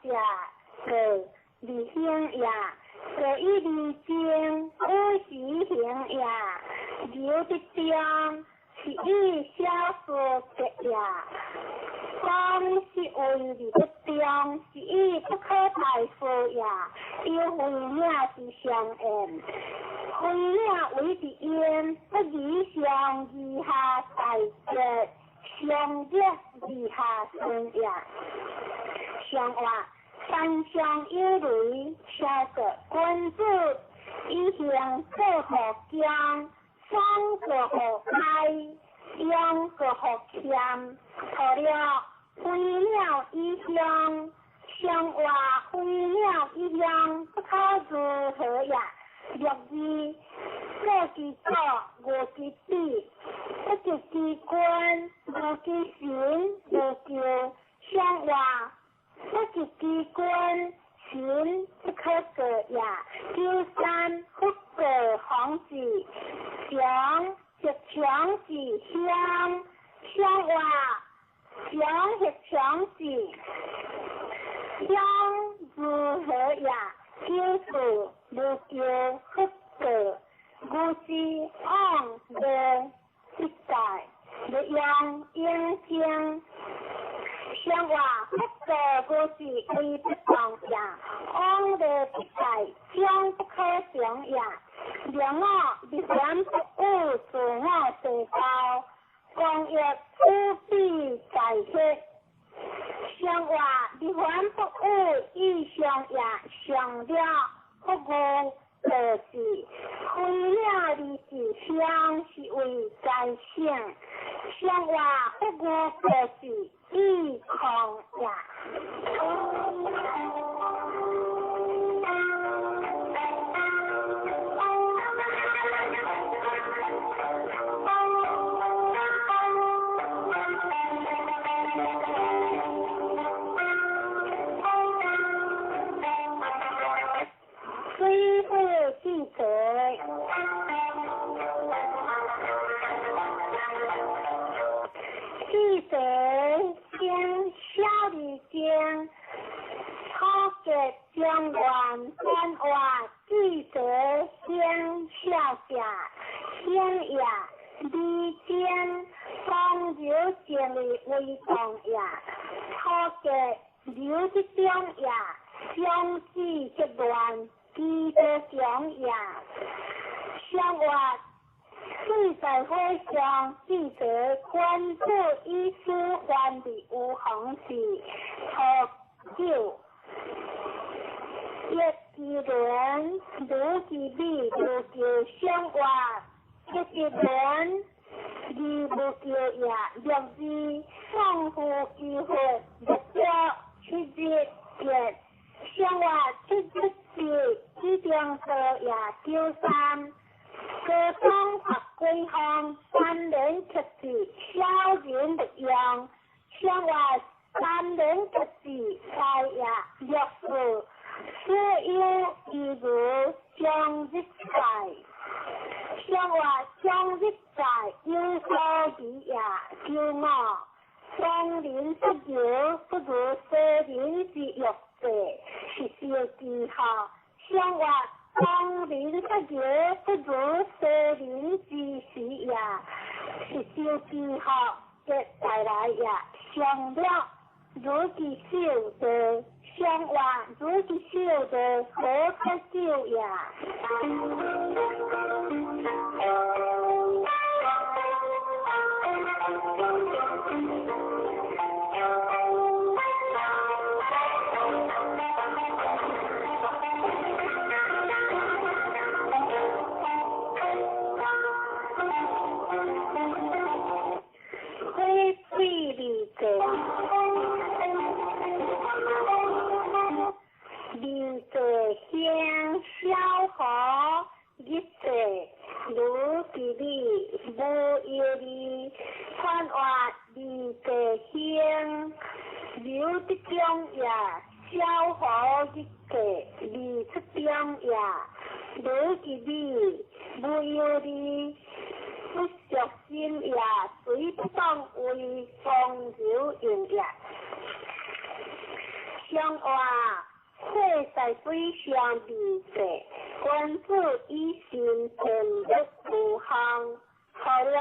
者阁二行也，阁以二经有时行也，留得中是以小事结也。讲是为而不中，是以不可大事也。有为领之相应，为领为之因，不以上以下大节，上热以下顺也。上话山上有雷，小阁君子以行过乎江，双过乎开，阳过乎谦，错了。飞鸟一乡，上话飞鸟一乡，不可如何也？六二过其左，无其比，不及其君，无其神，无救。上话不及其君，神不可过也。九三不过方子，强则强之乡，上话。强是强子，强如何也？九四无求不过，无是往无一代，无用应经。上话不过无是为不动也，往无一代，将不可成也。六五日元不有自我地道，公益处比在血。上话日元不有意上也上了服务就是，开了二是乡是为在省，上话服务就是意控也。水火记者，记者经小二经，初级中原官话记者兴小姐兴也，二经风流经的为动也，初级刘的中也，相子结乱。基督强也，上月水在火上，记者关注医师犯的有红是初九，叶吉伦、卢吉美、卢桥上月，叶吉伦、二无桥也，六二宋富机会六九七日结。上月七日是机场道也九三，高中学归方三年测试小人不用，上月三年测试开也六四，所有义务将日在，上月将日在有所比也九五，双人不如不如四人之欲。是小记号，上月当人不如不如世人之时也，是小记号的带来也，上了如其手的，上月如其手的何可救也？小河日子卢吉里无忧虑，川话二个兴，刘德忠也，小河日子李出忠也，卢吉里无忧虑，不着心也，谁不当为风流用也，相话。火在水上未济，君子以心天欲无项，好了，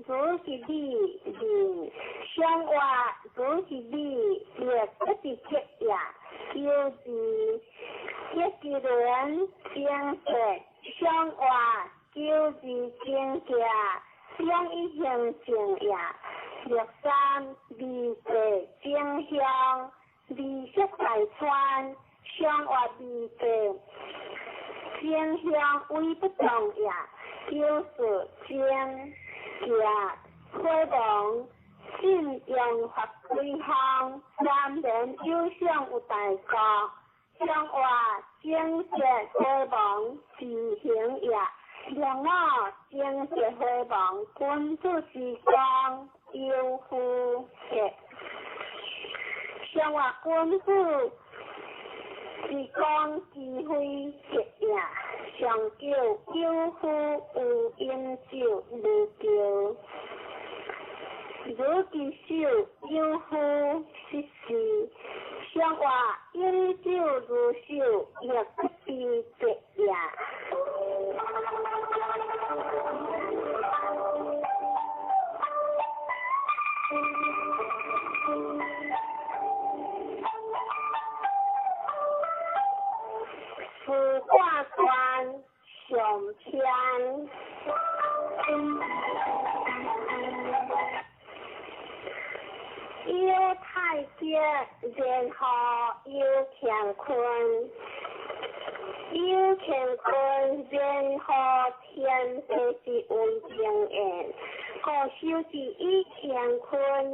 如是你人，相话如是你，也不是铁也，九字一个人精济，相话九字精济，相一行正也，六三二济正向。二色大川，相话二济，正向为不动也，九四正行火王，信用法规项，三年有赏有大国，相话正节火王自行也，两五正节火王君子之光有夫节。上话君子是讲机会结也，上叫有夫有饮酒无叫，如其手有夫失事，上话饮酒如手，亦不必结也。司法官上天篇。有太極，然後有乾坤；有乾坤，然後天地之為平焉。故修是以乾坤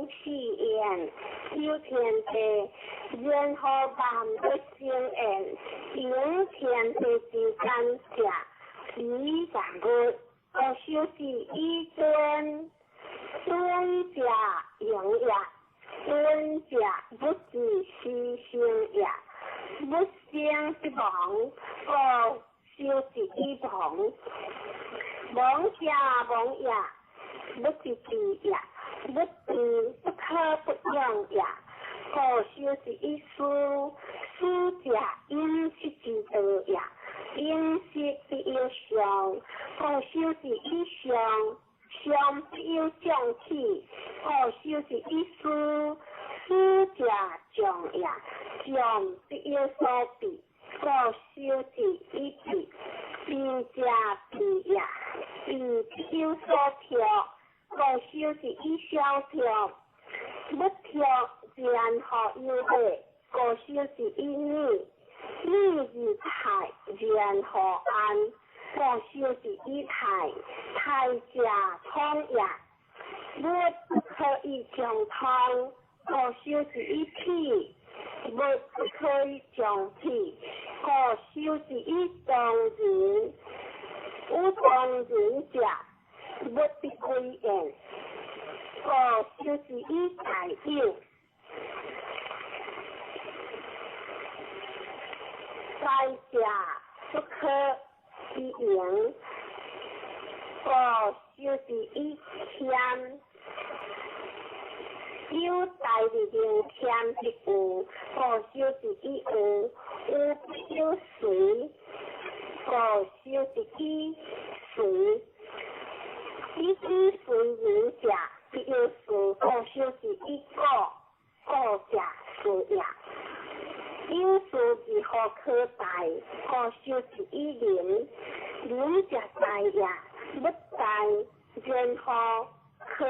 四焉，有天地，然後萬物生焉，應天地之感者，以萬物。故修是以尊，尊者榮也。尊者物之始生也，物生必亡，故修是以亡。亡者亡也，物之治也，物治不可不用也。故修是以思，思者飲食之道也，飲食必有常，故修是以常。常必有將起，故修是以思，思者將也，將必有所避，故修是以避，避者避也，避必有所託，故修是以相託，不託然後有禮，故修是以禮，禮而泰，然後安。故修是以泰，泰者通也，物不可以將通，故修是以體，物不可以將體，故修是以當人，有當人者，物必歸焉，故修是以大有，大者不可以盈，故修是以謙，有大而能謙必有，故修是以有，有必有隨，故修是以隨，以以隨人者，必有事，故修是以故，故者事也。有事如何可大？故修是以仁，仁者大也，不大，然後可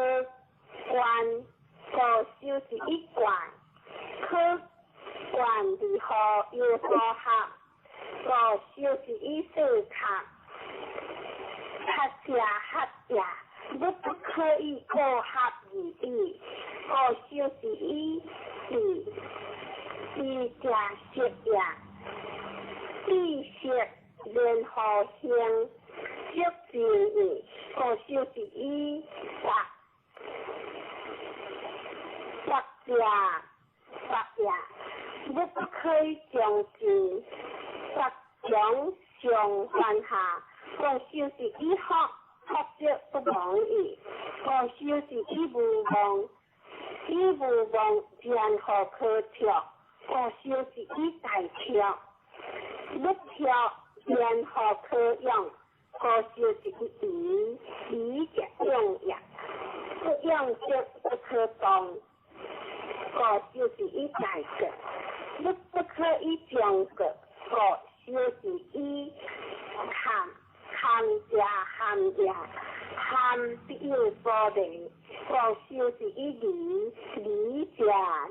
觀，故修是以觀，可觀如何有所合，故修是以四合，合者合也，物不可以過合而已，故修是以比，比者色也，比色然後形，色之意，故修是以法，法者法也，物不可以將之，法將上還下，故修是以福，福則不亡矣，故修是以無妄，以無妄然後可託，故修是以大託，不託然後可用，故修是以疑，疑者用也，不用則不可動，故修是以大國，物不可以將國，故修是以堪，堪者堪也，堪必有所利，故修是以利，利者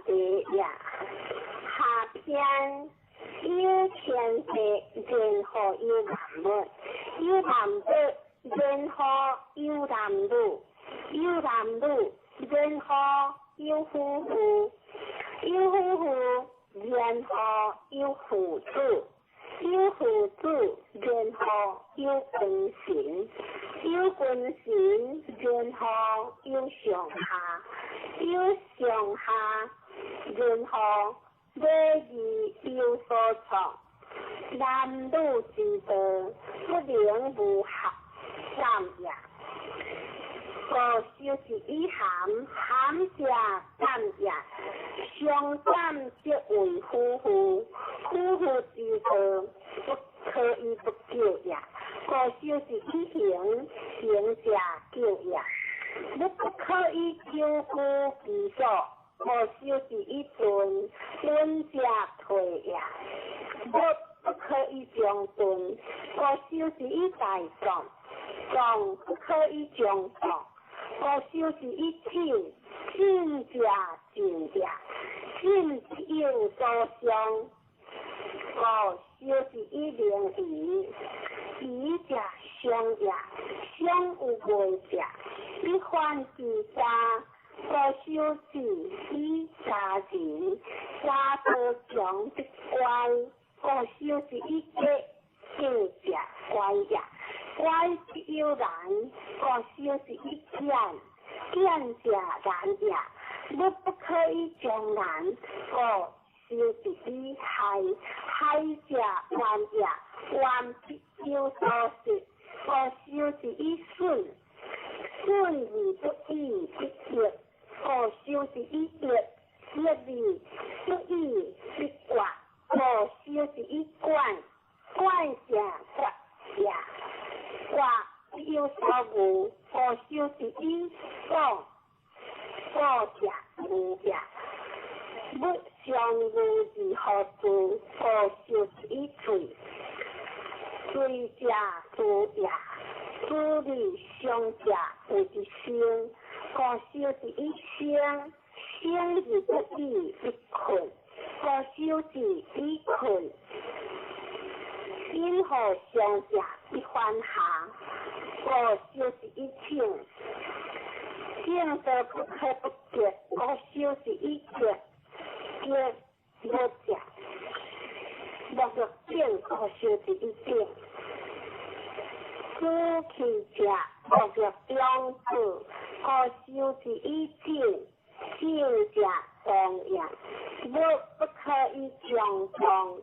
利也。下篇有天地，然後有萬物，有萬物，然後有男女，有男女，然後有夫婦，有夫婦，然後有父子，有父子，然後有君臣，有君臣，然後有上下，有上下，然後禮義有所創，男女之道，不能無合，感也。故修是以含，含者感也，相感則為夫婦，夫婦之道，不可以不久也。故修是以行，行者久也，物不可以久居其所，故修是以頓，頓者退也，物不可以將鈍，故修之以大壯，壯不可以將壯，故修之以進，進者進也，進必有所傷，故修之以明夷，夷者傷也，傷有未者，必反其渣。故修之以雜人，雜多強必乖。故修之以假，假者乖也，乖必有難。故修之以簡，簡者難也，物不可以將難。故修之以害，害者怨也，怨必有所失。故修之以損，損而不已必益。故修之以益，益而不已必割。故修之以管，管者割也，割必有所惡。故修之以廣，廣者無也，物相無而何住？故修之以罪，罪者誅也，誅而傷者謂之生。故修之以生，生而不已必困。故修之以困，因何傷者必反下。故修之以請，請則不可不結。故修之以結，結無者，莫若整。故修之以整，主氣者莫若中子。故修之以靜，靜者動也，物不可以將動。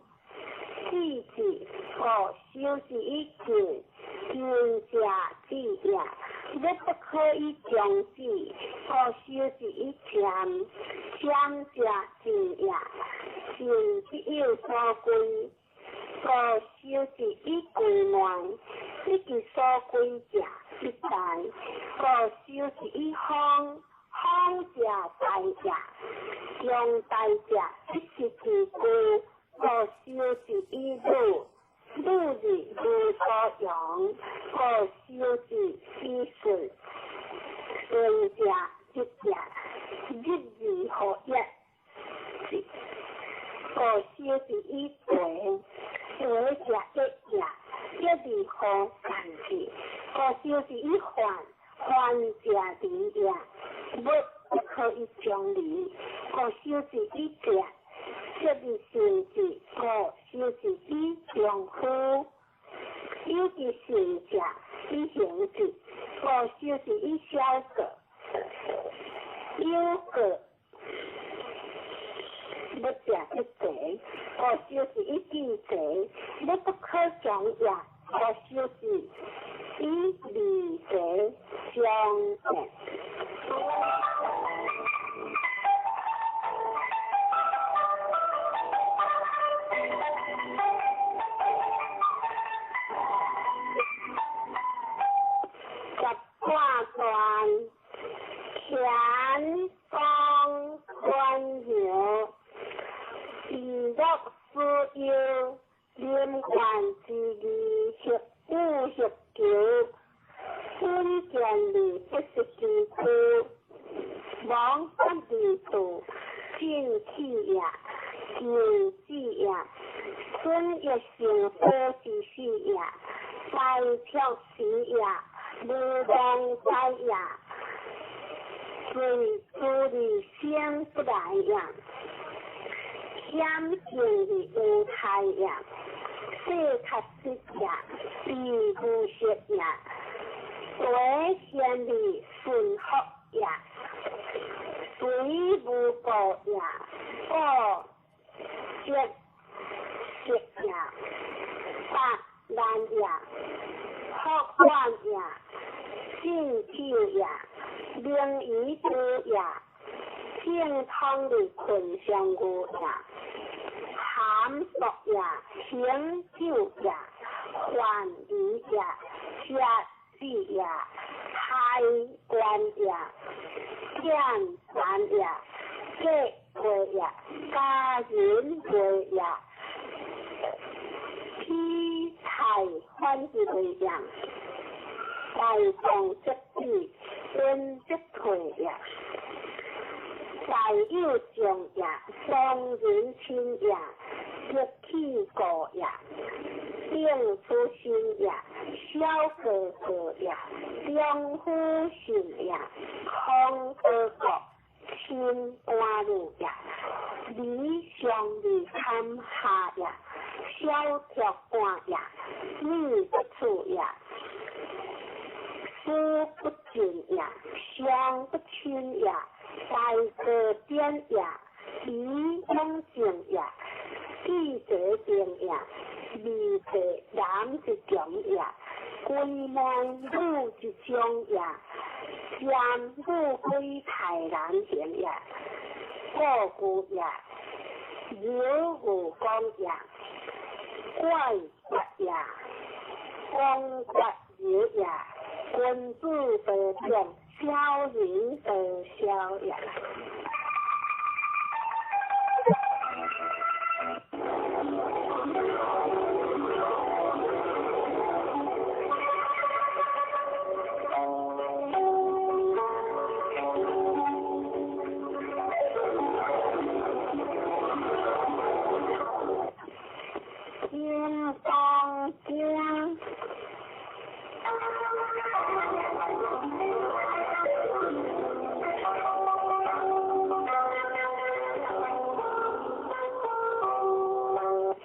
四字，故修之以靜，靜者止也，物不可以將止。故修之以謙，謙者靜也，靜必有所歸。故修之以歸亂，得其所歸者必大。故修之以方，方者大也，強大者必失其故。故修之以魯，魯而無所用。故修之以順，順者日也，日而何一？故修之以為，為者一也，一而何善之？故修之以患，患者離也，物不可以將離。故修之以節，節而善之。故修之以丈夫，有其善者以行之。故修之以小過，有過物者必賊。故修之以智賊，物不可將也。故修之以利賊相見。十卦斷，乾宮關陽，以樂思憂，廉願之義，協武協求，穩健而不失其故，亡不離道，進氣也，求子也，春欲成火之始也，大卓時也，無妄哉也，罪誅而生不來也，險境而無態也，世卡失也，必無失也，為賢而順福也，隨無過也，過節失也，八難也，福患也，進酒也，明夷之也，正通的困相牛也，含索也，行酒也，患夷也，食子也，开关也，见关也，结过也，家人过也，大眾則止，分則退也。大有眾也，雙人親也，得氣故也，定出心也，小哥哥也，中夫信也，空哥國，親官女也，理上利堪下也，小條官也，女不處也，思不盡也，相不親也。大個點也，理勇正也，記者定也，二者男之強也，歸門女之長也，占女歸太難行也，故故也，有無公也，怪骨也，公骨有也，君子得正。小人得小也。金剛經。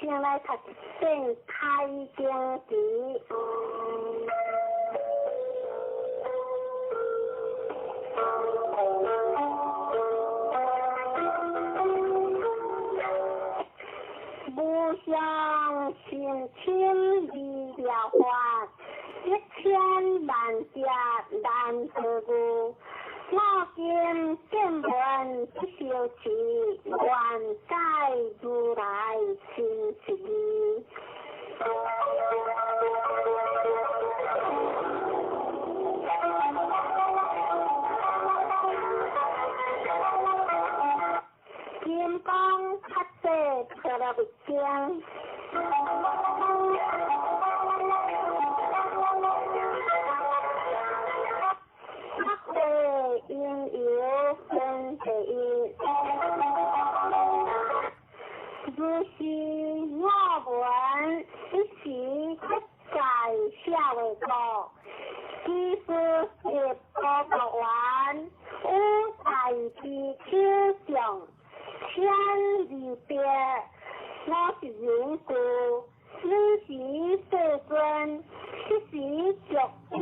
先來讀《開經偈》。無上甚深微妙法，一千萬劫難得遇。我今見聞不修持，願解如來真實義。金剛菩薩陀羅尼經。因由分第一，如是我聞，一時不在舍衛國，其時入高國王，有大比丘眾，千二百五十人俱，爾時世尊，彼時足以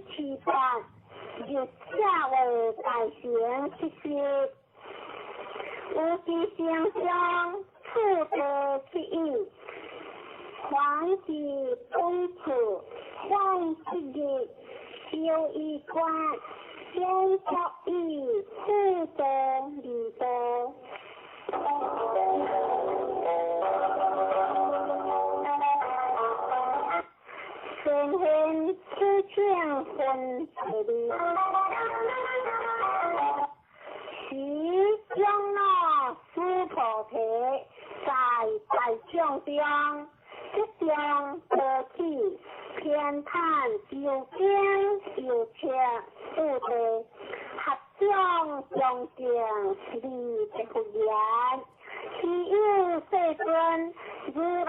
持法。入舍衛大城乞食，有其城中次第乞已，凡是本處，凡是日，修衣冠，先作以次第二道。先現此請分第二，時長老須菩提在大眾中，即將得起偏袒究竟有情有地，合掌恭敬禮佛言：希有世尊，如來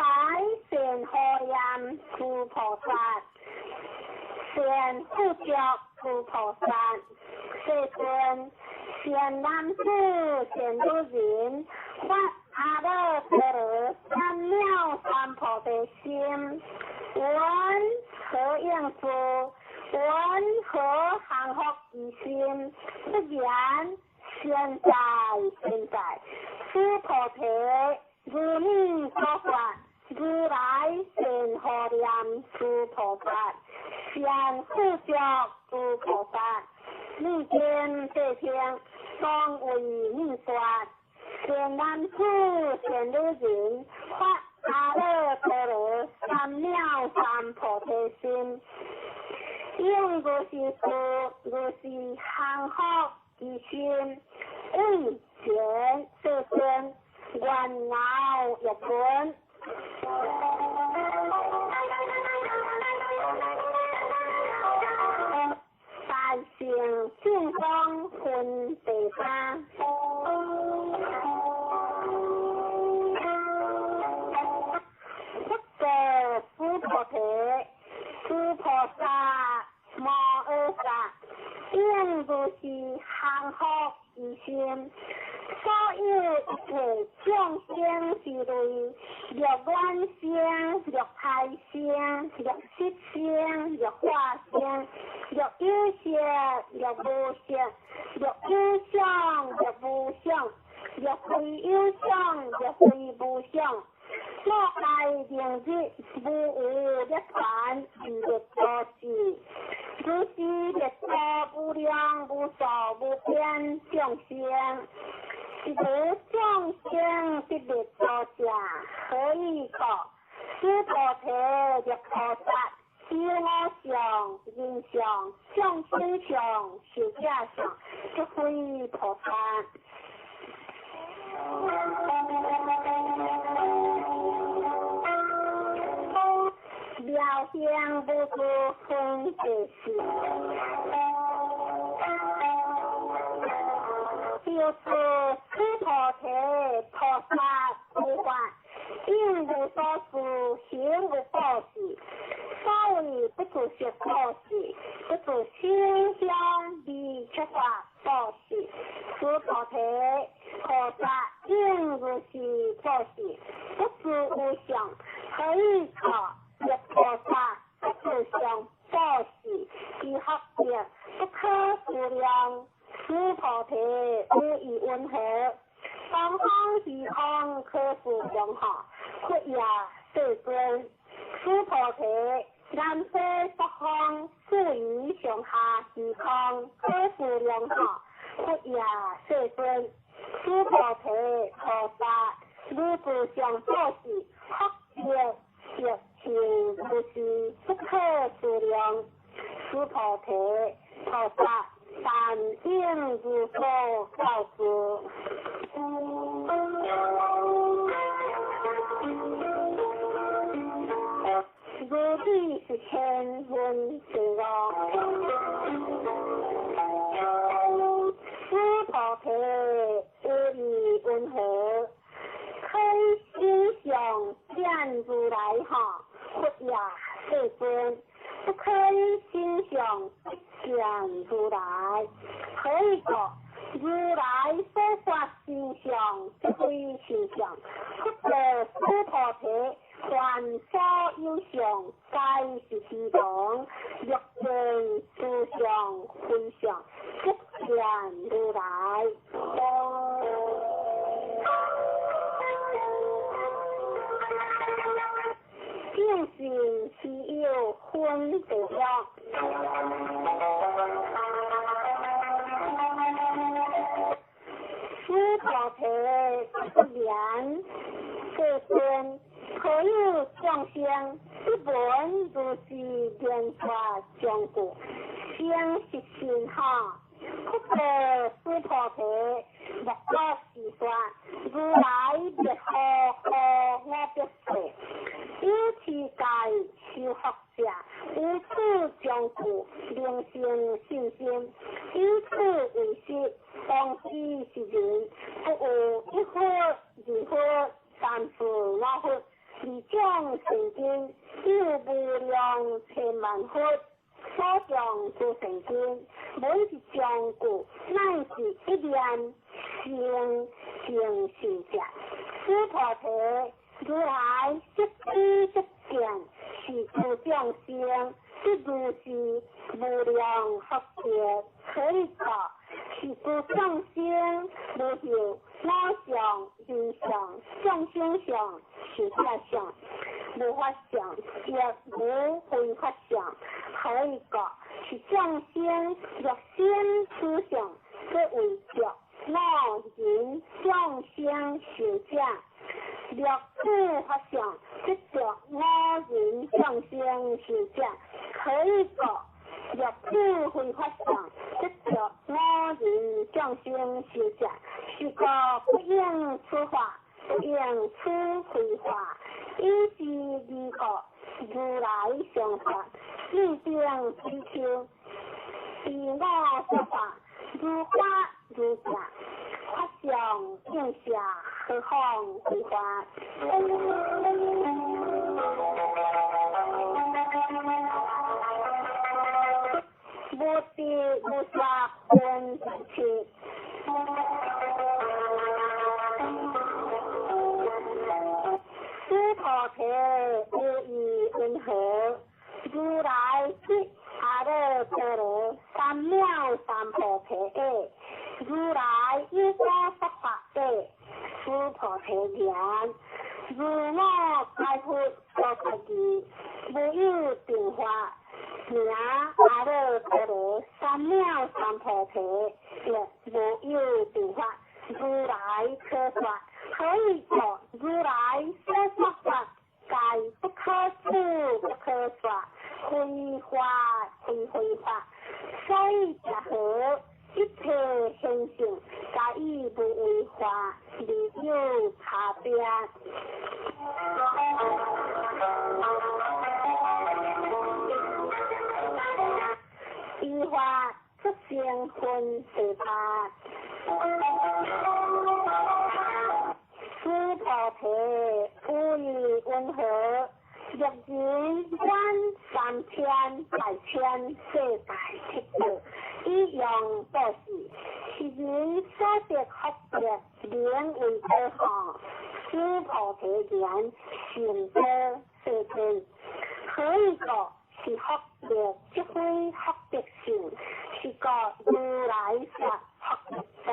善護念諸菩薩，善護覺諸菩薩。世尊，善男子、善女人，發阿耨多羅三藐三菩提心，聞何應事？聞何降伏其心？不然，善哉善哉，須菩提，如你所說，如來善護念諸菩薩，善護覺諸菩薩。你今諦聽，當為你說。善男子、善女人，發阿耨多羅三藐三菩提心，應如是事，如是降伏其心，為前世尊，願樂欲聞。分第三。佛告须菩提：诸菩萨摩诃萨，应如是降伏其心。所有一切众生之类，若缘生，若胎生，若色生，若化生，若有色，若无色，若有相，若無相，若非有相，若非無相。我皆明日無有涅槃，而滅度時，如是滅度無量無數無邊眾生。是如眾生得滅度者，何以故？須菩提，若菩薩有我相、人相、眾生相、壽者相，即非菩薩。妙行無住分第四，就是須菩提菩薩諸法，應無所住，行無布施。所謂不住色布施，不住色香味觸法布施。須菩提，菩薩應如是布施，不住無相，何以故？若菩薩不住相布施，其福德不可思量。須菩提，汝意云何？東方虛空可思量哈，佛也世尊。須菩提，南西北方四夷上下虛空可思量哈，佛也世尊。須菩提，菩薩如住相布施，福德德行如是不可思量。須菩提，菩薩但應如所教之。如理是千分之五。須菩提，汝意云何？可以心想見如來哈，佛也世尊。不可以心想不見如來，何以故？如來所發心相，即非心相。佛告須菩提：凡所有相，皆是虛妄。若見此相非相，即見如來。正信是有分第六。須菩提，不言世尊，何有眾生不聞如是言說上句，生是信哈？佛告須菩提：莫可思說，如來滅後何我必說？有持戒修福者，有此上句，能生信心。以此為實，當知是人，不有一佛、二佛、三四五佛，二種聖經，有無量千萬佛。所講諸聖經，每一章句，乃是一念成成聖者。須菩提，如來悉知悉見，是諸眾生，即如是無量福德，何以故？是諸眾生無有我相、人相、眾生相、壽者相，無法相，亦無非法相。何以故？是眾生若生此相，即為著我人眾生壽者；若此法相，即著我人眾生壽者。何以故？若此非法相，即著我人眾生壽者。是故不應此法，不應此非法。以是義故，如來常說，四定比丘，彼我說法，如法如者，法相映射何方非法？无智无说分七。须菩提无疑云何？如来得阿耨多罗三藐三菩提耶。如来有所说法者，须菩提言：如我开佛所说义，无有定法，名阿耨多罗三藐三菩提，亦无有定法。如来可说，何以故？如来所说法，皆不可思不可说，非法非非法。所以者何？一切现象，皆以无为法而有差别。依法出生分第八。须菩提，无疑云何？若人观三千大千世界七道，以用布施，是人所得福德，名为多哈。须菩提言：善多世尊，何以故？是福德，即非福德性，是故如来说福德多。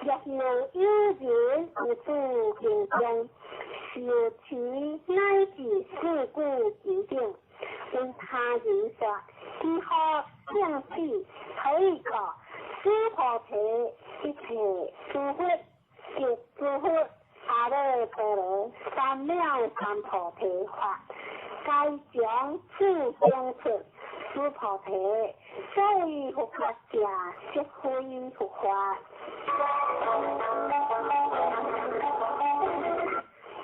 若有有人于此经中，受持乃至四句之顶，为他人说，其福胜此。何以故？须菩提，一切诸佛及诸佛阿耨多罗三藐三菩提法，皆从此经出。须菩提，所谓佛法者，即非佛法。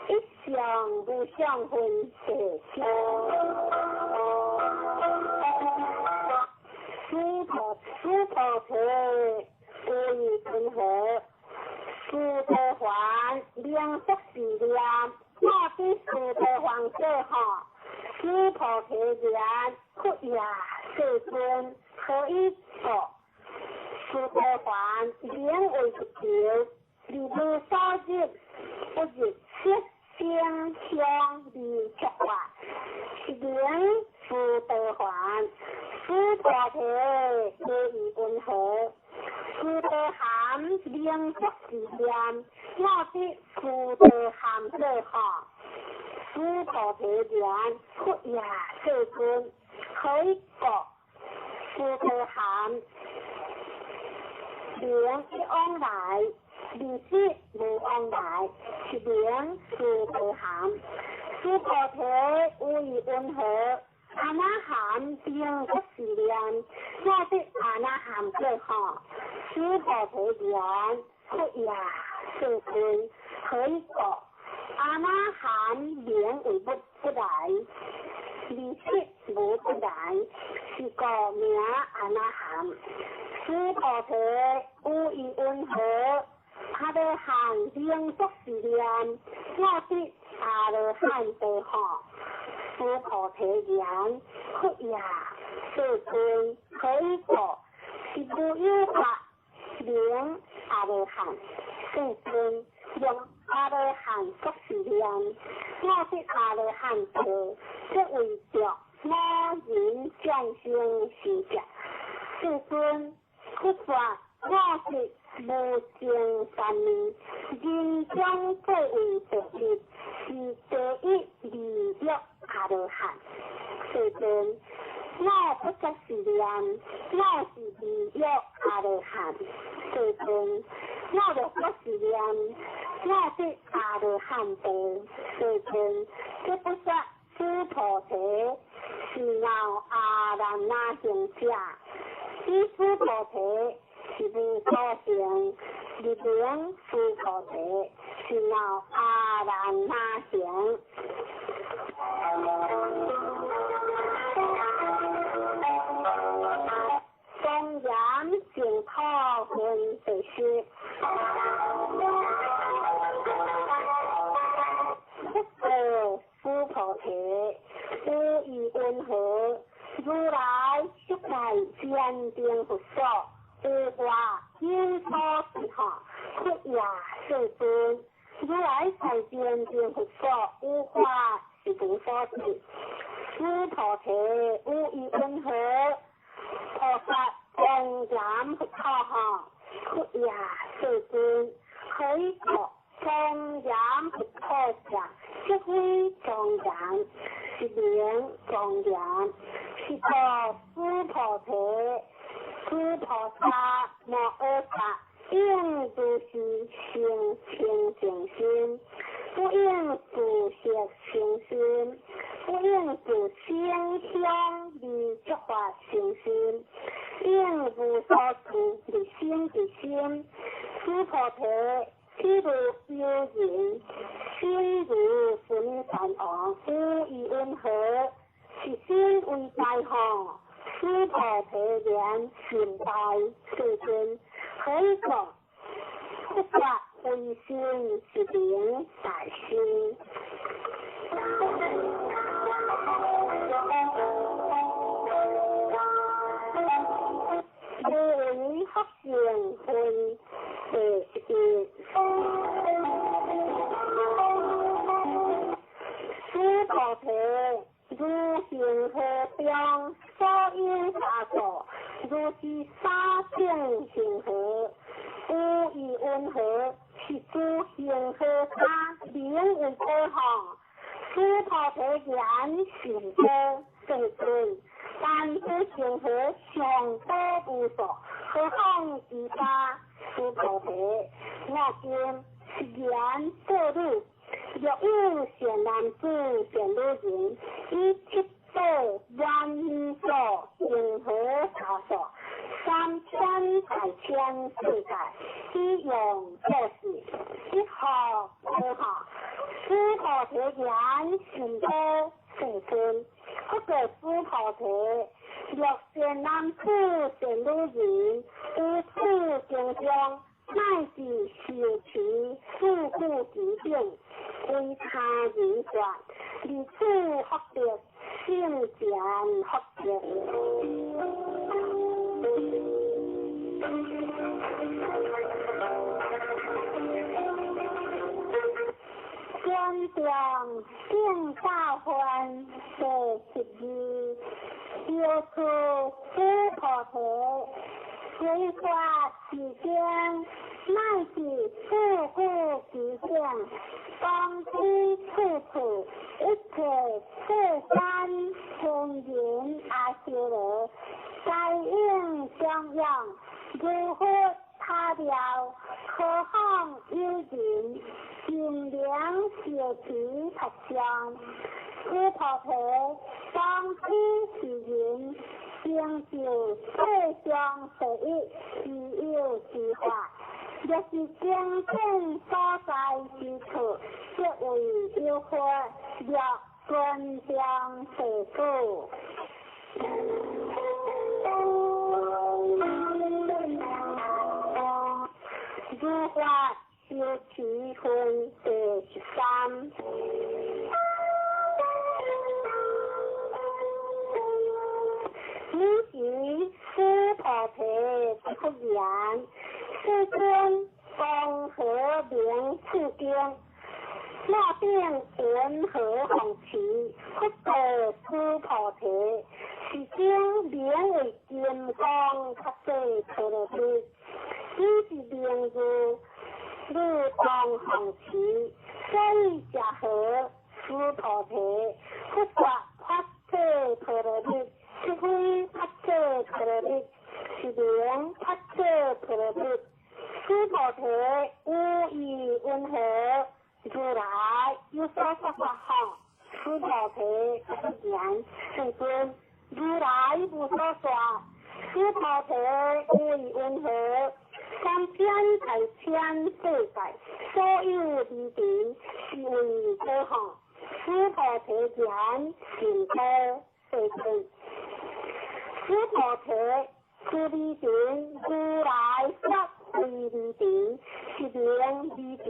一相无相分第七。须菩提，无疑云何？须陀洹名作是念，我得须陀洹者吼。须菩提言：佛也，世尊，何以故？须陀洹名为不求，而无所入，不入色声香味触法，是名须陀洹。须菩提，无疑云何？须陀含名作是念，我得须陀含者吼。须菩提言：佛也，世尊，何以故？须陀含名一往来，二世无往来，是名须陀含。须菩提，无疑云何？阿那含名作是念，我得阿那含者吼。须菩提言：佛也，世尊，何以故？阿那含名为不来，二世无不来，是故名阿那含。须菩提，无疑云何？阿罗汉名作是念，我得阿罗汉道吼。须菩提言：佛也，世尊，何以故？是无有法名阿罗汉。世尊，用阿罗汉作是念，我得阿罗汉道，即为着我人众生是者。世尊，佛说我是无尽三昧，人中最为第一，是第一利益阿罗汉。世尊，我不作是念，我是利益阿罗汉。世尊，我若作是念，我得阿罗汉道。世尊，这不说须菩提是闹阿难那行者，彼须菩提是无所行，入名须菩提是闹阿难那行。庄严净土所分第十。佛告须菩提：有疑云何？如来悉在禅定佛所，有法有所住吼，佛也世尊。如來在禪定佛所，有法是無所住。須菩提，有疑云何？菩薩莊嚴佛土吼，佛也世尊。何以故？莊嚴佛土者，即非莊嚴，是名莊嚴。是故須菩提，諸菩薩摩訶薩應如是生清淨心，不應住色生心，不應住聲香味觸法生心，應無所住而生其心。須菩提，譬如有人身如分山王，有疑云何？是心為大吼，須菩提言：心大，世尊。何以故？佛說非心是名大心。無為福善分第十一。須菩提，如恒河中所有沙數，如是沙成恒河。有疑云何？是諸恒河沙名為寶吼。須菩提言：甚多，世尊。但此恒河上寶無數，何況其他？須菩提，我今是言過汝。若有善男子、善女人，以七寶萬所恒河沙數，三千大千世界，以用做事，一何何哈？須菩提言：甚多，世尊。佛告須菩提：若善男子、善女人，於此經中，乃至受持四句偈頂，為他人說，離此福德，勝前福德。觀中聖教分第十二，藥師須菩提，隨說是經，乃至四句偈頂，當知處處一切世間天人阿修羅，皆應供養，如佛塔廟，何況有人，盡量受持佛像。須菩提，當知是人，成就世上第一稀有之法。若是經典所在之處，即為有佛，若觀中世主。如法修持分第十三。彼時須菩提答復言：世尊，江河名此經，那頂雲何弘持？佛告須菩提：是經名為金剛薩埵陀羅尼，彼是名字汝當弘持，所以者何？須菩提，佛說法體陀羅尼，是非法體陀羅尼，是名法體陀羅尼。須菩提，有疑云何？如來有所說法吼。須菩提言：世尊，如來無所說。須菩提，有疑云何？三千大千世界所有離塵，是為寶吼。須菩提言：甚多，世尊。須菩提，諸離塵，如來說非離塵，是名離塵。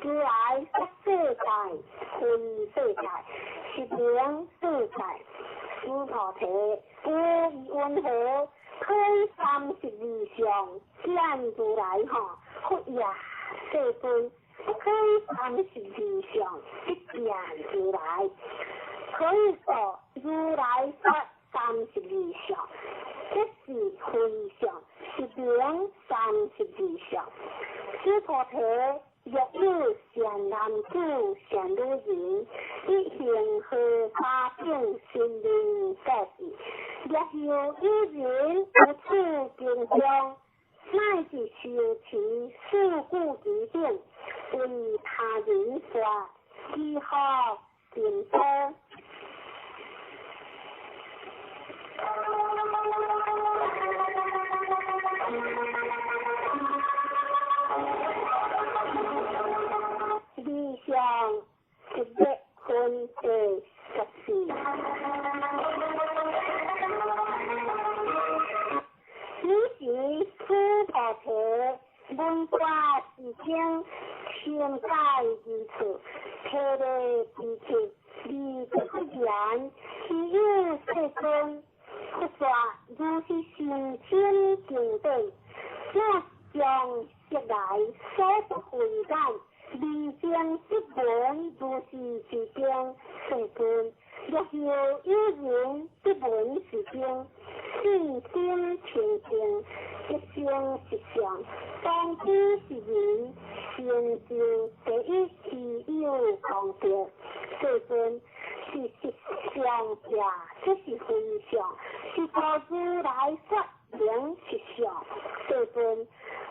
如來說世界非世界，是名世界。須菩提，有疑雲何？可以三十二相見如來吼，佛也世尊，不可以三十二相不見如來。可以說如來說三十二相，這是非相，是名三十二相。須菩提，若有善男子、善女人，欲行荷花等身命布施，若有有人有此經中，乃至修持四句偈等，為他人說，如何成道？理想一百分第14。彼時須菩提聞法是經，深解義處，體會知識，而得佛言：希有世尊，佛說如是甚深經典，我將悉來所得慧眼，離經不聞如是之經，世尊，若有有人不聞是經，信心清淨，一生實相，當知是人成就第一希有功德。世尊，是實相者，這是非相，是故如來說名實相。世尊，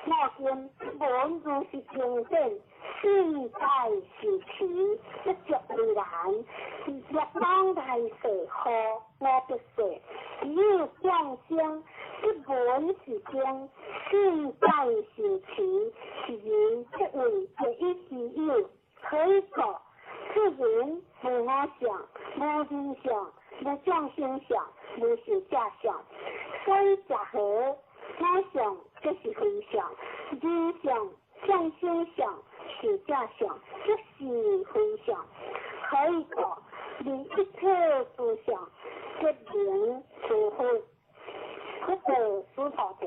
我今聞如是經典，信解受持，不足為難。若當來世後無別世，只有眾生不聞是經，信解受持，是人即為第一希有。可以說，此人無我相，無人相，無眾生相，無壽者相。所以者何？我相這是非相，人相、眾生相、壽者相，這是非相。可以說，離一切諸相，即名諸佛。佛告須菩提：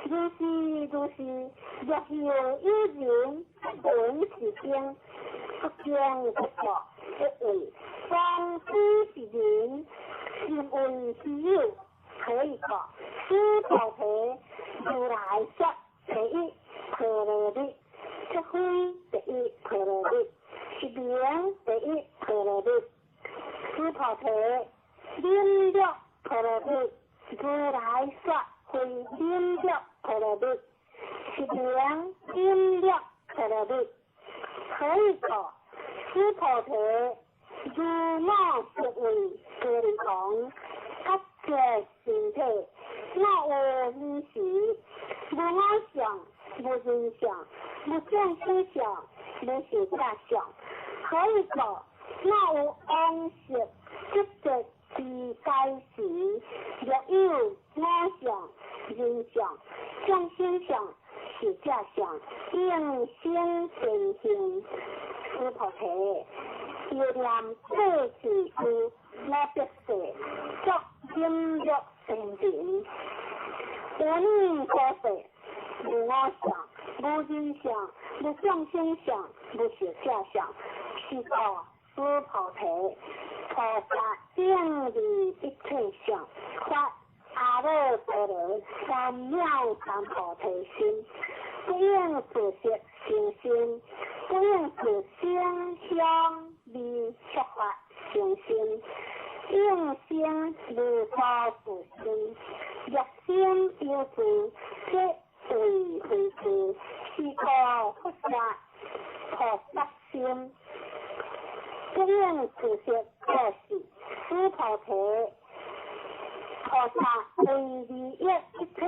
如是如是，若有有人不聞是經，不經不說，即為當知是人，心為希有。可以說，須菩提，如來說第一波羅蜜，這非第一波羅蜜，是名第一波羅蜜。須菩提，忍辱波羅蜜，如來說非忍辱波羅蜜，是名忍辱波羅蜜。可以說，須菩提，如我色為歌利王，覺覺身體，我有汝時，無我相，無人相，無眾生相，無壽者相。可以說，我有往昔積集之解時，若有我相、人相、眾生相、壽者相，應生善行。須菩提，欲念過去世，無別世，作忍辱善人。有汝所世，無我相，無人相，無眾生相，無壽者相，是故須菩提，菩薩應離一切相，發阿耨多羅三藐三菩提心，不應自色生心，不應自聲香味觸法生心，應生無所住心。若心有住，即為非住，是故佛說菩薩心，不應自色布施。須菩提，菩薩為利益一切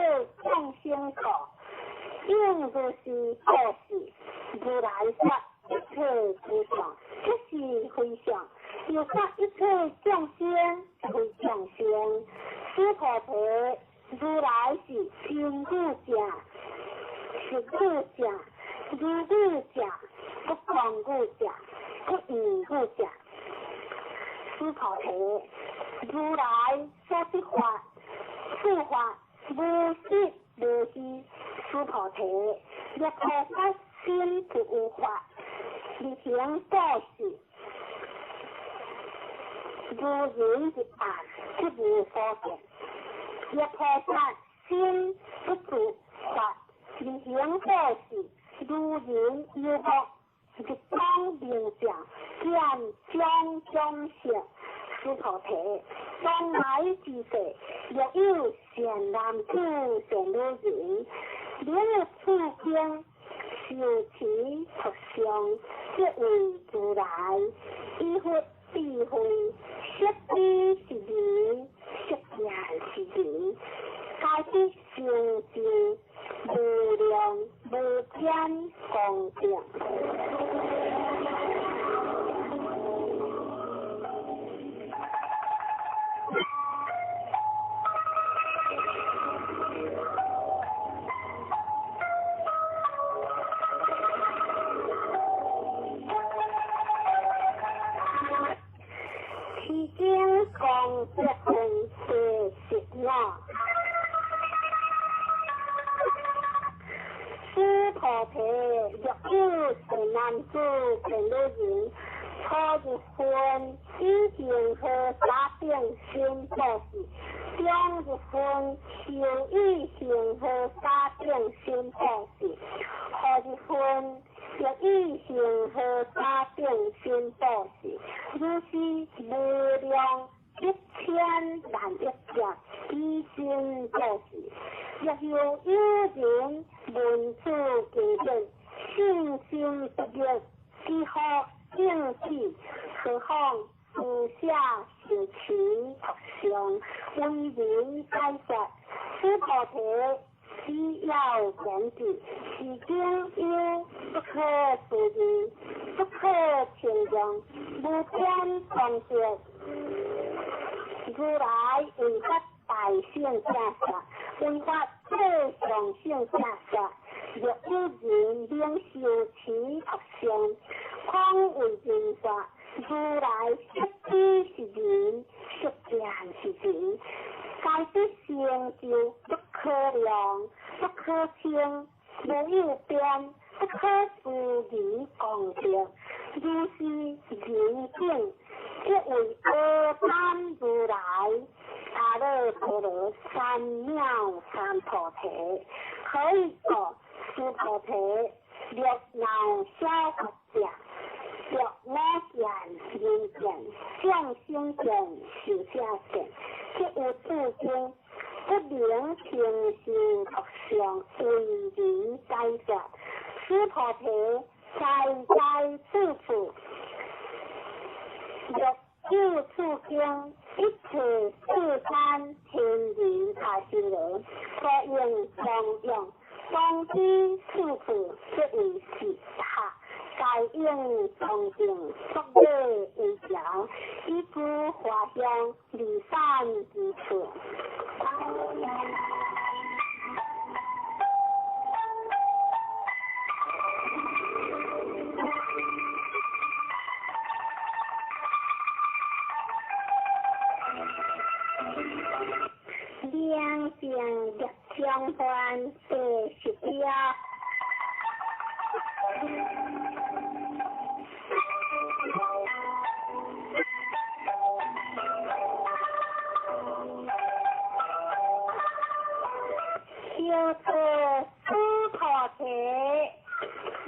眾生故，應如是布施。如來說一切諸相，這是非相；又說一切眾生非眾生。須菩提，如來是身語者、實語者、如語者、不狂語者、不異語者。須菩提，如來所說法，此法無實無虛。須菩提，若菩薩心不有法，而行布施，如人入暗，即無所見。若菩薩心不住法，而行布施，如人遊目，日光明照，見種種色。須菩提，當來之世，若有善男子、善女人，能此經受持讀誦，即為如來以佛智慧，悉知是人，悉見是人，皆得成就無量無邊功德。功德分第十五。須菩提，若有善男子、善女人，初入分以恆河沙等身布施，中入分受以恆河沙等身布施，後入分欲以恆河沙等身布施，如是無量一千萬億劫以身布施。若有有人聞此經典，信心不滅，知福應智，何況施捨受持讀誦，為人解說。須菩提，只要言之，是經有不可思議、不可稱量、無邊功德。如來為發大乘正說，為發最上乘正說。若有人能受持讀誦，況為人說，如來悉知是人，悉見是人，皆得成就不可量、不可稱、無有邊、不可思議功德。如是人境，即為阿難如來阿耨多羅三藐三菩提。何以故？須菩提，若鬧小佛者，若我見、人見、眾生見、壽者見，即有此經，不能聽受讀誦，為人解說。須菩提，在在處處，若有此經，一切世間天人阿修羅，所應供養，當知此處即為是塔，皆應恭敬作禮為條，以諸華香離散之處。明淨業相還第十條。小說須菩提，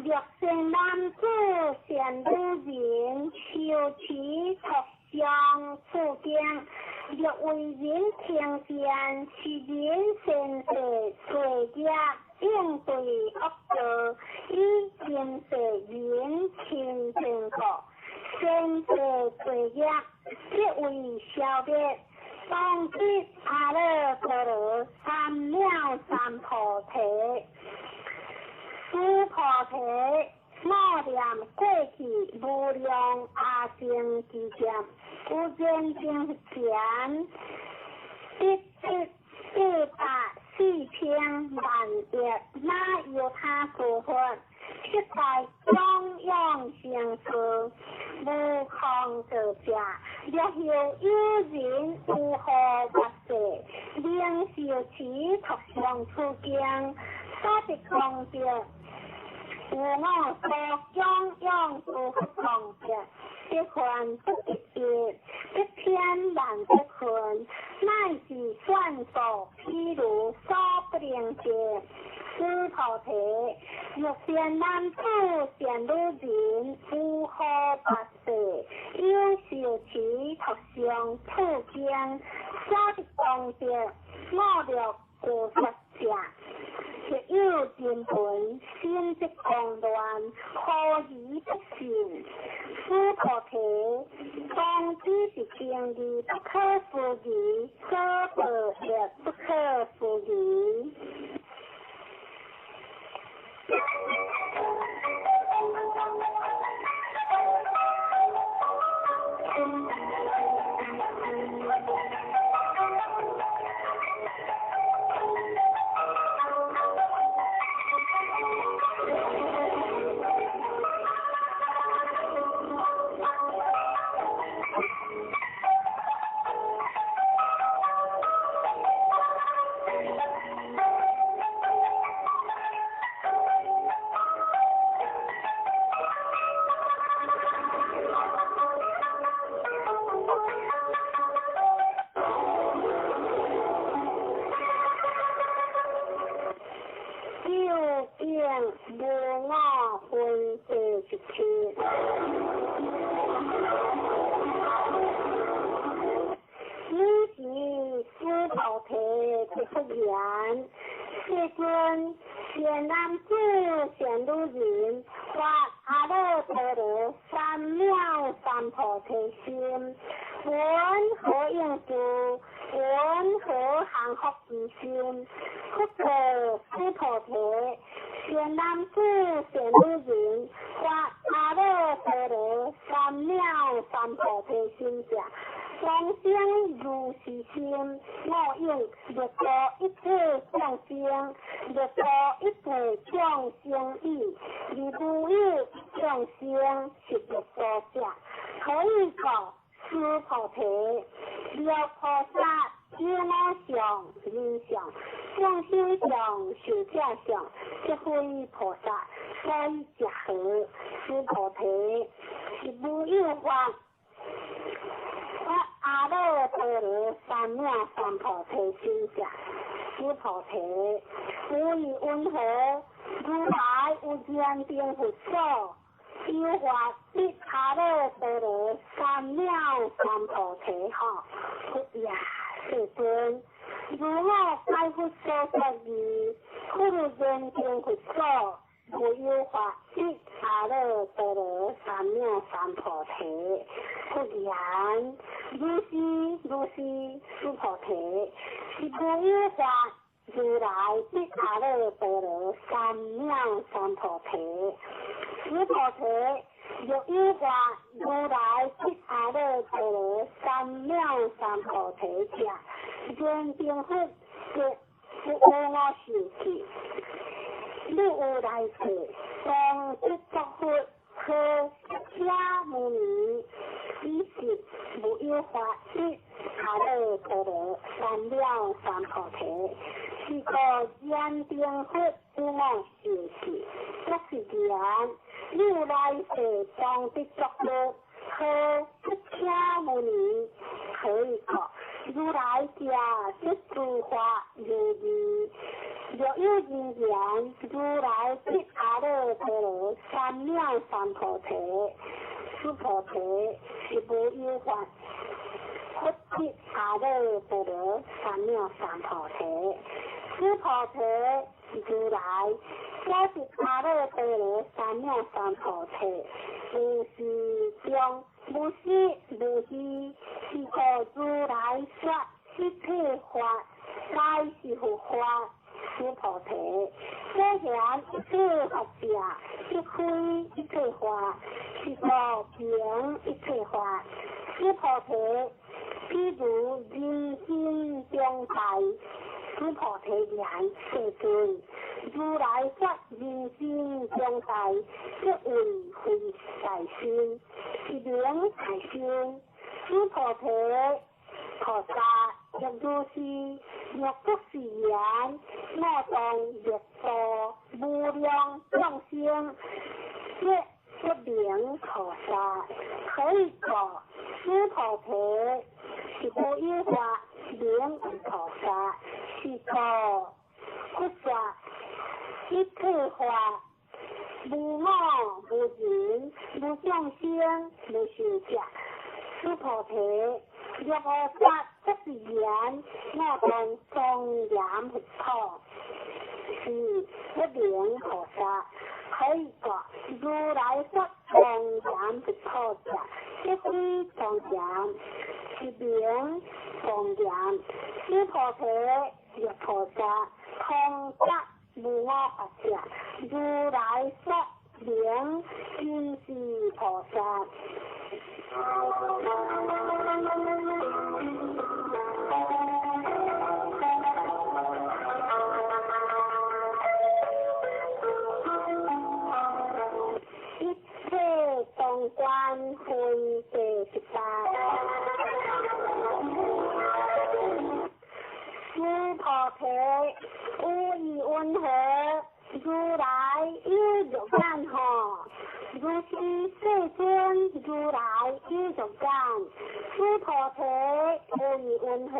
若善男子、善女人，受持讀誦此經，若為人聽見，是人善世罪業，應對惡道，以今世人親近故，善世罪業即為消滅。當知阿耨多羅三藐三菩提。須菩提，我念過去無量阿僧祇劫，有人前得得844四千萬億那由他諸佛，悉在供養行處，無空過者。若後有人有何跋涉，能受持讀誦此經，所得功德，有我所供養諸佛功德，百分不得一，百千萬億分，乃至算數譬如所不能得。須菩提，若善男子、善女人，有何跋涉，有受持讀誦此經，所得功德，五欲過失者，若有人聞，心即狂亂，懷疑不信。須菩提，當知是經義不可思議，所報業不可思議。究竟無我分第一切。爾時須菩提答復言：世尊，善男子、善女人，發阿耨多羅三藐三菩提心，雲何應住？雲何降伏其心？佛告須菩提：善男子、善女人，發阿耨多羅三藐三菩提心者，當生如是心，我應欲度一切眾生，欲度一切眾生已，而無有眾生是欲度者。何以故？須菩提，若菩薩有我相、人相、眾生相、壽者相，則非菩薩，所以者何？須菩提，是無有法。發阿耨多羅三藐三菩提心者，須菩提，有以雲何？如來有燃燈佛所，有法得阿耨多羅三藐三菩提吼。佛也，世尊，如我解佛所說義，佛有燃燈佛所，無有法得阿耨多羅三藐三菩提。佛言：如是如是，須菩提，是無有法如來得阿耨多羅三藐三菩提。須菩提，若有法如來得阿耨多羅三藐三菩提者，燃燈佛則不有我受記。汝有來世，當得作佛，號釋迦牟尼，彼時無有法得阿耨多羅三藐三菩提。是故燃燈佛有我受記，作是言：汝來世當得作佛，號釋迦牟尼。何以故？如來者，說諸法如義。若有人言，如來得阿耨多羅三藐三菩提，須菩提，是無有法佛得阿耨多羅三藐三菩提。須菩提，如來所得阿耨多羅三藐三菩提，無是中，無實無虛，是故如來說一切法，皆是佛法。須菩提，所言一切法者，即非一切法，是故名一切法。須菩提，譬如人心中大，须菩提言：世尊，如来说人身中大，即为非大身，是名大身。须菩提菩萨亦如是，若不是言，我当欲度无量众生，即不名菩萨。何以故？须菩提是无有法名为菩萨，是故佛说一切法无我无人无众生无寿者。须菩提，若菩萨不是言，我当庄严佛土，是不名菩萨。何以故？如来说庄严佛土者，即非庄严，是名庄严。须菩提，若菩萨通达无我法者，如来说名真是菩萨。一切当观分第18。须菩提，有意云何？如来有肉眼吼？如是世尊，如来有肉眼。须菩提，有意云何？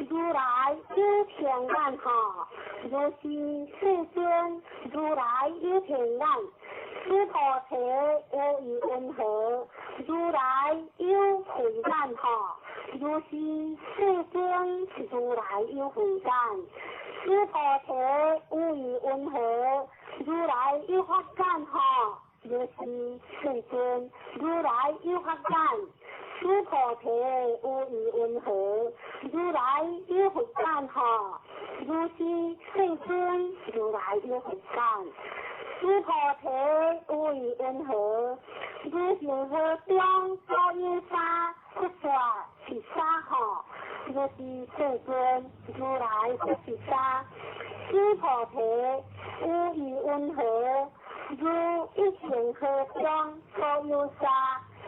如来有天眼吼？如是世尊，如来有天眼。须菩提，有意云何？如来有慧眼吼？如是世尊，如来有慧眼。须菩提，有意云何？如来有法眼吼？如是世尊，如来有法眼。须菩提，有意云何？如来有佛眼吼？如是世尊，如来有佛眼。须菩提，有意云何？如恒河中所有沙，佛说是沙吼？如是世尊，如来说是沙。须菩提，有意云何？如一恒河中所有沙，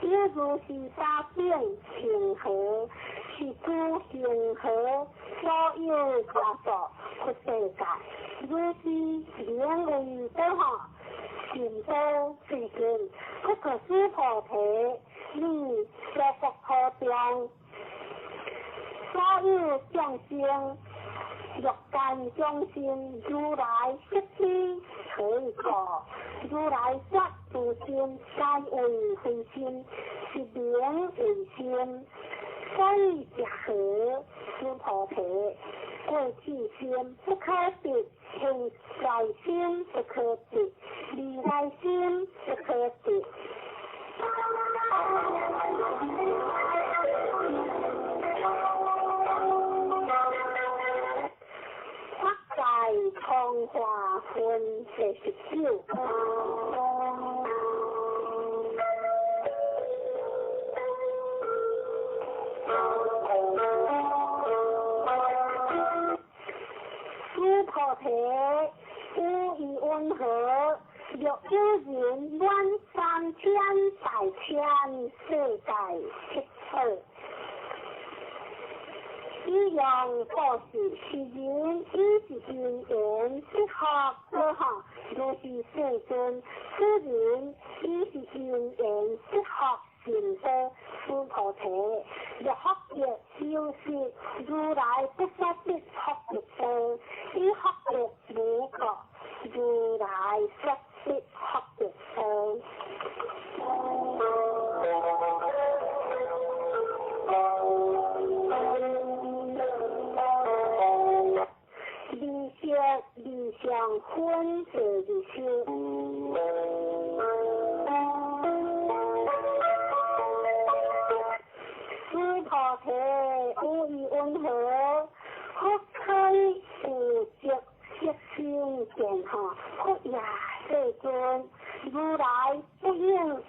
有如是沙变恒河，是诸恒河所有沙数佛世界。如是名为多吼？善道世尊，不过须菩提，你娑婆国中所有众生，欲界众生，如来悉知。何以故？如来说诸心皆为非心，是名为心。所以者何？须菩提，过去心不可得，现在心不可得，未来心不可得。法界通化分第19。须菩提，有意云何？若有人满三千大千世界七宝，以用布施，是人以是因缘得福果吼。如是世尊，此人以是因缘得福成道。须菩提，若福德有时，如来不说得福德道，以福德无过，如来说得福德道。二相分第20。须菩提，有意云何？佛开有着色身见吼？佛也世尊，如来不应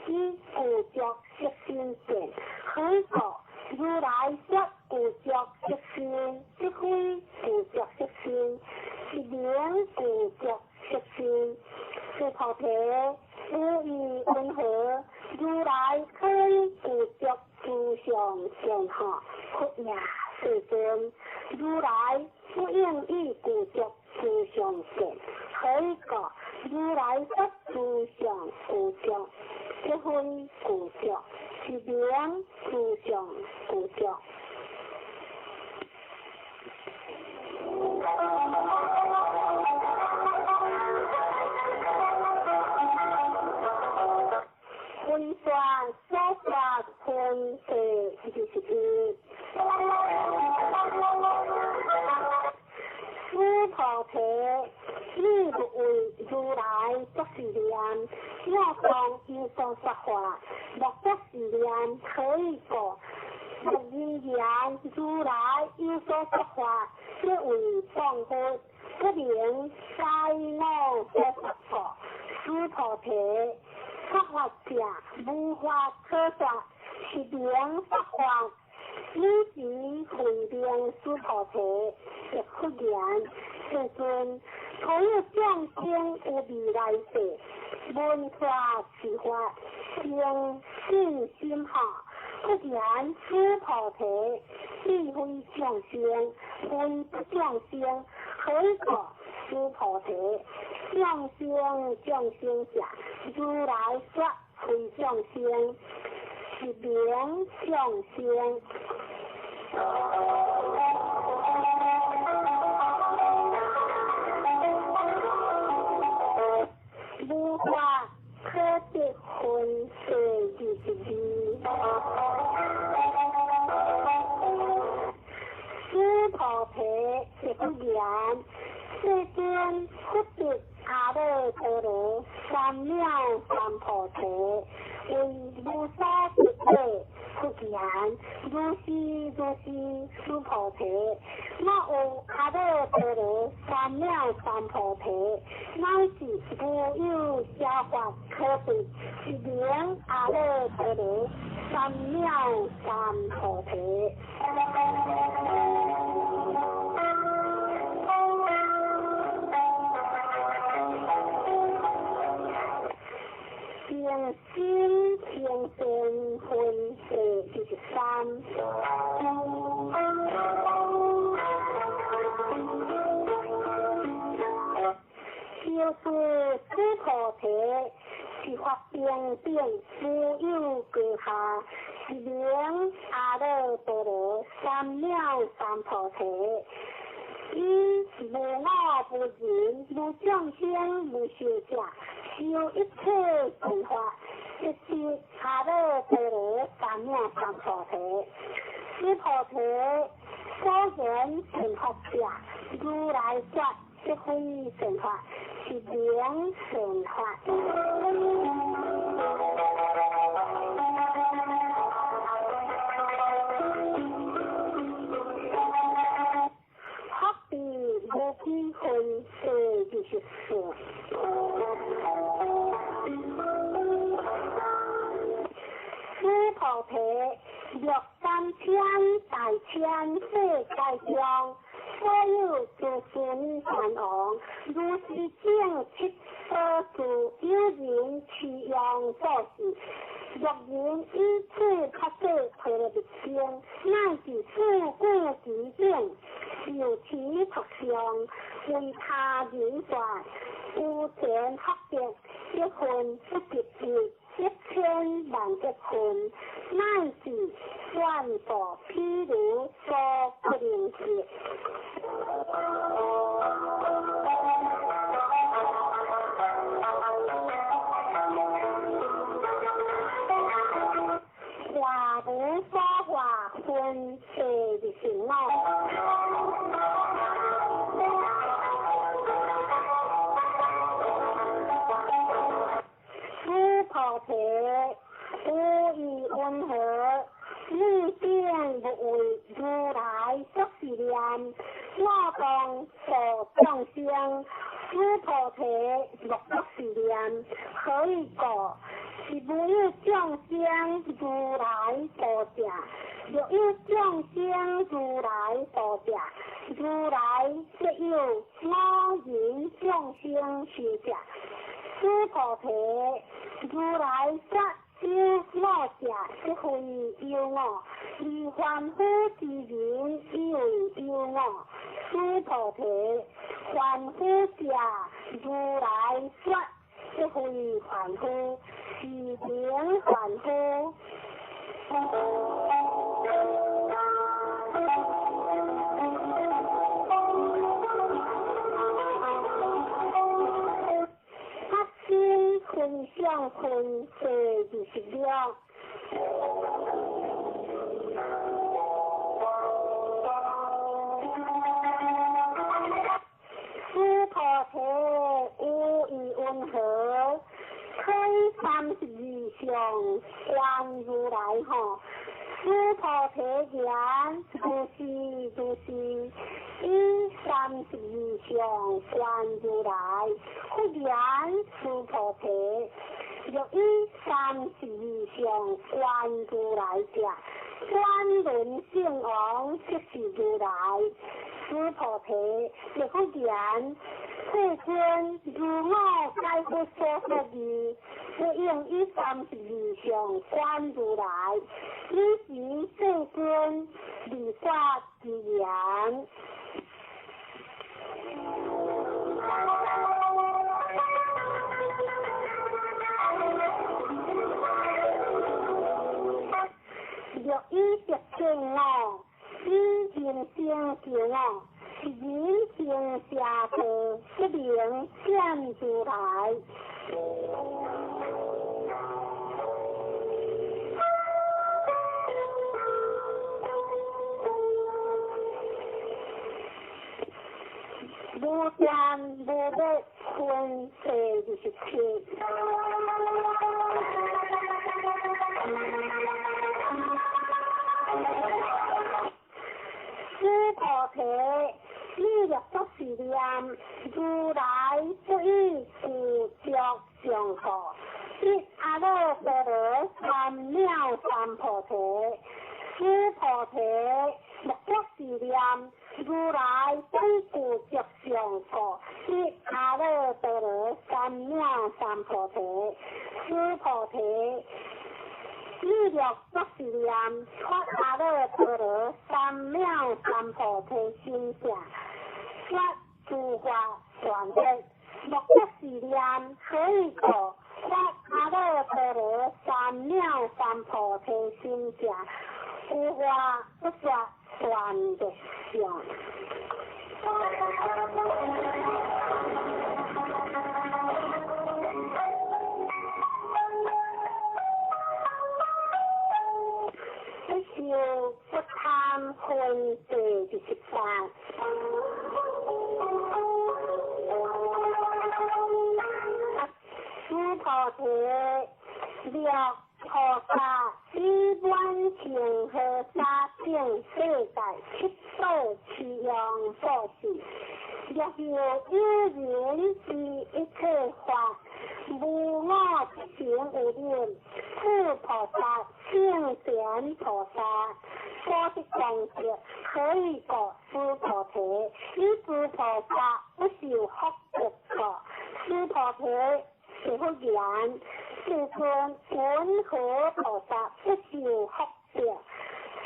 以有着色身见。何以故？如来说有着色身，即非有着色名具足色身。須菩提，有疑云何？如來可以具足諸上善哈？佛也，世尊，如來不應以具足諸上善，何以故？如來說諸上具足，即非具足，是名諸上具足。分說所說分第21。須菩提，你欲為如來作是念，我當有所說法，莫作是念，何以故？若人言如來有所說法，即為謗佛，不能該我所說故。須菩提，說法者無法可說，是名說法。汝時慧命須菩提，亦復言：世尊，所有眾生有未來世，聞法是法，生信心哈。復言須菩提，彼非眾生，非不眾生，何以故？須菩提，眾生眾生者，如來說非眾生，是名眾生。無法可得分第22。須菩提，亦復言：世尊，佛得阿耨多羅三藐三菩提，為無所得者。復言：如是如是，須菩提，若有阿耨多羅三藐三菩提，乃至無有邪法可得，是名阿耨多羅三藐三菩提。平心平善分第23。就是須菩提，是法平等，無有高下，是名阿耨多羅三藐三菩提。以無我無人無眾生無壽者，修一切善法，即是阿耨多羅三藐三菩提。須菩提，所言善法者，如來說即非善法，是名善法。福地無邊分第24。須菩提，若三千大千世界中，所有諸須彌山王，如是正七所住，有人持用做事，若人以此菩薩婆羅蜜經，乃至四句偈等，受持讀誦，為他人說，有前福德，一分不及一，1000萬億分，乃至願度譬如所不能及。華無所化分第25。須菩提，有疑云何？汝等欲為如來作是念，我當度眾生。須菩提，莫作是念，何以故？是無有眾生如來度者，若有眾生如來度者，如來則有我生修者。须菩提，如来说有我者，即非有我；而凡夫之人以为有我。须菩提，凡夫者，如来说即非凡夫，是名凡夫。分相分第26。须菩提，有意云何？开32相观如来吼。须菩提言：如是如是，以32相观如来。佛言：须菩提，若以32相观如来者，转轮圣王即是如来。须菩提，若佛言：世尊，如我解佛所说义，不应以32相观如来。彼时世尊离法之言。若以得见我，以人生见我，是人生邪道，不能见如来。无断无灭分第27。须菩提，你若作是念，如来不以具足相故，得阿耨多罗三藐三菩提。须菩提，若作是念，如来不以具足相故，得阿耨多罗三藐三菩提。须菩提，你若作是念，发阿耨多罗三藐三菩提心者，说诸法断灭。若作是念，何以故？发阿耨多罗三藐三菩提心者，有法不说断灭相。不受不贪分第28。须菩提，若菩萨以满恒河沙等世界七宝七样布施，若有有人知一切法，无我不成有念，此菩萨圣贤菩萨所得功德，何以故？须菩提，以诸菩萨不受福德故。须菩提，是佛言：世尊，云何菩萨不受福德？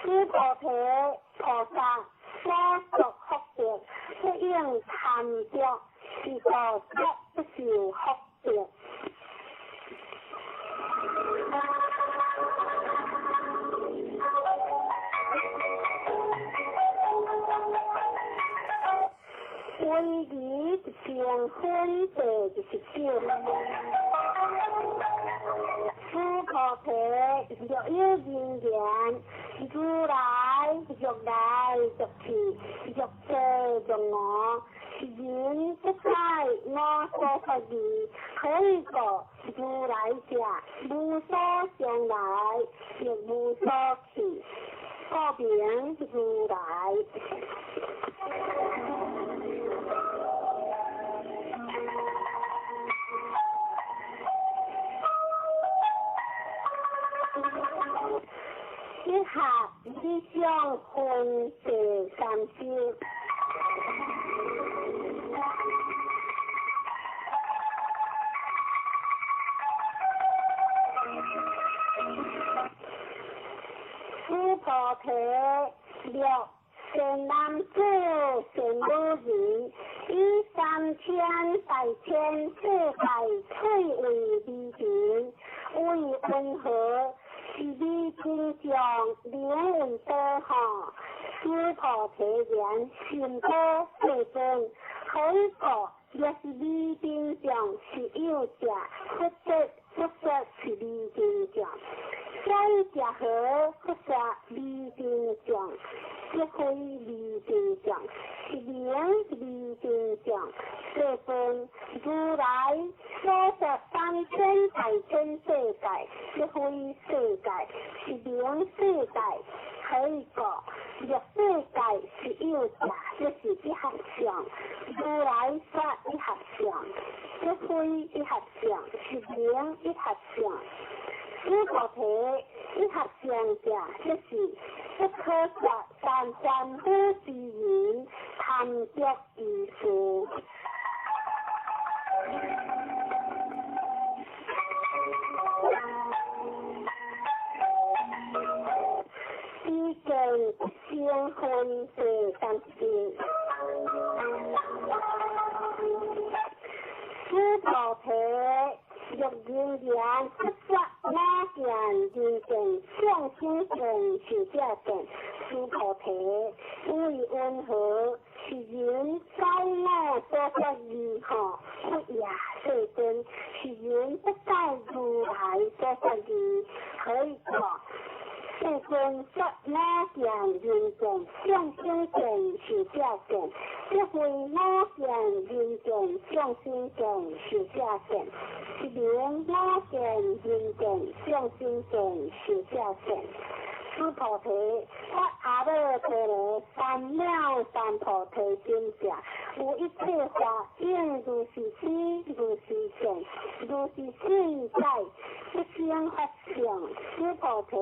须菩提，菩萨所作福德，不应贪着，是故则不受福德。威仪成分第29。须菩提，若有人言：如来欲来欲去，欲坐欲卧，是人不知我所说义，何以故？如来者，无所将来，亦无所去，故名如来。以下理想分第30。菩提，若善男子、善女人，以三千大千世界翠为微尘，为云何？是彼真相，名为多哈。须菩提言：甚多，世尊。何以故？若是彼真相是有者，佛说佛说是彼真相。所以者何？佛说彼真相，即非彼真相，是名彼真相。世尊，如来所说三千大千世界，即非世界，是名世界。何以故？若世界是有者，即是一合相。如来说一合相，即非一合相，是名一合相。须菩提，一合相者，即是不可说但凡夫之人贪著之事。彼见声闻第三世，须菩提，若人言佛说我见、人见、众生见、寿者见，须菩提，为云何？是人知我所说义吼，佛也，世尊，是人不知如来所说义，何以故？世尊说我见、人见、众生见、寿者见，即非我见、人见、众生见、寿者见，是名我见、人见、众生见、寿者见。须菩提，发阿耨多罗三藐三菩提心者，有一切法应如是知，如是见，如是信解，不生法相。须菩提，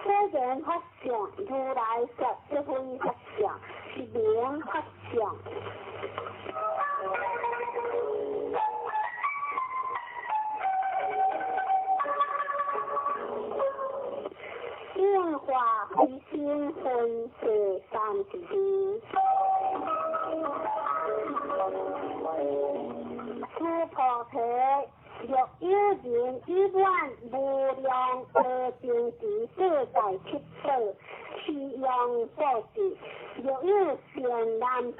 虽然法相，如来说即非法相，是名法相。应化非心分第三十二。须菩提，若有人以满无量阿僧只世界七宝，其用布施；若有善男子、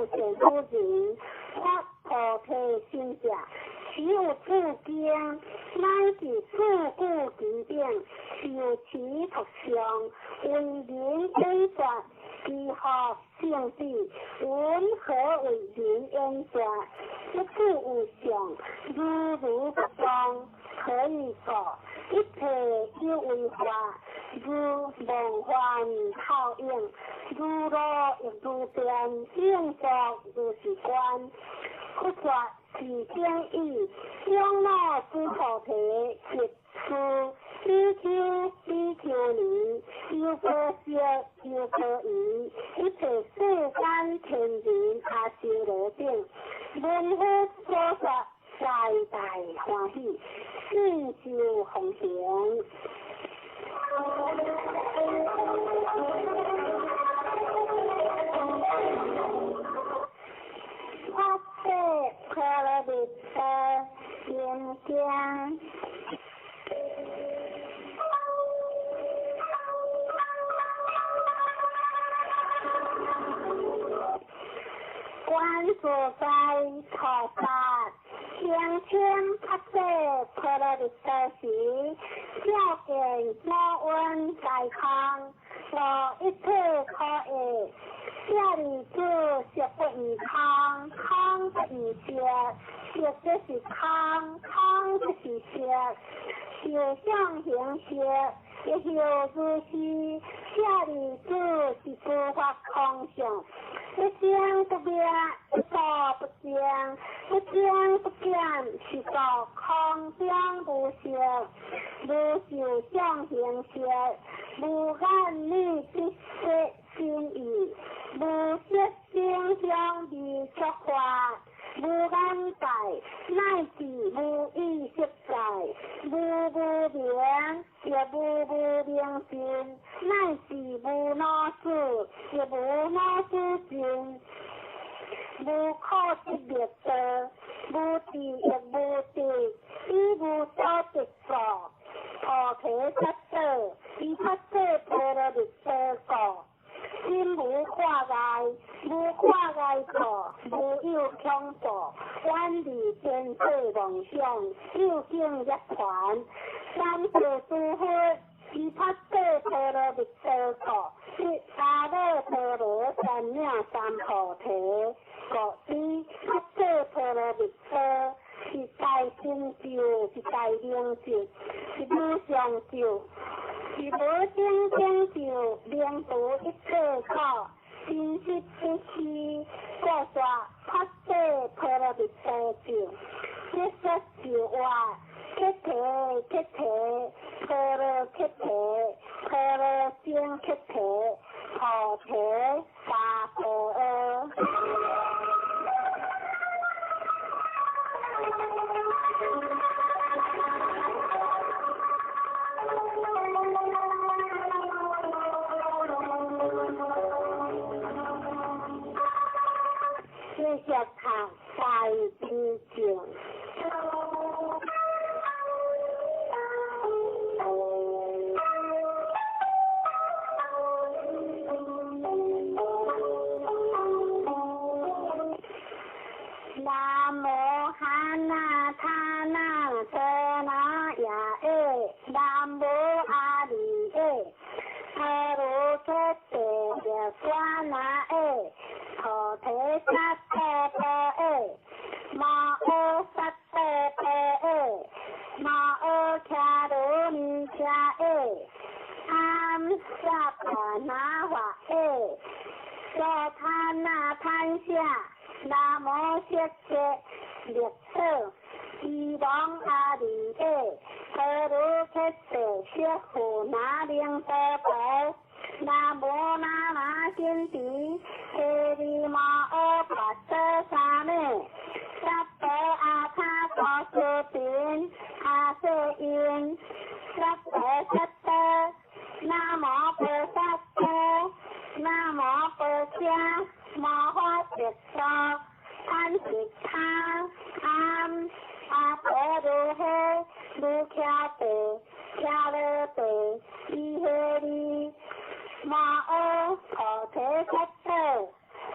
善女人，发菩提心者，其有此经，乃至四句偈顶，受持读诵，为人演说，其福胜彼。云何为人演说？一切有相，如如不动。何以故？一切有为法，如梦幻泡影，如露亦如电，应作如是观。佛说是经已，长老须菩提，及此比丘、比丘尼、优婆塞、优婆夷，一切世间天人阿修罗等，闻佛所说，大大欢喜，信受奉行。发誓波罗蜜多心经。观自在菩萨声称发誓波罗蜜多时，照见五蕴皆空，无一切可爱。舍利子，色不异空，空不异色，色即是空，空即是色，受想行识，亦复如是。舍利子，是诸法空相，一生不灭，一住不增，一增不减，是故空中无色，无受想行识，无眼耳鼻舌身意，无色声香味触法，無眼界，乃至無意識界，無無明，亦無無明盡，乃至無老死，亦無老死盡，無可得滅道，無智亦無得，以無所得故，菩提薩埵，以薩埵波羅蜜多故。心無掛礙，無掛礙故，無有恐怖，遠離邊際妄想，究竟涅槃。三世諸佛，以薩埵波羅蜜多故，得阿耨多羅三藐三菩提。故知薩埵波羅蜜多是大成就，是大明咒，是無上咒。是無頂成就，明除一切苦，真實不虛，故說薩埵波羅蜜多咒，結說咒話，揭諦揭諦，波羅揭諦，波羅僧揭諦，菩提薩婆訶。繼續讀大悲咒。南無漢那他那遮那耶欸，南無阿彌耶，阿羅揭諦耶娑那欸，菩提薩埵婆欸，摩訶薩埵婆欸，摩訶迦羅尼迦欸，阿薩婆那華欸，娑他那贪下。南無色界力所，希望阿彌耶，阿罗揭諦色富那灵多婆，南無那那金持，提利摩诃跋陀沙美，萨婆阿他多斯频，阿瑟因，萨婆萨多，南無菩萨多，南無婆伽。摩诃薩埵，贪是他，阿阿婆如诃，如迦地，迦罗地，伊诃利，摩诃菩提薩埵，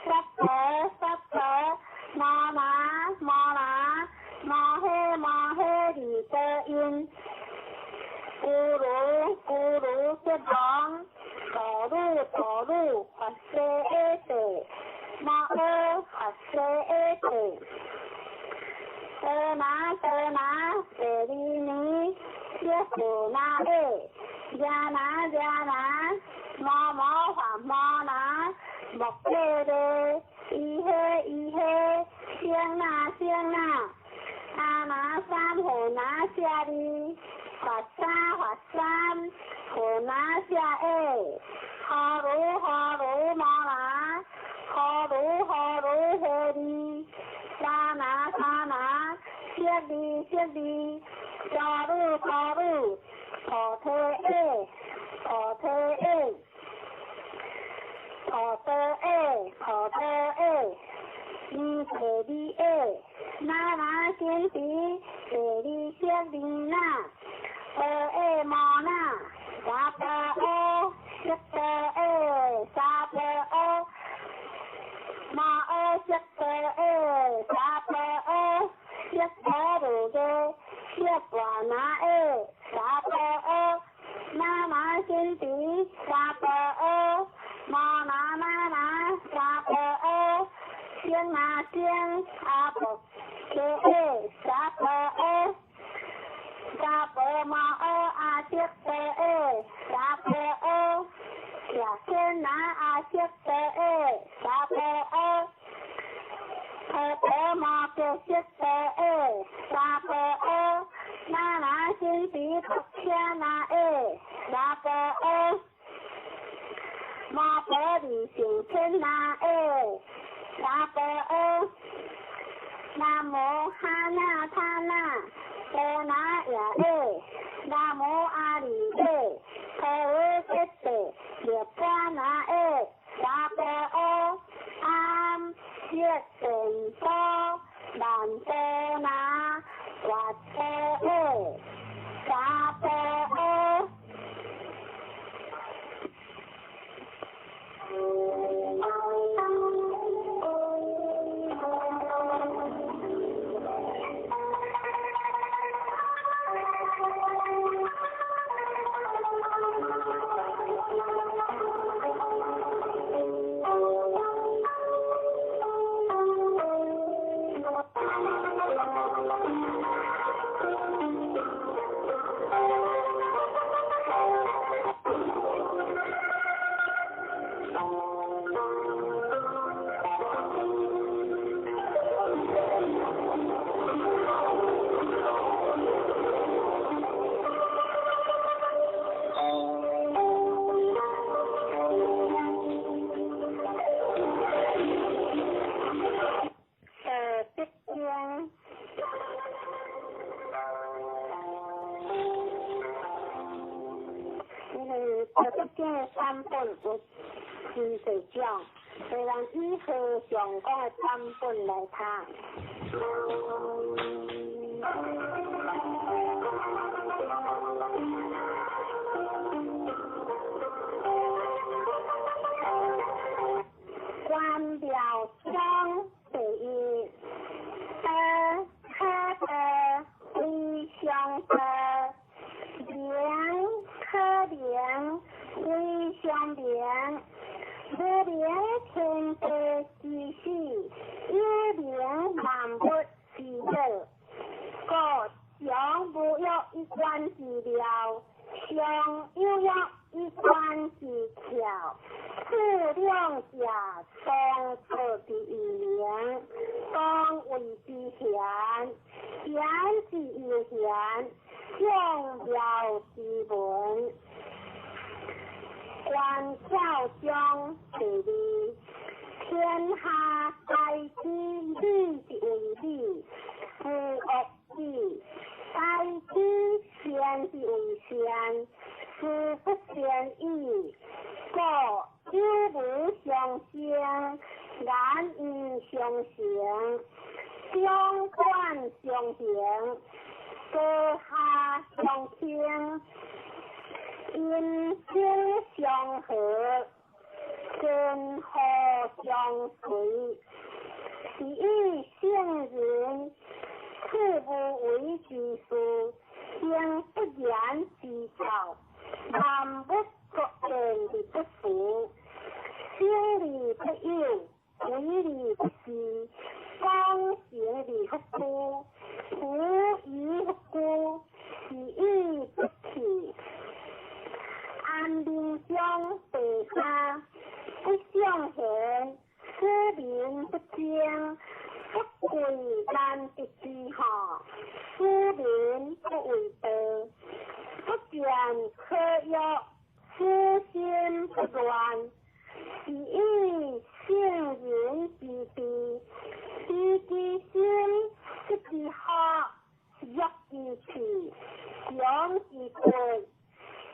薩婆薩婆，摩那摩那，摩诃摩诃利多因，咕嚕咕嚕悉王，陀魯陀魯法舍耶地。摩訶法舍耶地，多那多那舍利尼，耶富那耶，耶那耶那，摩摩法摩那，摩诃勒，伊诃伊诃，僧那僧那，阿那三护那舍利，法沙法三护那舍耶，呵噜呵噜摩那。呵噜呵噜诃利，沙那沙那，舍利舍利，沙噜沙噜，菩提耶，菩提耶，菩提耶，菩提耶，尼提利耶，那那先提，提利舍利那，阿耶摩那，沙婆阿，悉多耶，沙婆阿。摩訶悉多耶，沙婆訶，悉婆如耶，悉婆那耶，沙婆訶，那那先提，沙婆訶，摩那那那，沙婆訶，僧那僧，阿婆伽耶，沙婆訶，沙婆摩訶阿悉多耶，沙婆訶。耶天那阿悉多耶，沙婆訶，婆婆摩诃悉多耶，沙婆訶，那那先提婆伽那耶，沙婆訶，摩婆利胜天那耶，沙婆訶，南無哈那他那波那耶耶，南無阿里耶，陀罗吉地，涅槃那耶，萨婆诃，安悉殿波，曼波那，跋陀耶，萨婆诃。道德经。因為道德經的版本有真濟種，所以咱以和尚講的版本來讀。關廟章第一，道可道，非常道；名可名，非常名。無名天地之始，有名萬物之祖。故常無欲以觀之妙，常有欲以觀之巧。此兩者，同出之異名，同謂之玄。玄之又玄，眾妙之門。關竅章第二，天下皆知理之為理，夫惡之；皆知善之為善，斯不善已。故有無相生，難因相成，長短相形，高下相傾，陰晴相合，根禍相隨。是以聖人處無為之事，行不言之道，萬物各變而不腐，生而不有，為而不恃，功成而不居，無以不居，是以不去。安民章第三，不尚賢，使民不爭，不貴難得之下，使民不為道，不見可欲，使心不亂。是以聖人之治，知其心，失其福，弱其氣，強其骨，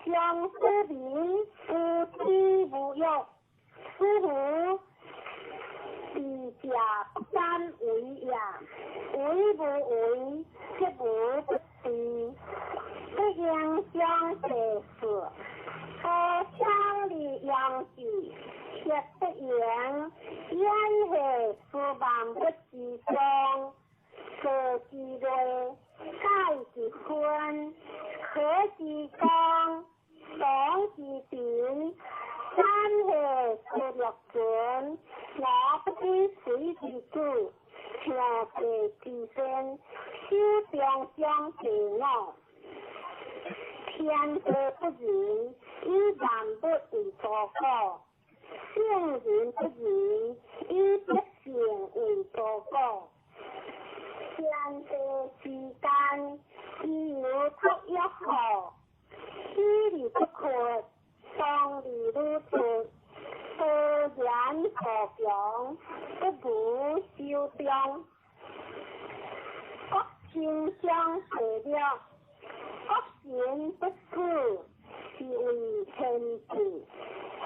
常使民無知無欲，使無智者不敢為也。為無為，則無不治。不應章第四，何昌而養之，則不盈，焉係是萬物之宗，道之類，解之分，和之光，同之頻，三係是六存，我不知誰之主，上帝之身，守中章第五。天地不仁，以萬物為刍狗；聖人不仁，以百姓為刍狗。天地之間，其有托一號，喜而不渴，喪而愈出，多言何強，不如守中。經章第六，國神不死，是為天地；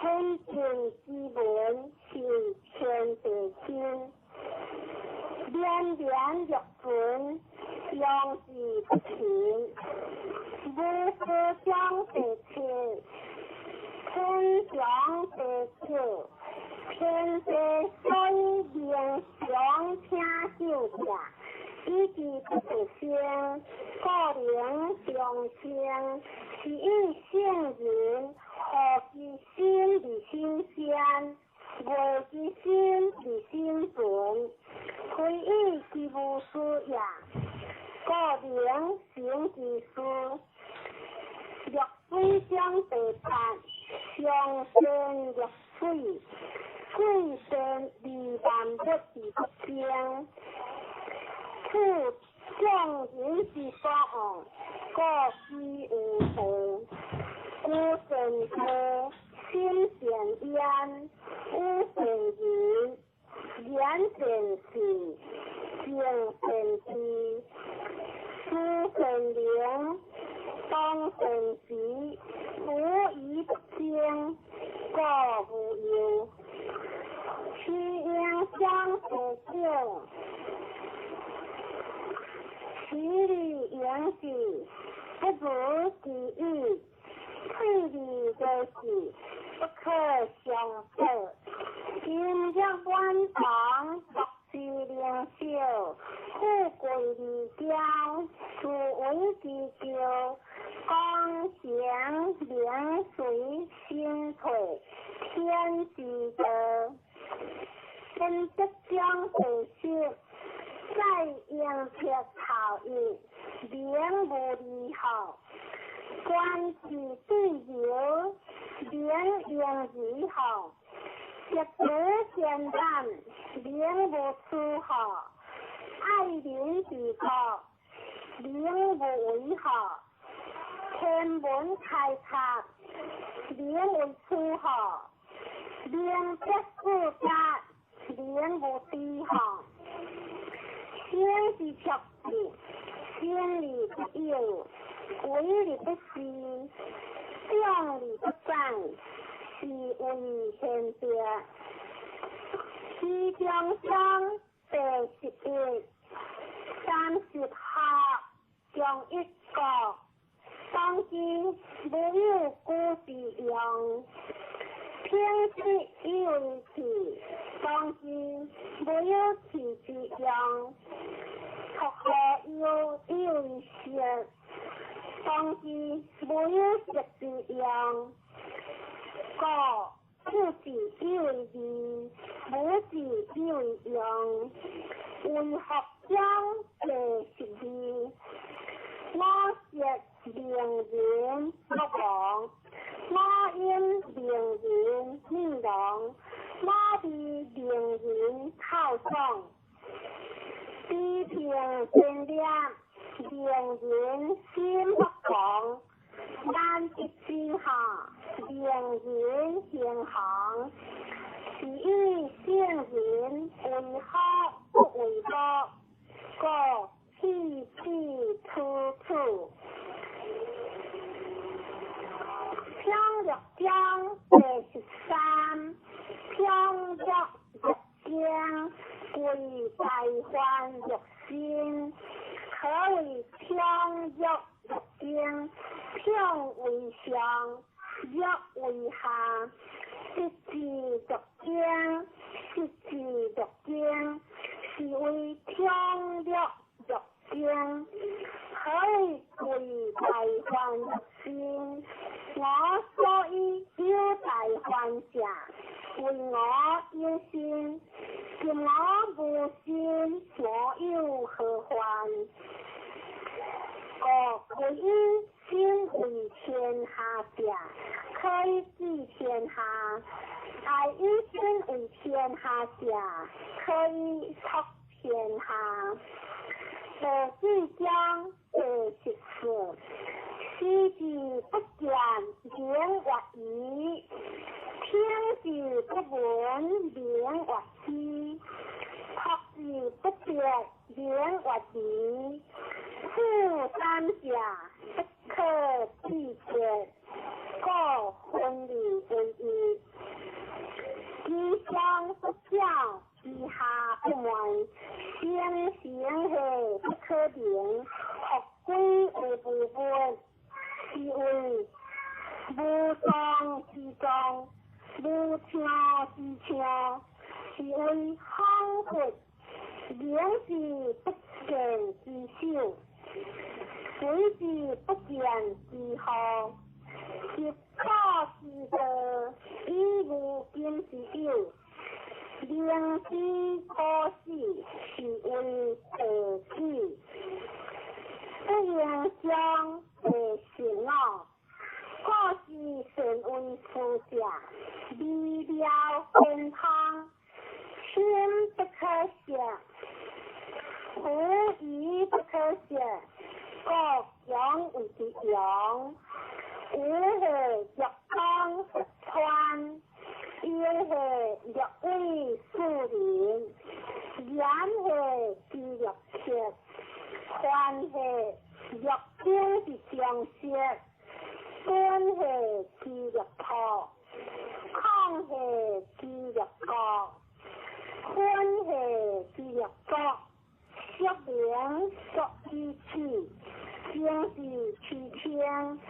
顯正之文，是為天地心。連連若存，用之不勤。無師章第七，天長第九，天地所以明常聽受者，以之不得生，故名長生。是以聖人何其心而心善，愛其心而心存，非以其無事也，故名成其事。濁水章第八，上善若水，水善利萬物而不爭。此眾人之所惡，故居有道。居善地，心善焉，語善言，言善事，行善知，思善能，當善時，無疑不爭，故無憂。虛應章第九，其利盈之，不如其已；退而為事，不可相報。心若滿堂，樂之靈小，富貴而驕，斯為之驕。功成名遂身退，天之道。分德章第十，在應撇頭一，名無離號。官之對流，名應如號。一德善難，名無出號。愛民治國，名無為號。天文開拓，名為出號。明德四家，名無低號。生之卓志，生而不有，為而不恃，長而不宰，是謂玄德。虛中章第11，30學中一國，當之無有古之用。平之以為器，當之無有器之用。托何有以為色，當之無有色之用。故父子以為義，母子以為用。為學章第12，我舌名人不亡，我音名人滅亡，我味名人透爽。知平善念，名人心不狂。難得之下，名人行行。是以聖人為好不為惡，故棄之處處。平樂章第13，平樂若經，貴大患若身。何謂平樂若經？平為上，樂為下。得之若驚，失之若驚，是謂平樂若驚。何謂貴大患若身？我所以有大患者，為我有心。今我無心，我有何患？故貴以身為天下者，可以治天下；愛以身為天下者，可以託天下。第四章第14，視之不見，名曰夷；聽之不聞，名曰希；託之不得，名曰離。處三者不可拒絕，故分二為一。居上不矯，居下不昧，聲聲係不可名，復歸為無物，是謂無狀之狀，無聽之聽，是謂恍惚，影之不見之手，水之不見之雨，習古之道，以無今之有，明知古死，是謂地子。不應將第十五，故是善為師者，微妙顯通，深不可測，狐疑不可測，故強為之陽。有係若光不穿，陰係若為樹林，炎係之若切，幻係若景之中色，本係之若破，空係之若國，昏係之若國，釋名作以起，精是其清，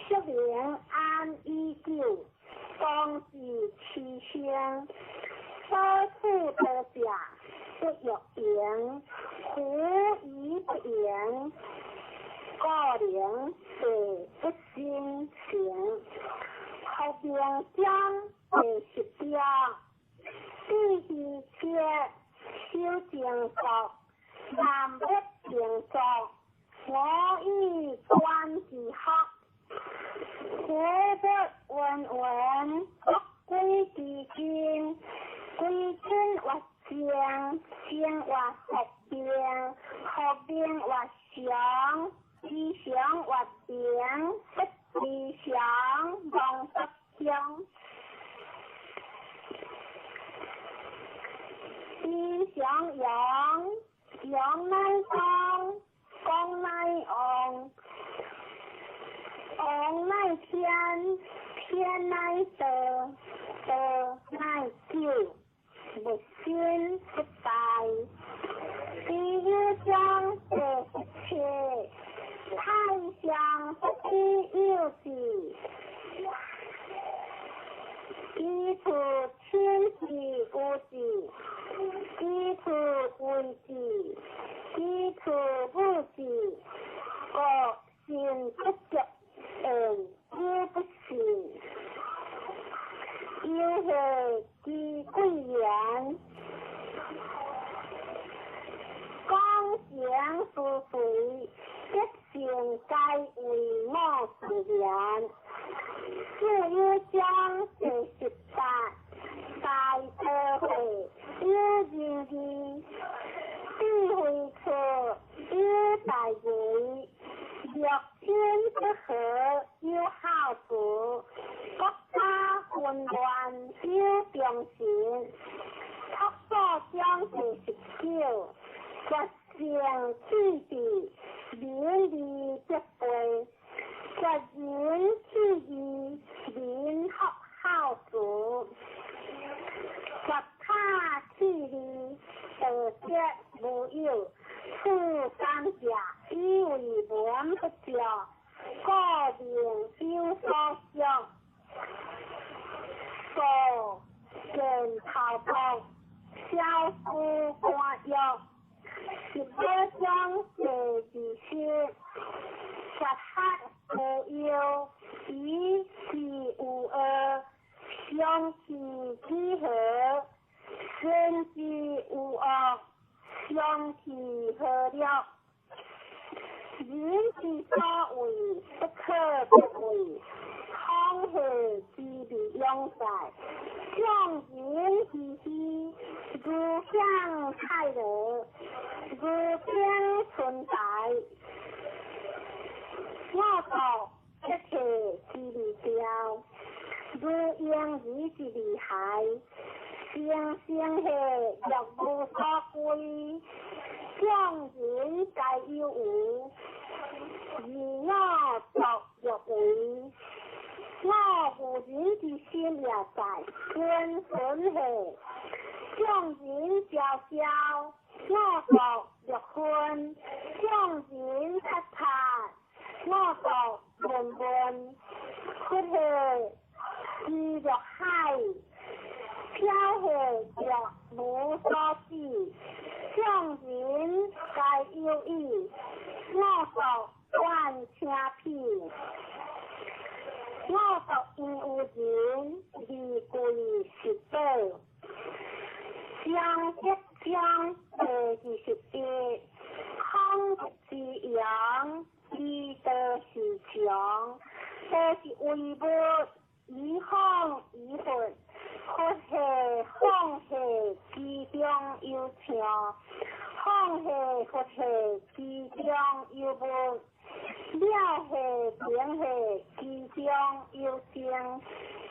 釋名安已久，當是其生，所處得者不欲言，狐疑不言，故名地不生成。復名章第十章，智希切守靜坐，南北靜坐，我以觀之學，佛不云云，惡鬼之根，鬼根或靜，靜或復明，復明或常，非常或明，不非常，妄不相。非常陽，陽乃光，光乃旺，旺乃天，天乃道，道乃久，物生不敗。非有章第十七，太上不知有之，其處親之有之，其處為之，其處無之，故信不足言，有不信。猶係之貴言，講成事隨，德性皆為我自然。四有章第十八，大智慧有仁義，智慧處有大為，六親不和有孝慈，國家混亂有忠信。禿所章第十九，決勝氣智，名利得背，決仁氣義，民福孝慈，決他氣利，道德無有。處三者，以為文不足，故名有所屬。數見頭禿，小夫官約。十八章第二十，十學無憂，以事無惡，相其幾何？身之無惡，相其何了？人之所為，不可不為。康熙之利永在，眾人之喜，如享泰樂，如冰春在。我國一切之利標，如嬰兒之利害，聲聲係若無所歸，眾人皆有無，君分下，眾人昭昭，五毒六分，眾人察察，五毒悶悶，佛下知若海，飄下若無所止，眾人皆有意，五毒願請彼。五毒應有人，二貴十寶。章則章第21，孔德之揚，以道是常，道是為物，以風以佛，佛下放下其中有唱，放下佛下其中有物，了下明下其中有精，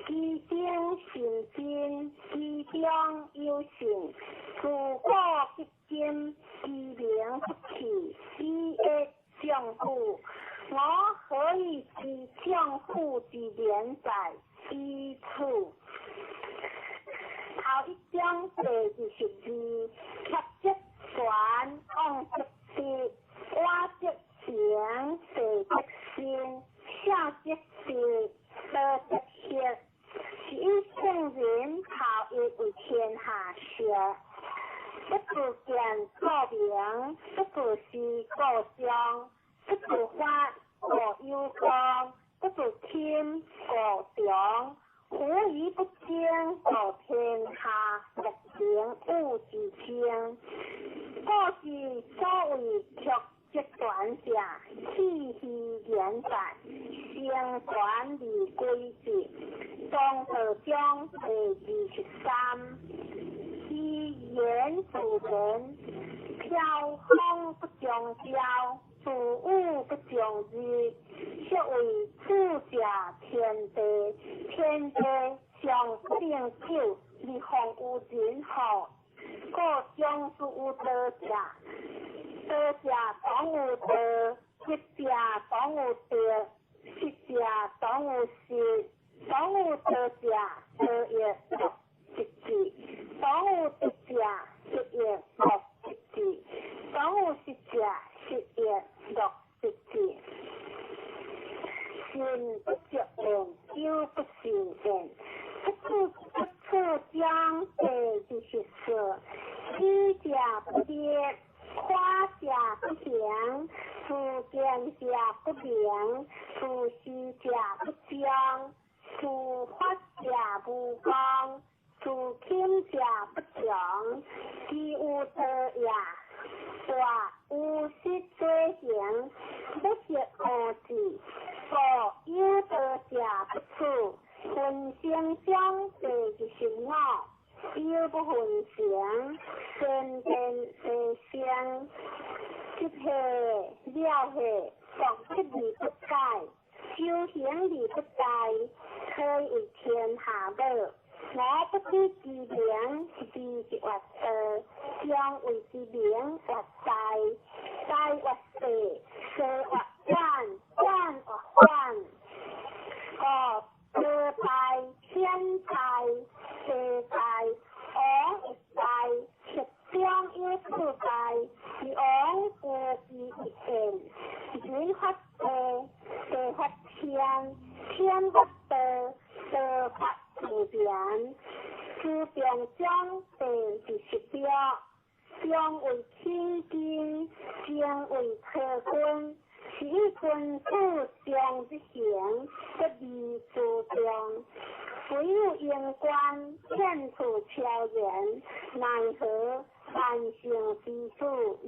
其中甚真，其中有信，自古及今，其名不去，以益丈夫。我何以知丈夫之言哉？以此。頭一章第22，俠則權，妄則得，我則成，地則生，聖則智，道則行，是以聖人頭一為天下上。不自見故明，不自思故彰，不自發故有光，不自謙故長。狐疑不精，故天下莫能與之爭。故是所謂曲則全者，氣虛言在，成全而歸之。莊道章第23，虛言自然，飄風不終朝，自雨不終日，俗謂處者天地，天地尚不能久，而況有人乎？故終之有道者，道者當有道，德者當有德，失者當有失，當有道者，道亦莫得之；當有德者，德亦莫得之；當有失者，失亦莫得之。信不足焉，有不信焉。不處不處章第24，喜者不烈，誇者不行，自見者不明，自私者不彰，自發者無功，自謙者不強。其有道也，大有失左行，不識何志，故有道者不處。分成章第25，有不分成，先天地生，執下了下，獨得而不改，修行而不怠，可以為天下母。我不知其名，字即曰道，將謂之名曰大，大曰細，細曰遠，遠曰反。故道大、天大、地大，王亦大，其中有四大，是王無其一焉。人發地，地發天，天發道，道發自然。自變章第26，中為起根，靜為草根。是以君子常日行，不離諸眾。唯有用官，天處超然，奈何萬聖之主，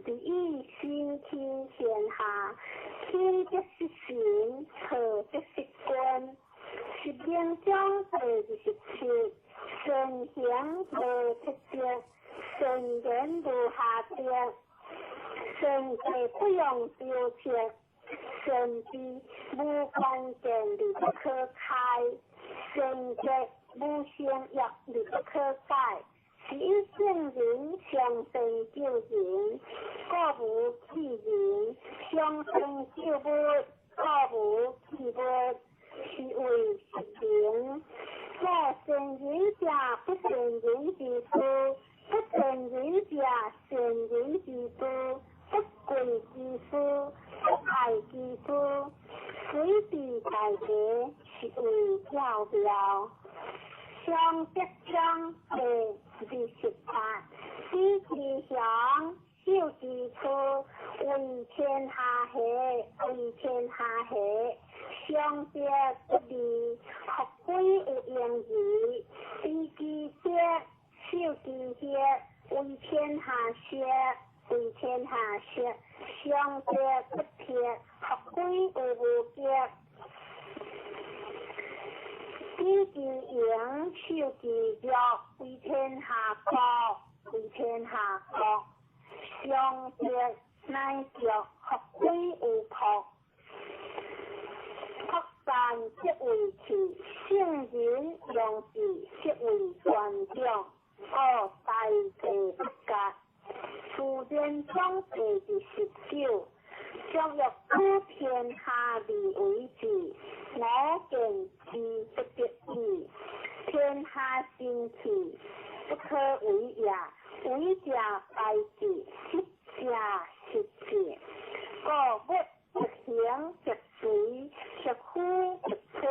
而以身輕天下，輕則失神，錯則失君。十明章第27，善行無特色，善言無瑕疵，善計不用雕刻，善智無關鍵而不可開，善節無成約而不可改。是以聖人上善救人，故無棄人；上善救物，故無棄物。是謂十明。莊故善人者不善人之师，不善人者善人之师，不贵之师，不愛之師。水至大地，是為窕妙。上德章第28，知其雄，守其雌，為天下下，為天下下。上德不義，復歸有容矣。知其德，守其血，為天下學，為天下學。上德不鐵，復歸有無德。知其榮，守其弱，為天下國，為天下國。上德乃弱，復歸有朴。朴善則為器，聖人用之則為權重。故大地不割。自然章第29，將欲取天下而為之，我見之不得已。天下神器，不可為也。為者敗之，失者失之。故物欲行則隨，欲夫則吹，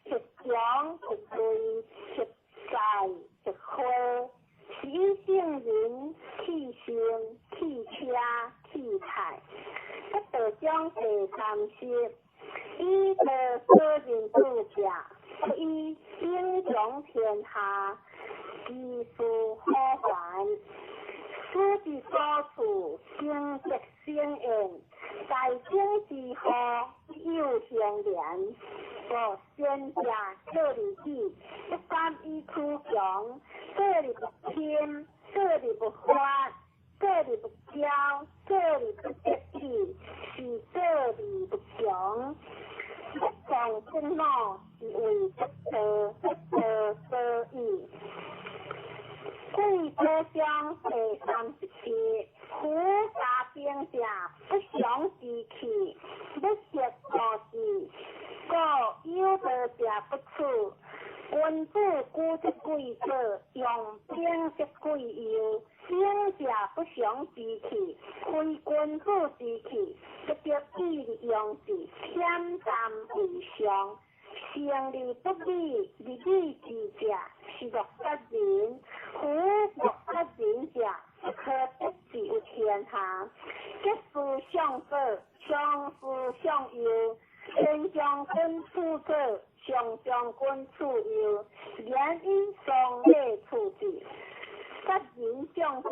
欲強則鋭，欲在則虛。是以聖人去身、去車、去泰。不道章第30，以道所任主者，不以兵強天下，其事可還。此之所處，成則生焉，在政之後，有相連。故先者做利己，不敢以圖強；做利不輕，做利不發，做利不驕，做利不得意，是做利不強。不強不惱，是為不道，不道所以。貴祖章第37，夫家兵者，不祥之器，不食無之，故有道者不處。君子居則貴左，用兵則貴右。兵者不祥之器，非君子之器，不得已用之，恬淡為上。成而不美，立美之者，是若失人。夫若失人者，不可得之於天下。得失相左，相思相右。前將軍處左，上將軍處右。言以雙禮處之。殺人將刀，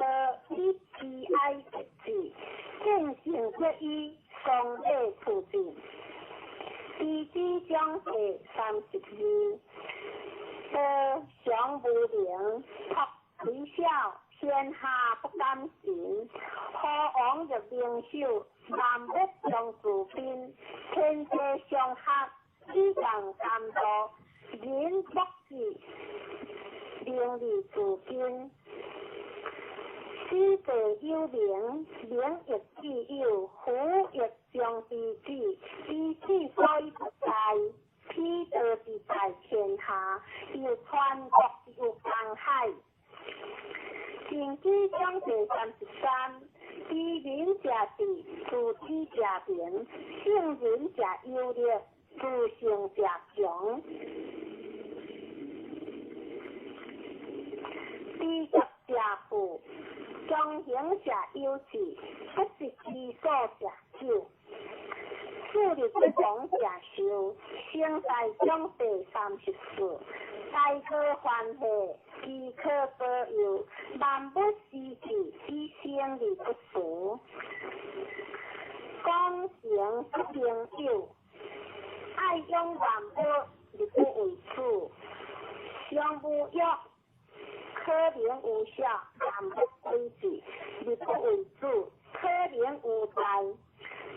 以悲哀得之。見性則以雙禮處之。地支章第32，道常無名，朴雖小，天下不敢信。何王入靈首，萬物將自賓。天地相合，以共甘露。人莫之，名利自根。此地有名，名亦自有，福亦將之子。彼之所以不在，彼道之在天下，又傳國之有江海。經濟章第33，知人者智，自知者明；聖人者有力，自勝者強。知足者富，強行者有志，不擇其所者久。富而不強者壽。生在章第34，大可歡喜，其可保佑，萬物之志，以生而不俗。講成不能有，愛養萬物而不為主。上無欲，可能有小，萬物歸之，而不為主；可能有大，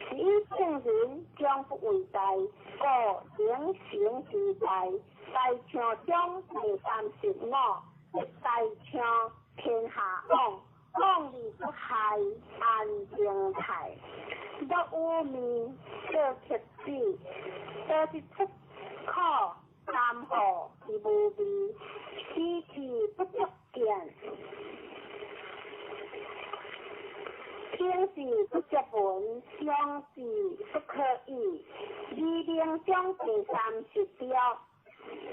是以聖人將不為大，故能成其大。大象章第35，大象天下往，往而不害，安定泰。若有命，做客子，多是出苦，担负之無味，死氣不足見，聽之不足聞，想之不可議。二明章第三十條，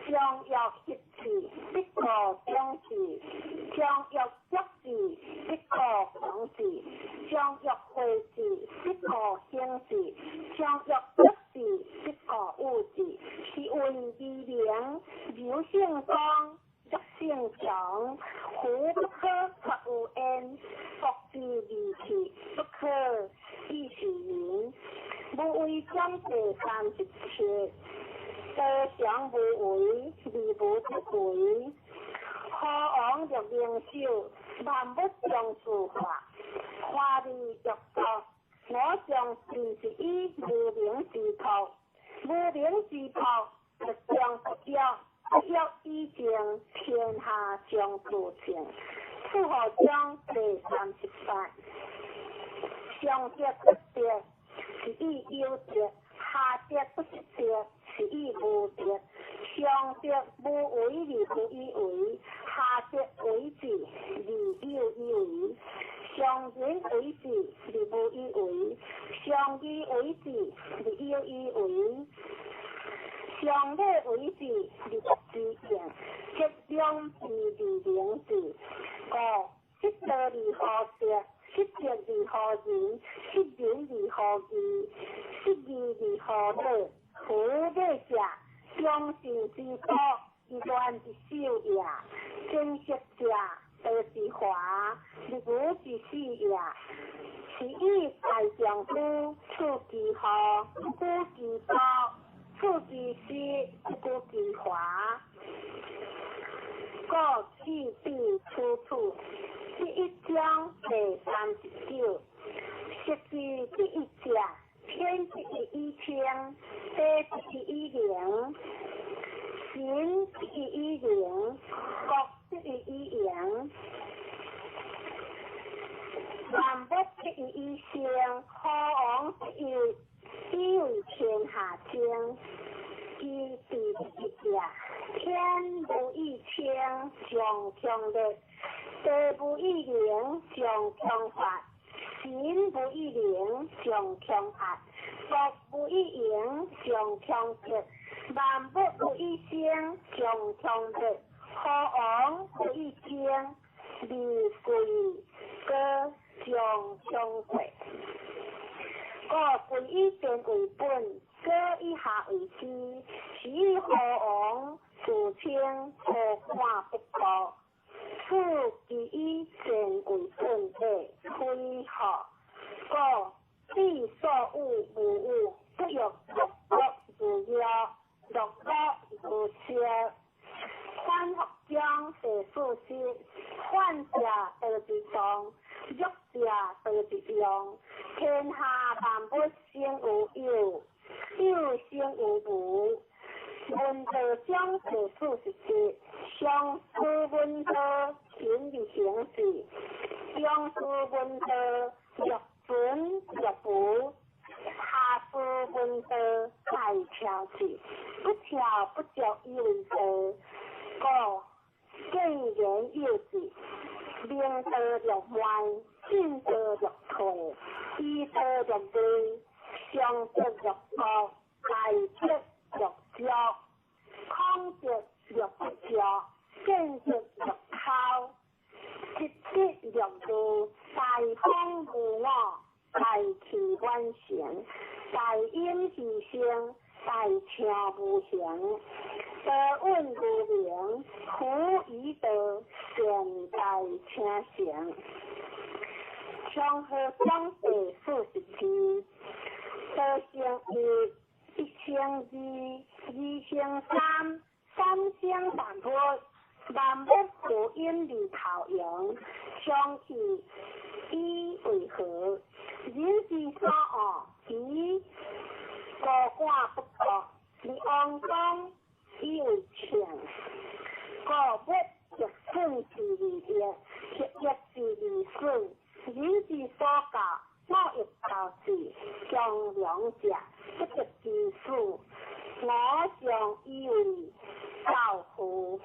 常欲協志，必固長志；常欲足志，必固強志；常欲惠志，必固興志；常欲德志，必固有志。是謂二明，柔勝剛，弱勝強。夫不可卻有焉，國之利器，不可以示人。無為章第三十七，道常無為，而無不為。何王若明守，萬物將自化，華而若作。我將盡是以無名之朴，無名之朴，欲將不約，不約以正，天下將自清。楚河章第三十八，上德不德，是以有德；下德不失德，是以無德。上德無為而不以為，下德為之而有以為。上仁為之而無以為，上義為之而有以為。上禮為之而不知敬，質兩之而明志。五，失道而後德，失德而後仁，失仁而後義，失義而後禮。夫禮者，忠信之道，以亂之首也。貞色者，道之華，日無之始也。是以大丈夫處其禍，不顧其道；處其失，不顧其華。故去彼處處。第一章第三十九，失之第一者，天之以清，地之以明，神之以靈，國之以盈。萬物之以生，何王之以為天下精。其第一者，天無以清，將強烈；地無以明，將強發；神無以靈，將強壓；國無以盈，將強極；萬物無以生，將強烈；何王無以精，而貴高將強貴。故貴以賤為本，高以下為師。是以何王自稱何官不過。此其以賤為本者，非何？故彼所有無有，不欲樂樂如樂，樂樂如色。反復章第四十，反者道之動，弱者道之用。天下萬物生有有，有生有無。聞道章第四十七，上師聞道，勤而行之；中師聞道，若存若無；下師聞道，大巧之，不巧不足以為道。故見言有志，明道若慢，進道若退，醫道若微，上德若高，大德若弱，孔德若不足，見德若偷，失德若愚，大方無我，大器晚成，大隱其身，大暢無形，道隱無名，夫以道善大成成。長河章第四十二，道生一，一生二，二生三，三生萬物，萬物負陰而頭陽，相去以為和。人之所惡，其高官不過，而王公以為稱。故物極損之而益，極益之而損。人之所教，我欲教之，將良者不得其死。我常以為教父。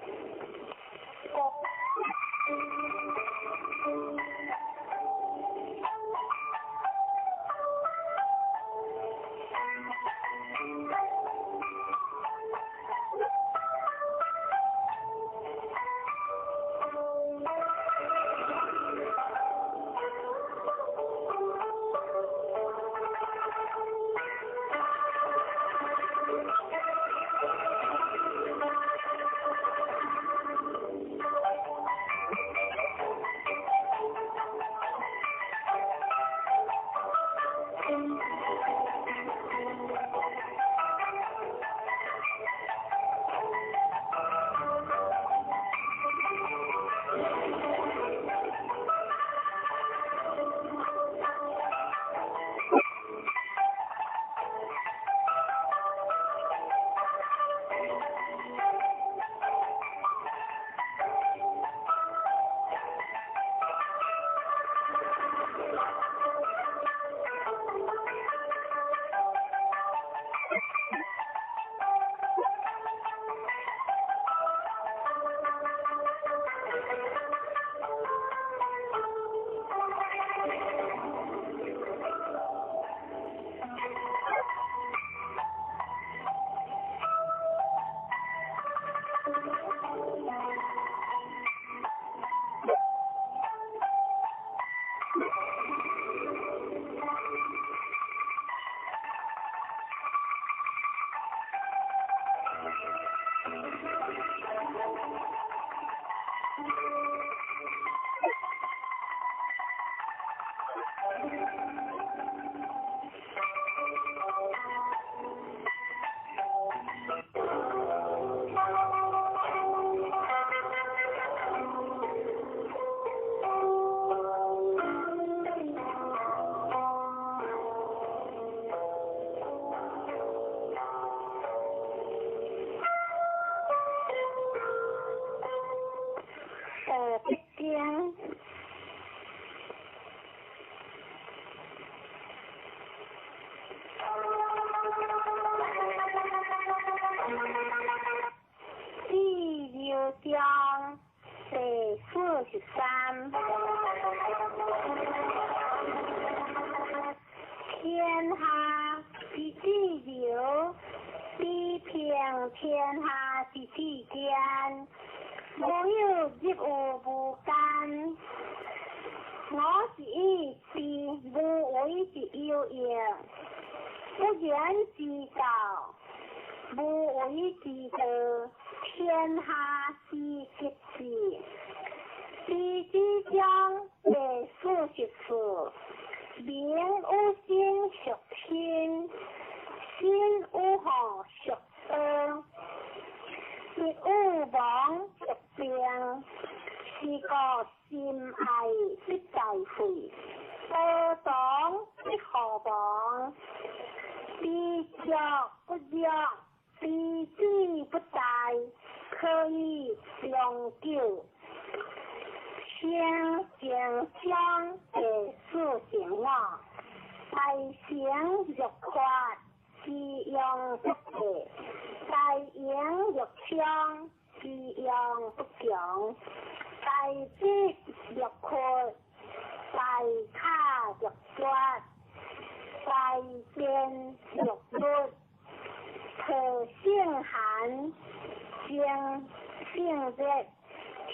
道德经。第六章第43。天下之至柔，比平天下之至坚。无有入于无间。我是以知无为之有用，不言之道，无为之道，天下之极致。第四章第44，民有心属心，心有好属道，物有亡属病，是故心爱必在会，道长必何亡。知足不辱，知止不殆，可以长久。圣贤章第45，大成若缺，其用不废；大盈若冲，其用不强；大智若阔，大卡若绝，大辩若鲁。特性寒，精性热，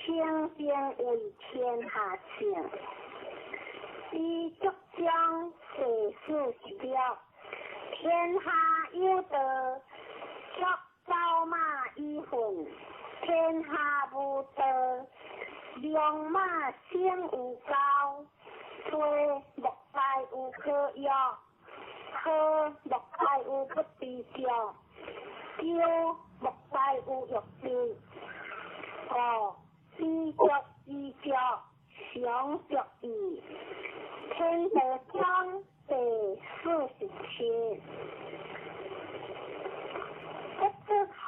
清净为天下圣。知足章第46，天下有道，足走马以奋；天下无道，良马生有高。吹莫大有可约，呵莫大有不知足，鸠莫大有欲知。五知足知足，常足矣。天道章第47，不足下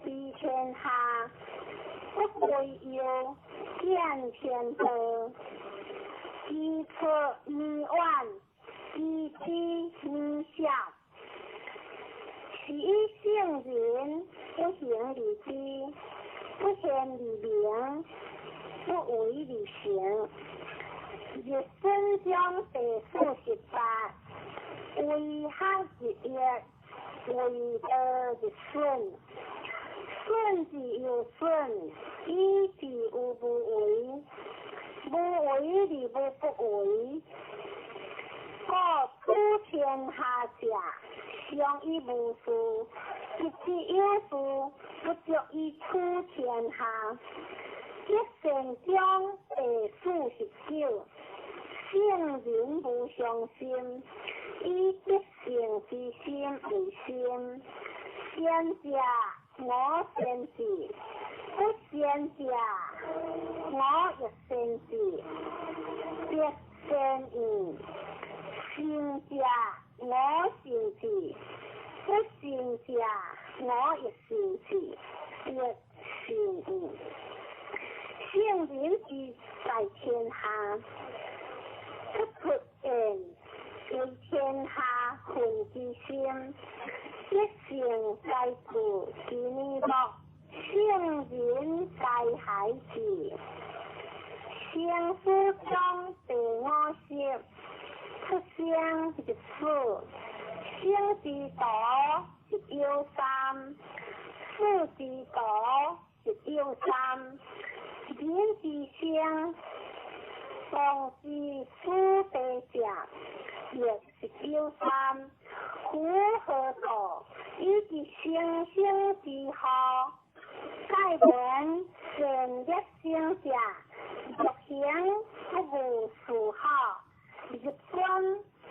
知天下，不为忧见天道。知错弥远，知止弥少。是以圣人不行而知，章第48，為學日益，為道日損。損之又損，以至於無為。無為而無不為。故處天下者，常以無事；得之有事，不足以處天下。德善章第49，聖人無上心，以德性之心為心。善者我善之，不善者我亦善之。德善焉，善者我善之，不善者我亦善之。德善焉。聖人之在天下，不出言，為天下分之心。德性在處其面目，聖人在海之。成書章第50，出生入死，生之徒一有三，死之徒一有三。人之生，當知死地者，亦是有三。夫何故？以及生生之禍，蓋聞善惡生者，欲行不務事好，入軍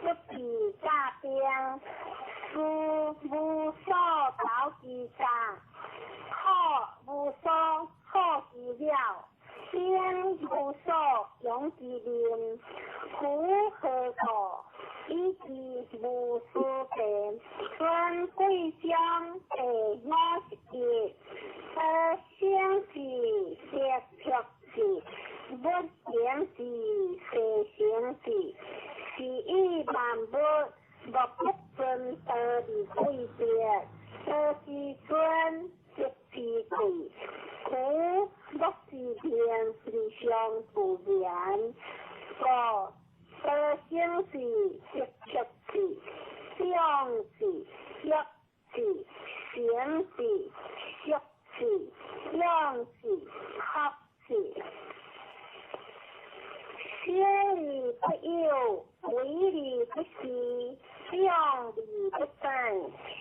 不避甲兵，事無所投其詐，苦無所好其了，兵無所用其民。夫何故？以及無事地，孫貴章第51，得生之得卻之，不行之世成之，是以萬物莫不尊道而貴別，道之尊，德之貴。夫莫之命而相不言，故得生之得卻之，長之弱之，成之息之，養之合之。生而不有，為而不恃，長而不散，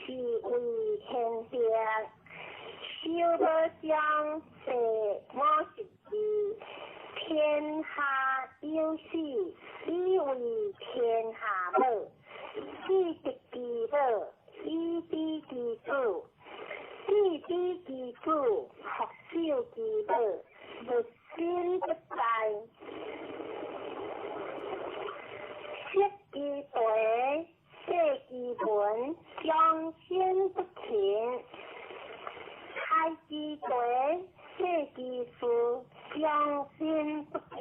是謂玄德。修道章第52，天下有死，以為天下母。子得其母，以知其子；子知其子，復守其母，物身不在。識其地，過其門，終身不勤；開其地，過其事，終身不敬。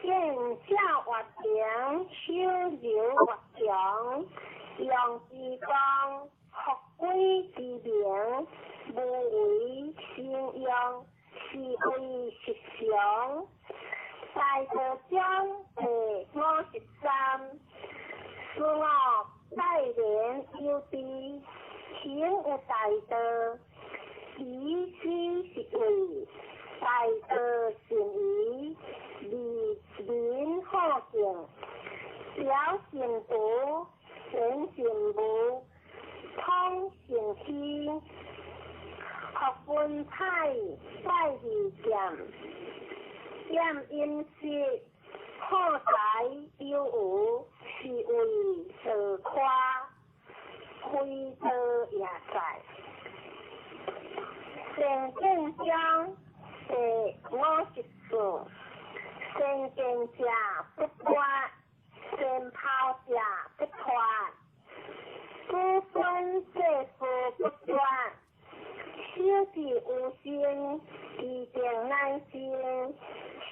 見正活平，守柔活強，用之光，復歸之明，無為生用，是謂實常。大道章第53，事惡待人有知，行有大道，以此是謂大道善矣。利民好敬，表善德，顯善無，通善虛，學文采，拜二劍，厭飲食，好財有餘，是謂道誇，非道也在。善見章第54，善見者不拔，善拋者不脫，子孫世事不絕，守之有心，其定乃靜；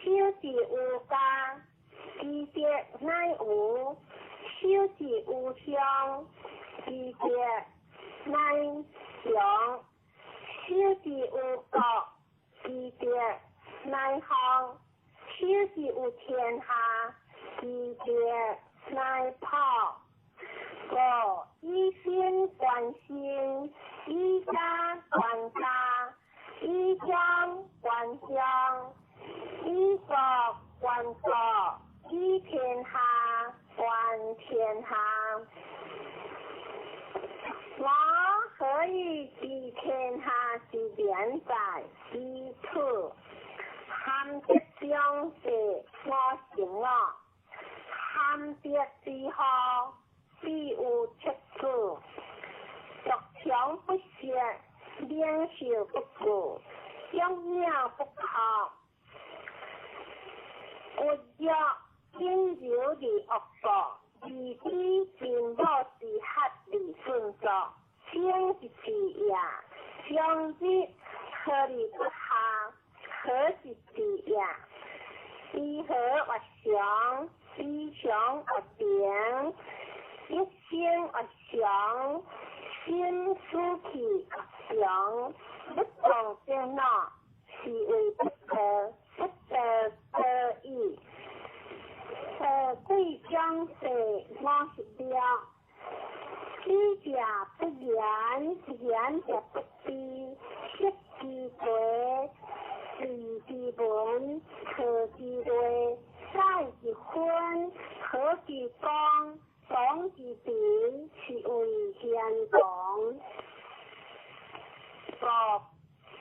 守之有加，其德乃無；守之有鄉，其德乃強；守之有國，其德乃方；守之有天下，其德乃朴。五以身觀身，以家觀家，以鄉觀鄉，以國觀國，以天下觀天下。我何以知天下之變哉？以此。含德中第55，含德之後，必有七子。獨強不息，領袖不顧，將鳥不哭。骨弱僅柔而惡國，義之君母之合而順作，正之治也。長日何而不下？何之治也？知和曰常，知常曰平，一生曰常，心思氣曰常。不動正腦，是謂不得，不得得矣。貴中第56，知者不言，言者不知，色之貴，利之門，錯之類，載之分，和之光，當之平，是謂賢王。五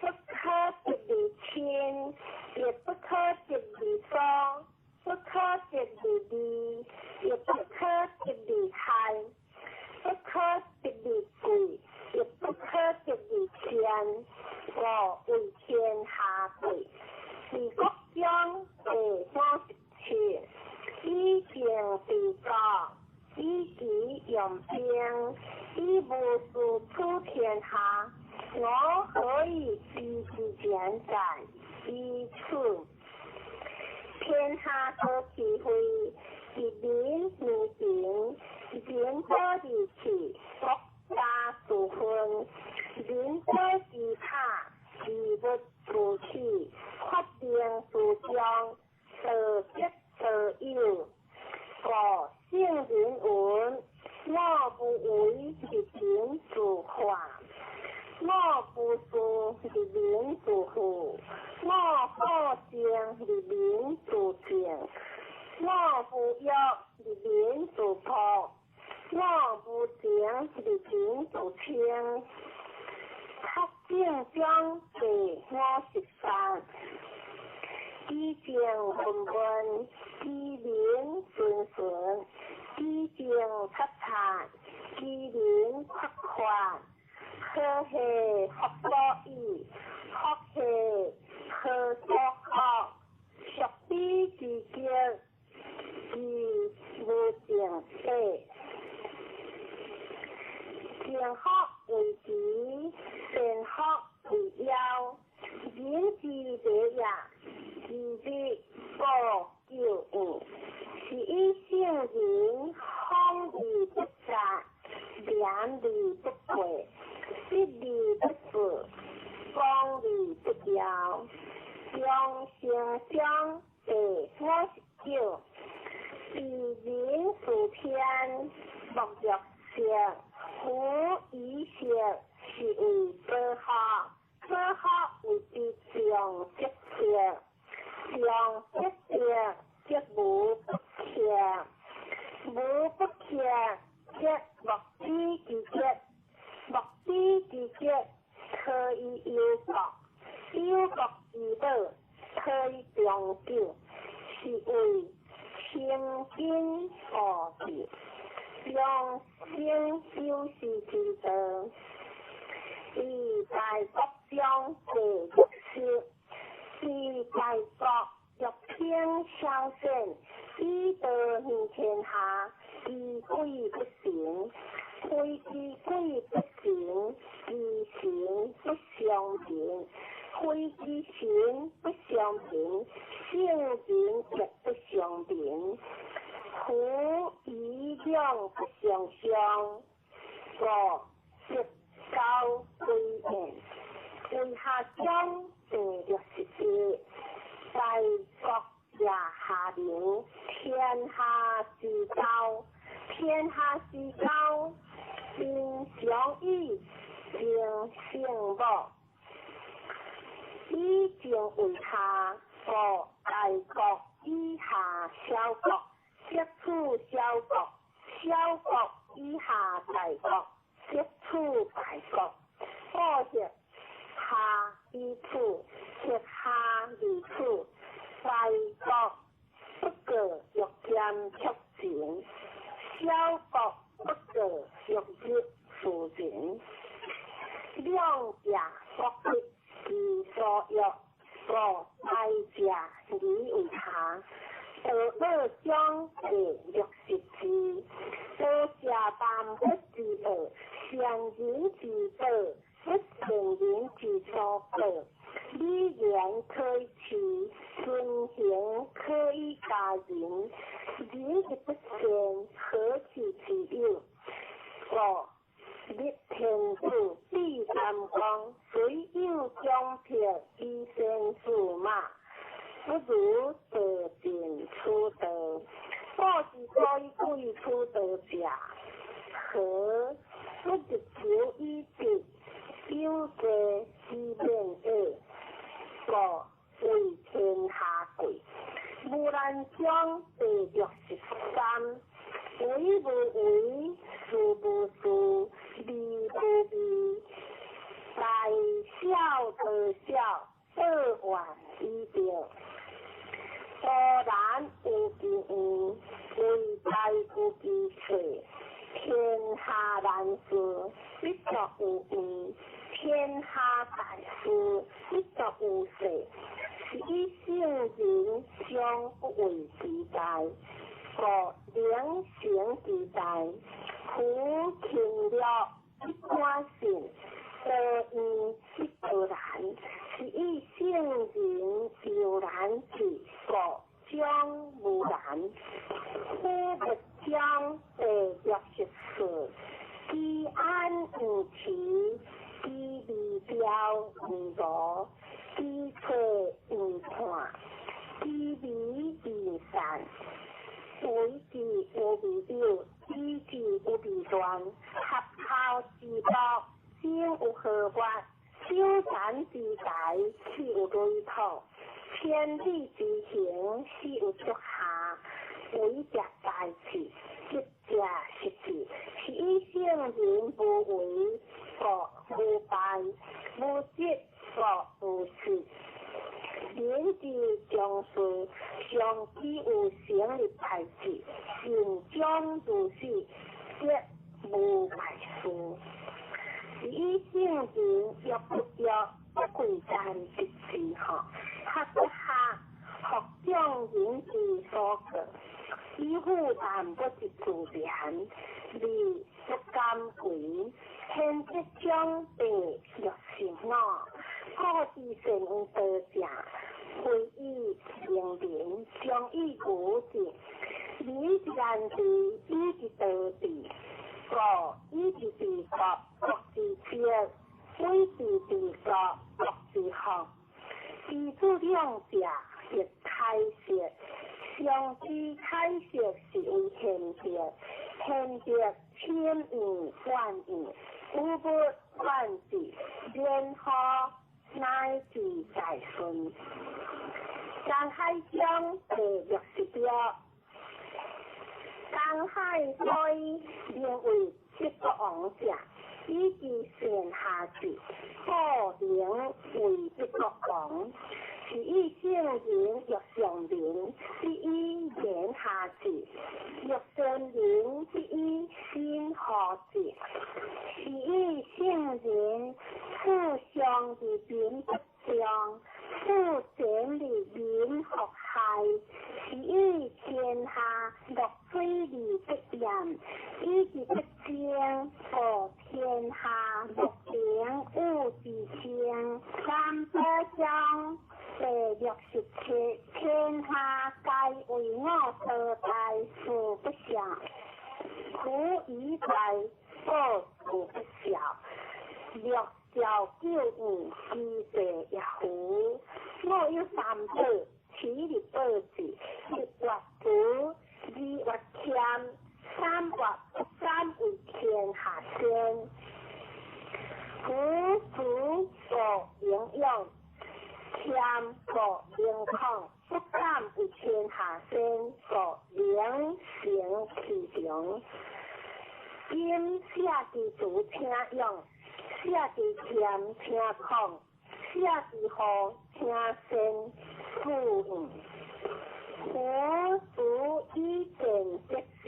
不可得而親，亦不可得而疏，不可得而利，亦不可得而害，不可得而貴，亦不可得而賤。五為天下貴。治國中第57，以政治國，以己用兵，以無事取天下。我何以知之變哉？以此。天下多智慧，一民如平，人多而治，國家自分；人多之塔，事物自起，發明之中，道德道有。五聖人云：我不為人民除害，我不事人民之富，我好靜人民之靜，我無欲人民之朴，我無情人民之清。德政中第58，其政溫溫，其民順順，其政察察，其民闊闊。何係福所倚，福係何所託？屬彼之極，其無正體。正福為臍，善福為腰。人之禮也，其日無咎怨。是以聖人風而不雜，廉而不過，失而不失，光而不耀。中成章第59，治人事天，莫若色，夫以色是謂保福，保福謂之常則色，常則色則無不克，無不克則莫知之極，莫知之極可以憂國，憂國之寶可以長久，是謂清真惡智，養生修士之道。以大國中第60，治大國若偏小善，以道行天下，其鬼不神。非其鬼不神，其神不相民；非其神不相民，聖人亦不相民。夫以兩不相傷，五德高歸焉。為下章第61，大國者下流，天下之交，天下之交，民常以情胜武，以情为下，故大國以下小國，則處小國；小國以下大國，則處大國。故協下而處，協下而處，大國不過欲兼卻情，小國不過欲入夫人。兩者國得其所欲，故大者而為下。道樂章第60字，道者萬物之奧，善人之寶，不善人之所過。禮言可以齊，尊行可以加人。人之不善，何其之有？故立天子，立三公，雖有獎票以先駟馬，不如道盡此道。古之所以貴此道者，何？不日求以直，有罪以免惡，故為天下貴。無難章第63，為無為，事無事，味無味，大小道小，報怨以德。多難有其誤，為大有其錯。天下難事，必作有為；天下大事，必作有勢。是以聖人將不為之大，故能成之大。夫勤樂必寡信，多怨必多難。是以聖人猶難至，故將無難。虎物章第64，居安毋遲，居未兆毋羅，居錯毋判，居微毋散。為之有未有，以之有未亂。合口之樂，生有何物？守殘之台，豈有累土？千里之行，始有足下。為者大智，執者失智。是以聖人無為，故無敗；無執，故無失。人之將事，常期有成的代誌，善終如是，則無敗事。是以聖人欲不欲，不貴賤得志吼，學不學，學眾人之所過，以夫萬物之自然，而不敢為。憲德章第65，古之善於道者，非以明民，將以愚之。民之難治，以之多治。故以之治國，國之治；以之治國，國之福。知諸兩者，亦開釋。常知開釋是為賢德，賢德淺遠遠遠，有物遠之，然後乃至大順。江海章第66，江海歸名為北國王者，以其善下治，故名為北國王。是以聖人欲上民，必以言下治；欲善民，必以心和治。是以聖人處上而民不爭，處前而民復害。是以天下樂水而不淹，以其不爭，故天下樂平與之稱。三寶章第67，天下皆為我所大，事不肖。苦以大，故事不肖。六兆九五，其地也符。我有三寶，豈日報之？善。夫慈故能勇，謙故能抗，不敢為天下先，故能成其長。今舍之慈請勇，舍之謙請抗，舍之和請善，富養。夫慈以善得勝，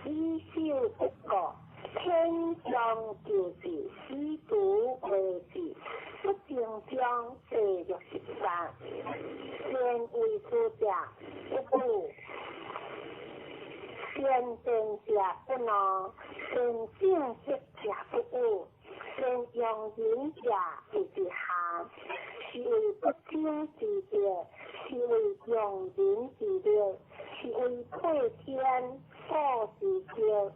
以守得國，天將救治，以慈為治。不爭章第63，善為士者不武，善辯者不怒，善正直者不侮，善用人者為之下。是謂不爭之德，是謂用人之力，是謂配天過之德。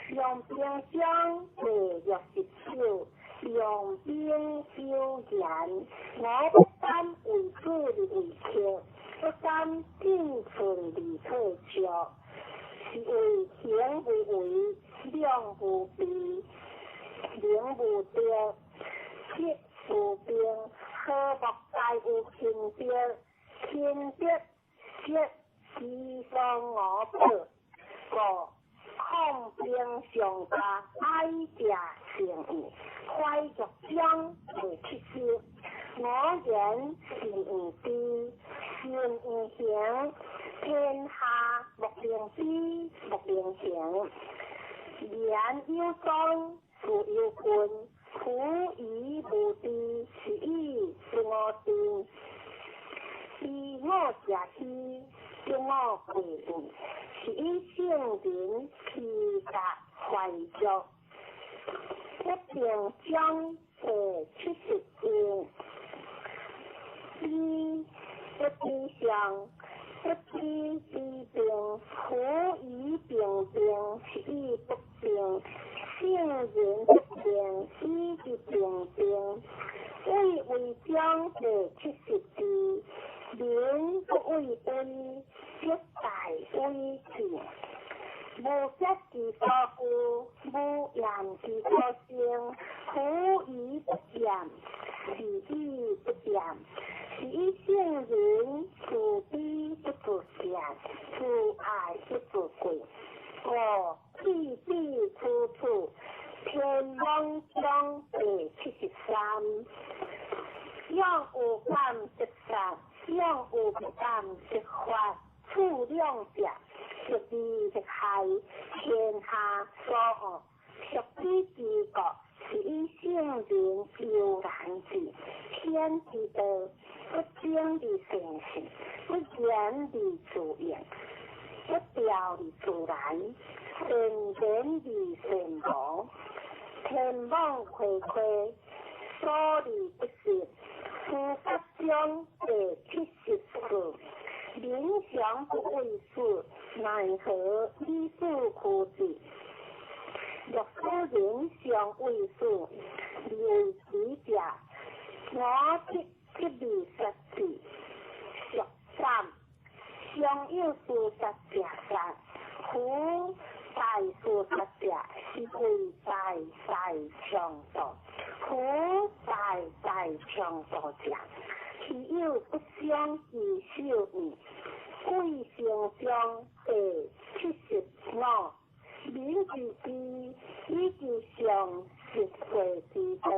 陽平章第69，用兵有言，我不敢為主而為客，不敢進寸而退卻，是謂行無為，量無備，能無德，吉無兵，和睦皆有親德，親德則其所我保，故抗兵上加，愛者勝矣。懷玉章第70，我言信毋知，信毋行，天下莫能知，莫能行。言有宗，事有根，夫疑無知，是以不我知。知我者希，得我貴矣。是以聖人披甲懷玉。不平章第71，知不知上，不知之病，夫疑平病，是以不病。聖人不病，以之平病。畏威章第72，民不畏威，則大威至。無德之所居，無言之所生。夫疑不言，是以不言。是以聖人慈悲不自善，慈愛不自貴。故去彼處處，天網章第73。勇有感則殺，勇有不感則發。處兩者，則利則害，天下所惡。屬彼之國，是以聖人悠然治。天之道，不爭而成事，不言而自應，不調而自然，善言而善無。天網恢恢，疏而不失。司法章第74，民常不畏死，奈何以死驅之？若使人常畏死，而為之者，我即吉利殺之。屬三，常有事殺者殺，夫大事殺者，是謂大大強盜。夫大大強盜者，其有不傷其手矣。貴成章第75，民之知，以其常實會之道，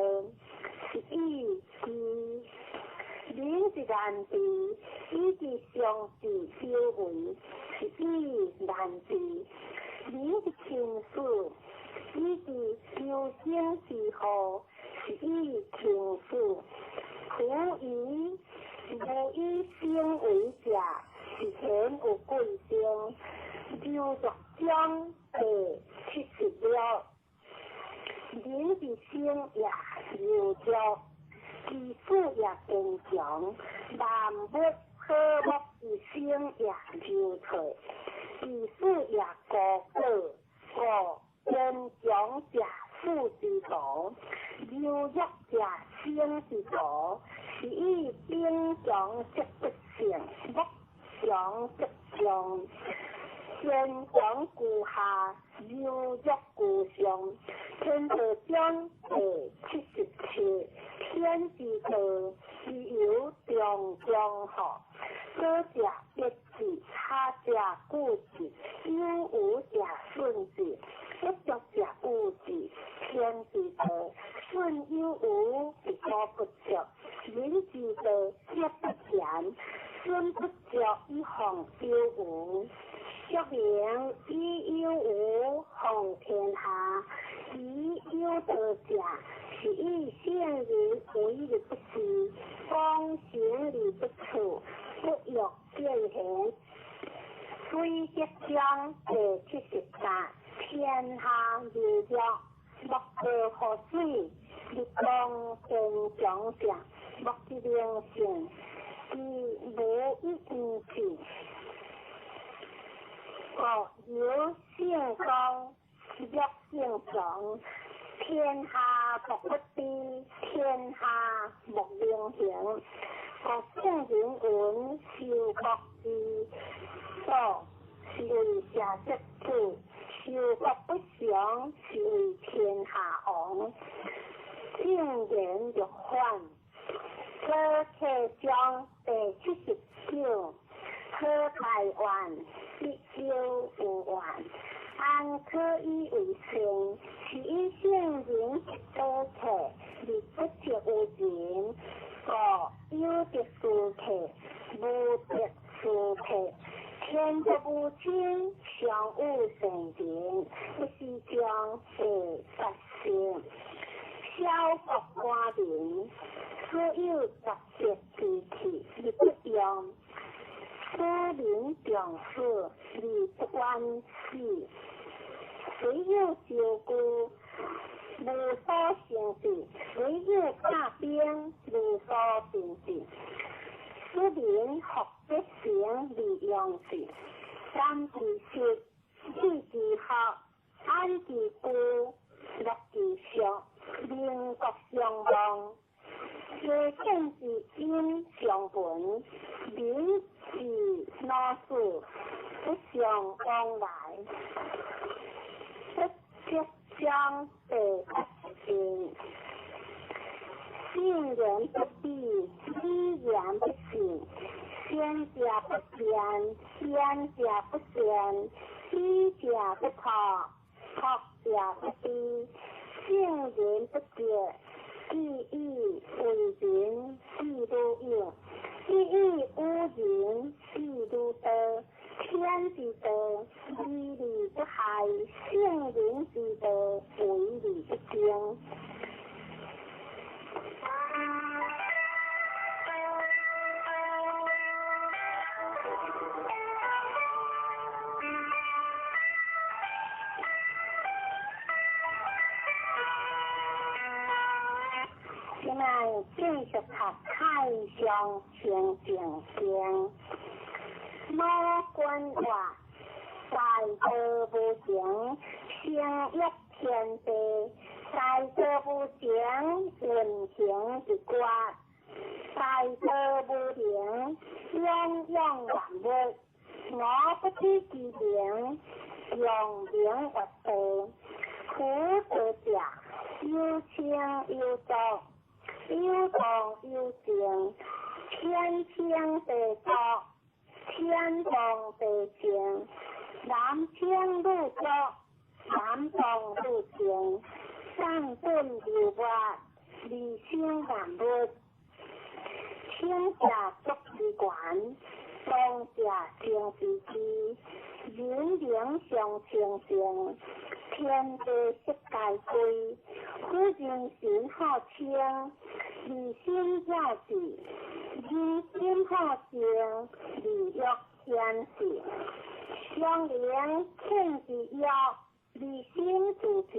是以知；民之難治，以其常治有為，是以難治；民之親死，以其求生之禍，是以輕死。夫疑無以生為者，是顯有貴生。劉若章第76，人之生也柔弱，其死也堅強。萬物和睦之生也柔脆，其死也高高。故堅強者死之徒，柔弱者生之徒。是以兵強則不勝，木強則強。天長居下，柔弱居上。天道章第77，天之道，其犹中中乎？左者必之，下者固之，有无者顺之，不足者恶之。天之道，顺有无而无不足；人之道，德不全，损不足以奉有无。说明以有无奉天下，以有道者，是以圣人为而不恃，广行而不处，不欲见贤。水德章第78，天下柔弱，莫过乎水；日光天长者，莫之能胜，其无以为之。国有圣光，欲圣强，天下莫不知，天下莫能行。国圣人云：修国之道，是为社稷主；修国不常，是为天下王。正言若反，左客章第79，好大愿，必有有愿。安可以为善？是以圣人之道客，而不得有人。故有德斯客，无德斯客。天道无亲，常有圣人，不是将第8圣。小国寡民，所有杂色之气而不用；使民重死而不冤死。虽有招具，无所成就；虽有甲兵，无所成就。使民福德成而用之。感之实，义之学，安之居，乐之俗，民国相望。家政之音相闻，民之老死，不相往来。不德章第8卷，圣人不比，语言不信，先者不辩，先者不善，知者不错，错者不知。圣人不觉，既以为人，是如有；既以无人，是如道。天之道，为而不害；圣人之道，为而不争。现在继续读《太上清净经》。无君话，大道无形，生育天地；大道无形，运行一决；大道无灵，养养万物。我不知其名，用名曰地。夫道者，有清有浊，有动有静，天清地浊，天动地静，男清女浊，男动女静，上顿流活，二生万物。清者足之源，动者生之基，人灵相清净，天地色皆归。夫人心好清，二心了智；人心好静，而欲显示。相灵天之欲，而心自静；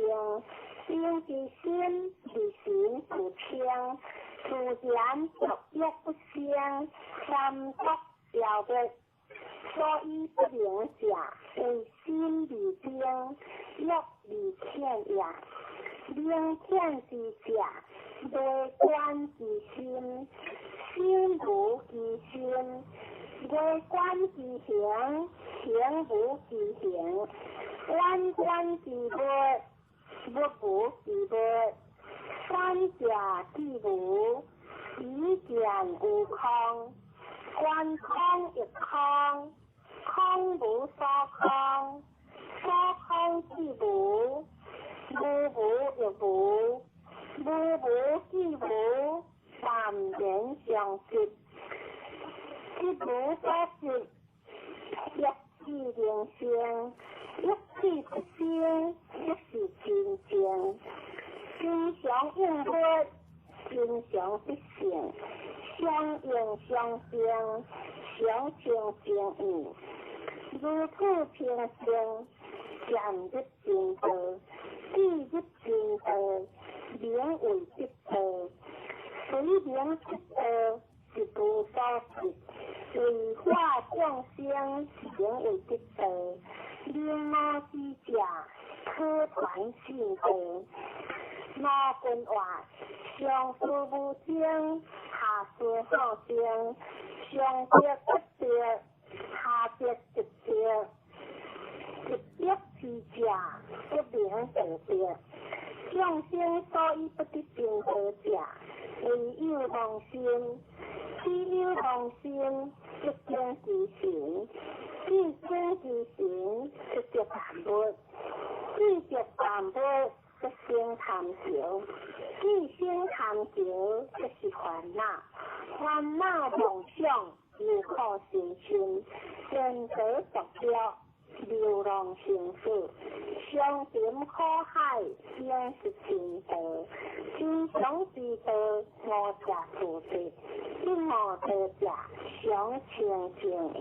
灵之心，而心自清。自然独欲不生，三毒消灭。所以不能者，为心而精，欲而浅也。明浅之者，内观之心，心如其心；内观之形，行無其形，遠觀之物，物無其物，散者即無，彼見有空，觀空亦空，空無所空，所空即無，無無亦無，無無即無，淡然相即，即無所執，欲智能生，欲智不生，即是清淨。經常應物，經常必性，相應相生，常清淨意，如此清淨，漸入真道，既入真道，名為得道。雖名得道，實無所得。為化眾生，名為得道。明悟之者，可傳信道。盧君話：上師無生，下師好生，上得不得，下得即得，一得之者，不名道得。眾生所以不得成道者，唯有妄心。只有妄心，即境之神；既境之神，即得萬物；既得萬物，即生貪著；既生貪著，即是煩惱。煩惱妄想，憂苦生心，顛倒濁濁，流浪生死，相沉苦海，應是真道。真常之道，悟者自得；不悟道者，常清淨意。